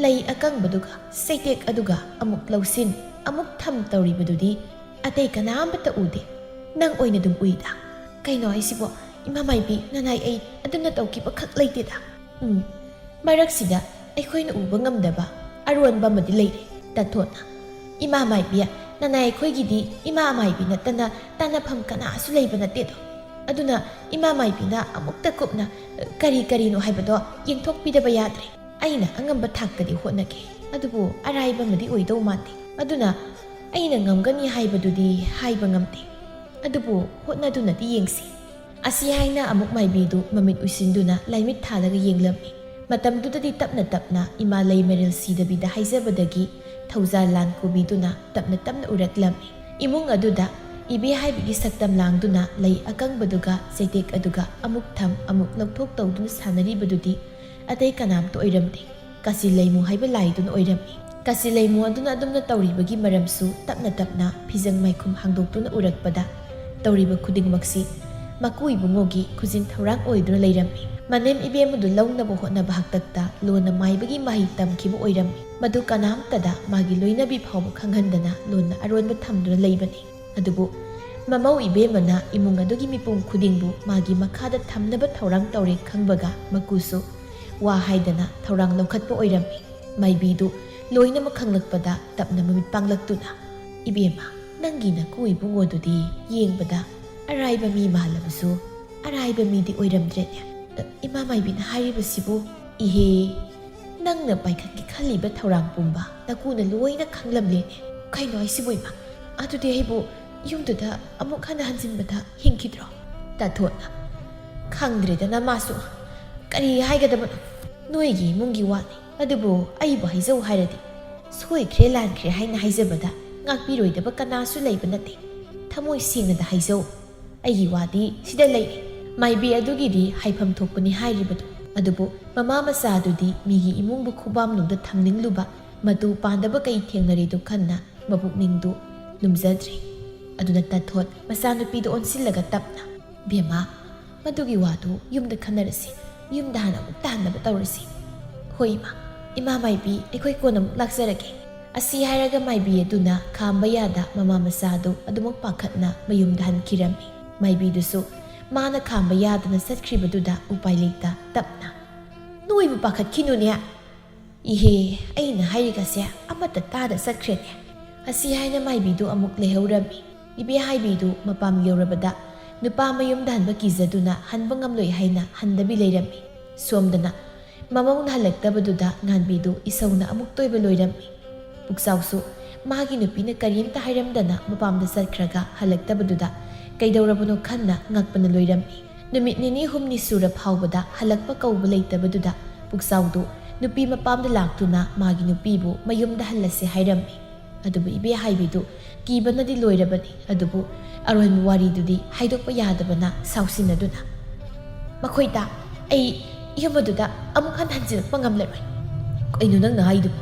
ꯂꯩ ꯑꯀꯪꯕꯗꯨꯒ ꯆꯩꯇꯦꯛ ꯑꯗꯨꯒ ꯑꯃꯨꯛ ꯂꯧꯁꯤꯟ ꯑꯃꯨꯛ ꯊꯝ ꯇꯧꯔꯤꯕꯗꯨꯗꯤ ꯑꯇꯩ ꯀꯅꯥꯝꯇ ꯎꯗꯦ꯫ ꯅꯪ ꯑꯣꯏꯅ ꯑꯗꯨꯝ ꯎꯏꯗ꯫" "ꯀꯩꯅꯣ ꯍꯥꯏꯁꯤꯕꯣ? ꯏꯃꯥ ꯃꯥꯏꯕꯤ, ꯅꯅꯥꯏ ꯑꯩ ꯑꯗꯨꯝꯅ ꯇꯧꯈꯤꯕ ꯈꯛ ꯂꯩꯇꯦꯗ꯫ ꯎꯝ, ꯃꯔꯛꯁꯤꯗ ꯑꯩꯈꯣꯏꯅ ꯎꯕ ꯉꯝꯗꯕ ꯑꯔꯣꯟꯕ ꯑꯃꯗꯤ ꯂꯩꯔꯦ", ꯇꯥꯊꯣꯠꯅ꯫ "ꯏꯃꯥ ꯃꯥꯏꯕꯤ, ꯅꯅꯥꯏ ꯑꯩꯈꯣꯏꯒꯤꯗꯤ ꯏꯃꯥ ꯃꯥꯏꯕꯤ ꯅꯠꯇꯅ ꯇꯥꯟꯅꯐꯝ ꯀꯅꯥꯁꯨ ꯂꯩꯕ ꯅꯠꯇꯦꯗꯣ꯫ ꯑꯗꯨꯅ ꯏꯃꯥ ꯃꯥꯏꯕꯤꯅ ꯑꯃꯨꯛꯇ ꯀꯨꯞꯅ ꯀꯔꯤ ꯀꯔꯤꯅꯣ ꯍꯥꯏꯕꯗꯣ ꯌꯦꯡꯊꯣꯛꯄꯤꯗꯕ ꯌꯥꯗ꯭ꯔꯦ꯫ ꯑꯩꯅ ꯑꯉꯝꯕ ꯊꯥꯛꯇꯗꯤ ꯍꯣꯠꯅꯒꯦ, ꯑꯗꯨꯕꯨ ꯑꯔꯥꯏꯕ ꯑꯃꯗꯤ ꯑꯣꯏꯗꯧ ꯃꯥꯟꯗꯦ꯫ ꯑꯗꯨꯅ ꯑꯩꯅ ꯉꯝꯒꯅꯤ ꯍꯥꯏꯕꯗꯨꯗꯤ ꯍꯥꯏꯕ ꯉꯝꯗꯦ, ꯑꯗꯨꯕꯨ ꯍꯣꯠꯅꯗꯨꯅꯗꯤ ꯌꯦꯡꯁꯤ"꯫ ꯑꯁꯤ ꯍꯥꯏꯅ ꯑꯃꯨꯛ ꯃꯥꯏꯕꯤꯗꯨ ꯃꯃꯤꯠ ꯎꯏꯁꯤꯟꯗꯨꯅ ꯂꯥꯏꯃꯤꯠ ꯊꯥꯜꯂꯒ ꯌꯦꯡꯂꯝꯃꯤ꯫ ꯃꯇꯝꯗꯨꯗꯗꯤ ꯇꯞꯅ ꯇꯞꯅ ꯏꯃꯥ ꯂꯩ ꯃꯔꯦꯜ ꯁꯤꯗꯕꯤꯗ ꯍꯥꯏꯖꯕꯗꯒꯤ ꯊꯧꯖꯥꯜ ꯂꯥꯟ ꯀꯣꯕꯤꯗꯨꯅ ꯇꯞꯅ ꯇꯞꯅ ꯎꯔꯛꯂꯝꯃꯤ꯫ ꯏꯃꯨꯡ ꯑꯗꯨꯗ ꯏꯕꯦ ꯍꯥꯏꯕꯒꯤ ꯁꯛꯇꯝ ꯂꯥꯡꯗꯨꯅ ꯂꯩ ꯑꯀꯪꯕꯗꯨꯒ ꯆꯩꯇꯦꯛ ꯑꯗꯨꯒ ꯑꯃꯨꯛ ꯊꯝ ꯑꯃꯨꯛ ꯂꯧꯊꯣꯛ ꯇꯧꯗꯨꯅ ꯁꯥꯟꯅꯔꯤꯕꯗꯨꯗꯤ ꯑꯇꯩ ꯀꯅꯥꯝꯇ ꯑꯣꯏꯔꯝꯗꯦ꯫ ꯀꯥꯆꯤ ꯂꯩꯃꯨ ꯍꯥꯏꯕ ꯂꯥꯏꯗꯨꯅ ꯑꯣꯏꯔꯝꯃꯤ꯫ ꯀꯥꯆꯤ ꯂꯩꯃꯨ ꯑꯗꯨꯅ ꯑꯗꯨꯝꯅ ꯇꯧꯔꯤꯕꯒꯤ ꯃꯔꯝꯁꯨ ꯇꯞꯅ ꯇꯞꯅ ꯐꯤꯖꯪ ꯃꯥꯏꯈꯨꯝ ꯍꯥꯡꯗꯣꯛꯇꯨꯅ ꯎꯔꯛꯄꯗ ꯇꯧꯔꯤꯕ ꯈꯨꯗꯤꯡꯃꯛꯁꯤ ꯃꯀꯨ ꯏꯕꯨꯡꯉꯣꯒꯤ ꯈꯨꯖꯤꯟ ꯊꯧꯔꯥꯡ ꯑꯣꯏꯗꯨꯅ ꯂꯩꯔꯝꯃꯤ꯫ ꯃꯅꯦꯝ ꯏꯕꯦꯝꯃꯗꯨ ꯂꯧꯅꯕ ꯍꯣꯠꯅꯕ ꯍꯥꯛꯇꯛꯇ ꯂꯣꯟꯅ ꯃꯥꯏꯕꯒꯤ ꯃꯍꯩ ꯇꯝꯈꯤꯕ ꯑꯣꯏꯔꯝꯃꯤ꯫ ꯃꯗꯨ ꯀꯅꯥꯝꯇꯗ ꯃꯥꯒꯤ ꯂꯣꯏꯅꯕꯤ ꯐꯥꯎꯕ ꯈꯪꯍꯟꯗꯅ ꯂꯣꯟꯅ ꯑꯔꯣꯟꯕ ꯊꯝꯗꯨꯅ ꯂꯩꯕꯅꯤ꯫ ꯑꯗꯨꯕꯨ ꯃꯃꯧ ꯏꯕꯦꯝꯃꯅ ꯏꯃꯨꯡ ꯑꯗꯨꯒꯤ ꯃꯤꯄꯨꯝ ꯈꯨꯗꯤꯡꯕꯨ ꯃꯥꯒꯤ ꯃꯈꯥꯗ ꯊꯝꯅꯕ ꯊꯧꯔꯥꯡ ꯇꯧꯔꯦ ꯈꯪꯕꯒ ꯃꯀꯨꯁꯨ ꯋꯥ ꯍꯥꯏꯗꯅ ꯊꯧꯔꯥꯡ ꯂꯧꯈꯠꯄ ꯑꯣꯏꯔꯝꯃꯤ꯫ ꯃꯥꯏꯕꯤꯗꯨ ꯂꯣꯏꯅꯃꯛ ꯈꯪꯂꯛꯄꯗ ꯇꯞꯅ ꯃꯃꯤꯠ ꯄꯥꯡꯂꯛꯇꯨꯅ, "ꯏꯕꯦꯝꯃ, ꯅꯪꯒꯤ ꯅꯀꯨ ꯏꯕꯨꯡꯉꯣꯗꯨꯗꯤ ꯌꯦꯡꯕꯗ ꯑꯔꯥꯏꯕ ꯃꯤ ꯃꯥꯜꯂꯕꯁꯨ ꯑꯔꯥꯏꯕ ꯃꯤꯗꯤ ꯑꯣꯏꯔꯝꯗ꯭ꯔꯦꯅꯦ꯫ ꯏꯃꯥ ꯃꯥꯏꯕꯤꯅ ꯍꯥꯏꯔꯤꯕꯁꯤꯕꯨ?" "ꯏꯍꯦ, ꯅꯪꯅ ꯄꯥꯏꯈꯠꯀꯦ ꯈꯜꯂꯤꯕ ꯊꯧꯔꯥꯡ ꯄꯨꯝꯕ ꯅꯀꯨꯅ ꯂꯣꯏꯅ ꯈꯪꯂꯝꯂꯦꯅꯦ꯫ ꯀꯩꯅꯣ ꯍꯥꯏꯁꯤꯕꯨ ꯏꯃꯥ? ꯑꯗꯨꯗꯤ ꯑꯩꯕꯨ ꯌꯨꯝꯗꯨꯗ ꯑꯃꯨꯛ ꯍꯟꯅ ꯍꯟꯖꯤꯟꯕꯗ ꯍꯤꯡꯈꯤꯗ꯭ꯔꯣ?" ꯇꯥꯊꯣꯠꯅ, "ꯈꯪꯗ꯭ꯔꯦꯗꯅ ꯃꯥꯁꯨ꯫ ꯀꯔꯤ ꯍꯥꯏꯒꯗꯕꯅꯣ? ꯅꯣꯏꯒꯤ ꯏꯃꯨꯡꯒꯤ ꯋꯥꯅꯤ꯫ ꯑꯗꯨꯕꯨ ꯑꯩꯕꯨ ꯍꯥꯏꯖꯧ ꯍꯥꯏꯔꯗꯤ, ꯁꯣꯏꯈ꯭ꯔꯦ ꯂꯥꯟꯈ꯭ꯔꯦ ꯍꯥꯏꯅ ꯍꯥꯏꯖꯕꯗ ꯉꯥꯛꯄꯤꯔꯣꯏꯗꯕ ꯀꯅꯥꯁꯨ ꯂꯩꯕ ꯅꯠꯇꯦ꯫ ꯊꯃꯣꯏ ꯁꯦꯡꯅꯗ ꯍꯥꯏꯖꯧ꯫ ꯑꯩꯒꯤ ꯋꯥꯗꯤ ꯁꯤꯗ ꯂꯩꯔꯦ꯫ ꯃꯥꯏꯕꯤ ꯑꯗꯨꯒꯤꯗꯤ ꯍꯥꯏꯐꯝ ꯊꯣꯛꯄꯅꯤ ꯍꯥꯏꯔꯤꯕꯗꯨ꯫ ꯑꯗꯨꯕꯨ ꯃꯃꯥ ꯃꯆꯥꯗꯨꯗꯤ ꯃꯤꯒꯤ ꯏꯃꯨꯡꯕꯨ ꯈꯨꯕꯥꯝꯅꯨꯡꯗ ꯊꯝꯅꯤꯡꯂꯨꯕ, ꯃꯇꯨ ꯄꯥꯟꯗꯕ ꯀꯩ ꯊꯦꯡꯅꯔꯦꯗꯣ ꯈꯟꯅ ꯃꯄꯨꯛꯅꯤꯡꯗꯨ ꯂꯨꯝꯖꯗ꯭ꯔꯦ꯫ ꯑꯗꯨꯅ ꯇꯥꯊꯣꯠ ꯃꯆꯥꯅꯨꯄꯤꯗ ꯑꯣꯟꯁꯤꯜꯂꯒ ꯇꯞꯅ, "ꯕꯦꯝꯃ, ꯃꯗꯨꯒꯤ ꯋꯥꯗꯨ ꯌꯨꯝꯗ ꯈꯟꯅꯔꯁꯤ꯫ ꯌꯨꯝꯗ ꯍꯥꯟꯅ ꯑꯃꯨꯛ ꯇꯥꯍꯟꯅꯕ ꯇꯧꯔꯁꯤ꯫" "ꯍꯣꯏ ꯏꯃꯥ꯫ ꯏꯃꯥ ꯃꯥꯏꯕꯤ, ꯑꯩꯈꯣꯏ ꯀꯣꯟꯅ ꯑꯃꯨꯛ ꯂꯥꯛꯆꯔꯒꯦ꯫" ꯑꯁꯤ ꯍꯥꯏꯔꯒ ꯃꯥꯏꯕꯤ ꯑꯗꯨꯅ ꯈꯥꯝꯕ ꯌꯥꯗ ꯃꯃꯥ ꯃꯆꯥ ꯑꯗꯨ ꯑꯗꯨꯃꯛ ꯄꯥꯈꯠꯅ ꯃꯌꯨꯝꯗ ꯍꯟꯈꯤꯔꯝꯃꯤ꯫ ꯃꯥꯏꯕꯤꯗꯨꯁꯨ ꯃꯥꯅ ꯈꯥꯝꯕ ꯌꯥꯗꯅ ꯆꯠꯈ꯭ꯔꯤꯕꯗꯨꯗ ꯎꯄꯥꯏ ꯂꯩꯇ ꯇꯞꯅ, "ꯅꯣꯏꯕꯨ ꯄꯥꯈꯠꯈꯤꯅꯨꯅꯦ꯫ ꯏꯍꯦ, ꯑꯩꯅ ꯍꯥꯏꯔꯤꯒꯁꯦ ꯑꯃꯠꯇ ꯇꯥꯗ ꯆꯠꯈ꯭ꯔꯦꯅꯦ"꯫ ꯑꯁꯤ ꯍꯥꯏꯅ ꯃꯥꯏꯕꯤꯗꯨ ꯑꯃꯨꯛ ꯂꯩꯍꯧꯔꯝꯃꯤ꯫ ꯏꯕꯦꯍꯥꯏꯕꯤꯗꯨ ꯃꯄꯥꯝ ꯌꯧꯔꯕꯗ ꯅꯨꯄꯥ ꯃꯌꯨꯝꯗ ꯍꯟꯕ ꯀꯤꯖꯗꯨꯅ ꯍꯟꯕ ꯉꯝꯂꯣꯏ ꯍꯥꯏꯅ ꯍꯟꯗꯕꯤ ꯂꯩꯔꯝꯃꯤ꯫ ꯁꯣꯝꯗꯅ ꯃꯃꯧꯅ ꯍꯜꯂꯛꯇꯕꯗꯨꯗ ꯉꯥꯟꯕꯤꯗꯨ ꯏꯁꯧꯅ ꯑꯃꯨꯛ ꯇꯣꯏꯕ ꯂꯣꯏꯔꯝꯃꯤ꯫ ꯄꯨꯛꯆꯥꯎꯁꯨ ꯃꯥꯒꯤ ꯅꯨꯄꯤꯅ ꯀꯔꯤꯝꯇ ꯍꯥꯏꯔꯝꯗꯅ ꯃꯄꯥꯝꯗ ꯆꯠꯈ꯭ꯔꯒ ꯍꯜꯂꯛꯇꯕꯗꯨꯗ ꯀꯩꯗꯧꯔꯕꯅꯣ ꯈꯟꯅ ꯉꯛꯄꯅ ꯂꯣꯏꯔꯝꯃꯤ꯫ ꯅꯨꯃꯤꯠ ꯅꯤꯅꯤ ꯍꯨꯝꯅꯤ ꯁꯨꯔ ꯐꯥꯎꯕꯗ ꯍꯜꯂꯛꯄ ꯀꯧꯕ ꯂꯩꯇꯕꯗꯨꯗ ꯄꯨꯛꯆꯥꯎꯗꯨ ꯅꯨꯄꯤ ꯃꯄꯥꯝꯗ ꯂꯥꯛꯇꯨꯅ ꯃꯥꯒꯤ ꯅꯨꯄꯤꯕꯨ ꯃꯌꯨꯝꯗ ꯍꯜꯂꯁꯦ ꯍꯥꯏꯔꯝꯃꯤ꯫ ꯑꯗꯨꯕꯨ ꯏꯕꯦꯍꯥꯏꯕꯤꯗꯨ ꯀꯤꯕꯅꯗꯤ ꯂꯣꯏꯔꯕꯅꯤ꯫ ꯑꯗꯨꯕꯨ ꯑꯔꯣꯏꯕ ꯋꯥꯔꯤꯗꯨꯗꯤ ꯍꯥꯏꯗꯣꯛꯄ ꯌꯥꯗꯕꯅ ꯁꯥꯎꯁꯤꯟꯅꯗꯨꯅ, "ꯃꯈꯣꯏꯗ ꯑꯩ ꯌꯨꯝ ꯑꯗꯨꯗ ꯑꯃꯨꯛ ꯍꯟꯅ ꯍꯟꯖꯤꯜꯂꯛꯄ ꯉꯝꯂꯔꯣꯏ"꯫ "ꯀꯩꯅꯣ ꯅꯪꯅ ꯍꯥꯏꯗꯨꯕꯣ?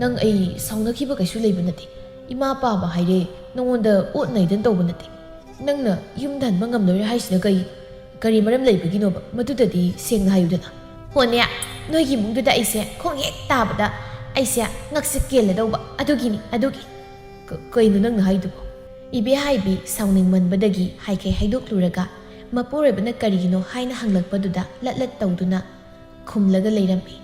ꯅꯪ ꯑꯩ ꯁꯥꯎꯅꯈꯤꯕ ꯀꯩꯁꯨ ꯂꯩꯕ ꯅꯠꯇꯦ꯫ ꯏꯃꯥ ꯄꯥꯕ ꯍꯥꯏꯔꯦ ꯅꯉꯣꯟꯗ ꯑꯣꯠ ꯅꯩꯗꯅ ꯇꯧꯕ ꯅꯠꯇꯦ꯫ ꯅꯪꯅ ꯌꯨꯝꯗ ꯍꯟꯕ ꯉꯝꯂꯔꯣꯏ ꯍꯥꯏꯁꯤꯅ ꯀꯩ? ꯀꯔꯤ ꯃꯔꯝ ꯂꯩꯕꯒꯤꯅꯣꯕ? ꯃꯗꯨꯗꯗꯤ ꯁꯦꯡꯅ ꯍꯥꯏꯌꯨꯗꯅ"꯫ "ꯍꯣꯅꯦ, ꯅꯣꯏꯒꯤ ꯏꯃꯨꯡꯗꯨꯗ ꯑꯩꯁꯦ ꯈꯣꯡ ꯍꯦꯛ ꯇꯥꯕꯗ ꯑꯩꯁꯦ ꯉꯛꯁꯦ ꯀꯦꯜꯂꯗꯧꯕ꯫ ꯑꯗꯨꯒꯤꯅꯤ, ꯑꯗꯨꯒꯤ"꯫ "ꯀ-, ꯀꯩꯅꯣ ꯅꯪꯅ ꯍꯥꯏꯗꯨꯕꯣ?" ꯏꯕꯦꯍꯥꯏꯕꯤ ꯁꯥꯎꯅꯤꯡꯃꯟꯕꯗꯒꯤ ꯍꯥꯏꯈꯩ ꯍꯥꯏꯗꯣꯛꯂꯨꯔꯒ ꯃꯄꯨꯔꯣꯏꯕꯅ ꯀꯔꯤꯒꯤꯅꯣ ꯍꯥꯏꯅ ꯍꯪꯂꯛꯄꯗꯨꯗ ꯂꯠ ꯂꯠ ꯇꯧꯗꯨꯅ ꯈꯨꯝꯂꯒ ꯂꯩꯔꯝꯃꯤ꯫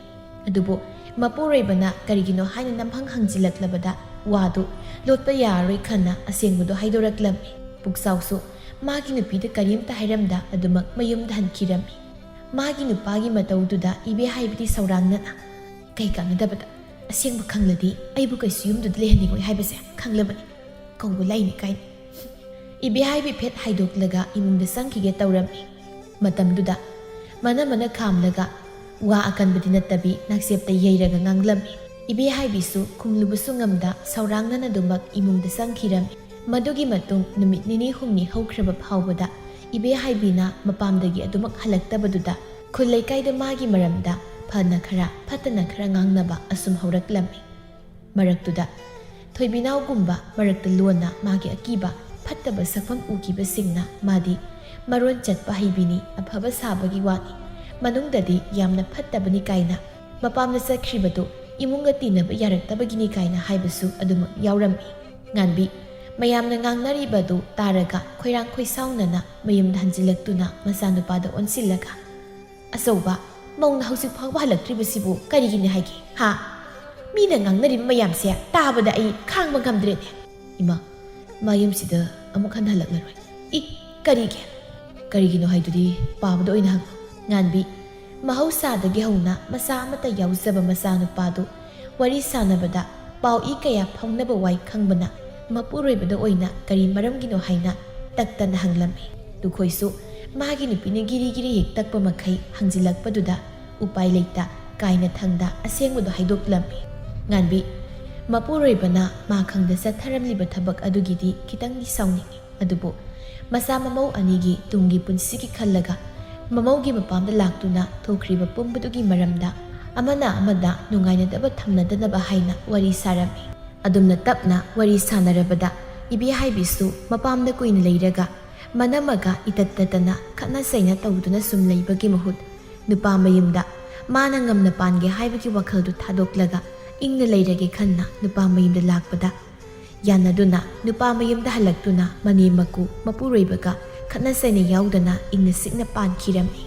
ꯑꯗꯨꯕꯨ ꯃꯄꯨꯔꯣꯏꯕꯅ ꯀꯔꯤꯒꯤꯅꯣ ꯍꯥꯏꯅ ꯅꯝꯍꯪ ꯍꯪꯖꯤꯜꯂꯛꯂꯕꯗ ꯋꯥꯗꯨ ꯂꯣꯠꯄ ꯌꯥꯔꯔꯣꯏ ꯈꯟꯅ ꯑꯁꯦꯡꯕꯗꯨ ꯍꯥꯏꯗꯣꯔꯛꯂꯝꯃꯤ꯫ ꯄꯨꯛꯆꯥꯎꯁꯨ ꯃꯥꯒꯤ ꯅꯨꯄꯤꯗ ꯀꯔꯤꯝꯇ ꯍꯥꯏꯔꯝꯗ ꯑꯗꯨꯃꯛ ꯃꯌꯨꯝꯗ ꯍꯟꯈꯤꯔꯝꯃꯤ꯫ ꯃꯥꯒꯤ ꯅꯨꯄꯥꯒꯤ ꯃꯇꯧꯗꯨꯗ ꯏꯕꯦꯍꯥꯏꯕꯤꯗꯤ ꯁꯧꯔꯥꯡꯅꯅ, "ꯀꯩ ꯀꯥꯟꯅꯗꯕꯗ? ꯑꯁꯦꯡꯕ ꯈꯪꯂꯗꯤ ꯑꯩꯕꯨ ꯀꯩꯁꯨ ꯌꯨꯝꯗꯨꯗ ꯂꯩꯍꯟꯅꯤꯡꯉꯣꯏ ꯍꯥꯏꯕꯁꯦ ꯈꯪꯂꯕꯅꯤ꯫ ꯀꯧꯕ ꯂꯥꯏꯅꯤ ꯀꯥꯏꯅ"꯫ ꯏꯕꯦꯍꯥꯏꯕꯤ ꯐꯦꯠ ꯍꯥꯏꯗꯣꯛꯂꯒ ꯏꯃꯨꯡꯗ ꯆꯪꯈꯤꯒꯦ ꯇꯧꯔꯝꯃꯤ꯫ ꯃꯇꯝꯗꯨꯗ ꯃꯅ ꯃꯅ ꯈꯥꯝꯂꯒ ꯋꯥ ꯑꯀꯟꯕꯗꯤ ꯅꯠꯇꯕꯤ ꯅꯥꯛꯆꯦꯞꯇ ꯌꯩꯔꯒ ꯉꯥꯡꯂꯝꯃꯤ꯫ ꯏꯕꯦꯍꯥꯏꯕꯤꯁꯨ ꯈꯨꯝꯂꯨꯕꯁꯨ ꯉꯝꯗ ꯁꯧꯔꯥꯡꯅꯅ ꯑꯗꯨꯃꯛ ꯏꯃꯨꯡꯗ ꯆꯪꯈꯤꯔꯝꯃꯤ꯫ ꯃꯗꯨꯒꯤ ꯃꯇꯨꯡ ꯅꯨꯃꯤꯠ ꯅꯤꯅꯤ ꯍꯨꯝꯅꯤ ꯍꯧꯈ꯭ꯔꯕ ꯐꯥꯎꯕꯗ ꯏꯕꯦꯍꯥꯏꯕꯤꯅ ꯃꯄꯥꯝꯗꯒꯤ ꯑꯗꯨꯃꯛ ꯍꯜꯂꯛꯇꯕꯗꯨꯗ ꯈꯨꯜ ꯂꯩꯀꯥꯏꯗ ꯃꯥꯒꯤ ꯃꯔꯝꯗ ꯐꯅ ꯈꯔ ꯐꯠꯇꯅ ꯈꯔ ꯉꯥꯡꯅꯕ ꯑꯁꯨꯝ ꯍꯧꯔꯛꯂꯝꯃꯤ꯫ ꯃꯔꯛꯇꯨꯗ ꯊꯣꯏꯕꯤꯅꯥꯎꯒꯨꯝꯕ ꯃꯔꯛꯇ ꯂꯣꯟꯅ ꯃꯥꯒꯤ ꯑꯀꯤꯕ ꯐꯠꯇꯕ ꯁꯛꯐꯝ ꯎꯈꯤꯕꯁꯤꯡꯅ ꯃꯥꯗꯤ ꯃꯔꯣꯟ ꯆꯠꯄ ꯍꯩꯕꯤꯅꯤ, ꯑꯐꯕ ꯁꯥꯕꯒꯤ ꯋꯥꯅꯤ, ꯃꯅꯨꯡꯗꯗꯤ ꯌꯥꯝꯅ ꯐꯠꯇꯕꯅꯤ ꯀꯥꯏꯅ ꯃꯄꯥꯝꯗ ꯆꯠꯈ꯭ꯔꯤꯕꯗꯨ ꯏꯃꯨꯡꯒ ꯇꯤꯟꯅꯕ ꯌꯥꯔꯛꯇꯕꯒꯤꯅꯤ ꯀꯥꯏꯅ ꯍꯥꯏꯕꯁꯨ ꯑꯗꯨꯃꯛ ꯌꯥꯎꯔꯝꯃꯤ꯫ ꯉꯥꯟꯕꯤ ꯃꯌꯥꯝꯅ ꯉꯥꯡꯅꯔꯤꯕꯗꯨ ꯇꯥꯔꯒ ꯈꯣꯏꯔꯥꯡ ꯈꯣꯏꯁꯥꯎꯅꯅ ꯃꯌꯨꯝꯗ ꯍꯟꯖꯤꯜꯂꯛꯇꯨꯅ ꯃꯆꯥꯅꯨꯄꯥꯗ ꯑꯣꯟꯁꯤꯜꯂꯒ, "ꯑꯆꯧꯕ, ꯃꯧꯅ ꯍꯧꯖꯤꯛ ꯐꯥꯎꯕ ꯍꯜꯂꯛꯇ꯭ꯔꯤꯕꯁꯤꯕꯨ ꯀꯔꯤꯒꯤꯅꯤ ꯍꯥꯏꯒꯦ? ꯍꯥ? ꯃꯤꯅ ꯉꯥꯡꯅꯔꯤꯕ ꯃꯌꯥꯝꯁꯦ ꯇꯥꯕꯗ ꯑꯩ ꯈꯥꯡꯕ ꯉꯝꯗ꯭ꯔꯦꯅꯦ꯫ ꯏꯃꯥ, ꯃꯥ ꯌꯨꯝꯁꯤꯗ ꯑꯃꯨꯛ ꯍꯟꯅ ꯍꯜꯂꯛꯂꯔꯣꯏ꯫ ꯏ, ꯀꯔꯤꯒꯤ? ꯀꯔꯤꯒꯤꯅꯣ ꯍꯥꯏꯗꯨꯗꯤ ꯄꯥꯕꯗ ꯑꯣꯏꯅ ꯍꯪꯉꯨ꯫ ꯉꯥꯟꯕꯤ, ꯃꯍꯧꯁꯥꯗꯒꯤ ꯍꯧꯅ ꯃꯆꯥ ꯑꯃꯠꯇ ꯌꯥꯎꯖꯕ ꯃꯆꯥꯅꯨꯄꯥꯗꯨ ꯋꯥꯔꯤ ꯁꯥꯟꯅꯕꯗ ꯄꯥꯎ ꯏ ꯀꯌꯥ ꯐꯥꯎꯅꯕ ꯋꯥꯏ ꯈꯪꯕꯅ ꯃꯄꯨꯔꯣꯏꯕꯗ ꯑꯣꯏꯅ ꯀꯔꯤ ꯃꯔꯝꯒꯤꯅꯣ ꯍꯥꯏꯅ ꯇꯛꯇꯅ ꯍꯪꯂꯝꯃꯤ꯫ ꯂꯨꯈꯣꯏꯁꯨ ꯃꯥꯒꯤ ꯅꯨꯄꯤꯅ ꯒꯤꯔꯤ ꯒꯤꯔꯤ ꯍꯦꯛ ꯇꯛꯄ ꯃꯈꯩ ꯍꯪꯖꯤꯜꯂꯛꯄꯗꯨꯗ ꯎꯄꯥꯏ ꯂꯩꯇ ꯀꯥꯏꯅ ꯊꯪꯗ ꯑꯁꯦꯡꯕꯗꯣ ꯍꯥꯏꯗꯣꯛꯂꯝꯃꯤ꯫ ꯉꯥꯟꯕꯤ, ꯃꯄꯨꯔꯣꯏꯕꯅ ꯃꯥ ꯈꯪꯗ ꯆꯠꯊꯔꯝꯂꯤꯕ ꯊꯕꯛ ꯑꯗꯨꯒꯤꯗꯤ ꯈꯤꯇꯪꯗꯤ ꯁꯥꯎꯅꯤꯡꯏ꯫ ꯑꯗꯨꯕꯨ ꯃꯆꯥ ꯃꯃꯧ ꯑꯅꯤꯒꯤ ꯇꯨꯡꯒꯤ ꯄꯨꯟꯁꯤꯒꯤ ꯈꯜꯂꯒ ꯃꯃꯧꯒꯤ ꯃꯄꯥꯝꯗ ꯂꯥꯛꯇꯨꯅ ꯊꯣꯛꯈ꯭ꯔꯤꯕ ꯄꯨꯝꯕꯗꯨꯒꯤ ꯃꯔꯝꯗ ꯑꯃꯅ ꯑꯃꯗ ꯅꯨꯡꯉꯥꯏꯅꯗꯕ ꯊꯝꯅꯗꯅꯕ ꯍꯥꯏꯅ ꯋꯥꯔꯤ ꯁꯥꯔꯝꯃꯤ꯫ ꯑꯗꯨꯝꯅ ꯇꯞꯅ ꯋꯥꯔꯤ ꯁꯥꯟꯅꯔꯕꯗ ꯏꯕꯦꯍꯥꯏꯕꯤꯁꯨ ꯃꯄꯥꯝꯗ ꯀꯨꯏꯅ ꯂꯩꯔꯒ ꯃꯅꯝꯃꯒ ꯏꯇꯠ ꯇꯠꯇꯅ ꯈꯠꯅ ꯆꯩꯅ ꯇꯧꯗꯨꯅ ꯁꯨꯝ ꯂꯩꯕꯒꯤ ꯃꯍꯨꯠ ꯅꯨꯄꯥ ꯃꯌꯨꯝꯗ ꯃꯥꯅ ꯉꯝꯅ ꯄꯥꯟꯒꯦ ꯍꯥꯏꯕꯒꯤ ꯋꯥꯈꯜꯗꯨ ꯊꯥꯗꯣꯛꯂꯒ ꯏꯪꯅ ꯂꯩꯔꯒꯦ ꯈꯟꯅ ꯅꯨꯄꯥ ꯃꯌꯨꯝꯗ ꯂꯥꯛꯄꯗ ꯌꯥꯅꯗꯨꯅ ꯅꯨꯄꯥ ꯃꯌꯨꯝꯗ ꯍꯜꯂꯛꯇꯨꯅ ꯃꯅꯦꯝ ꯃꯀꯨ ꯃꯄꯨꯔꯣꯏꯕꯒ ꯈꯠꯅ ꯆꯩꯅ ꯌꯥꯎꯗꯅ ꯏꯪꯅ ꯆꯤꯛꯅ ꯄꯥꯟꯈꯤꯔꯝꯃꯤ꯫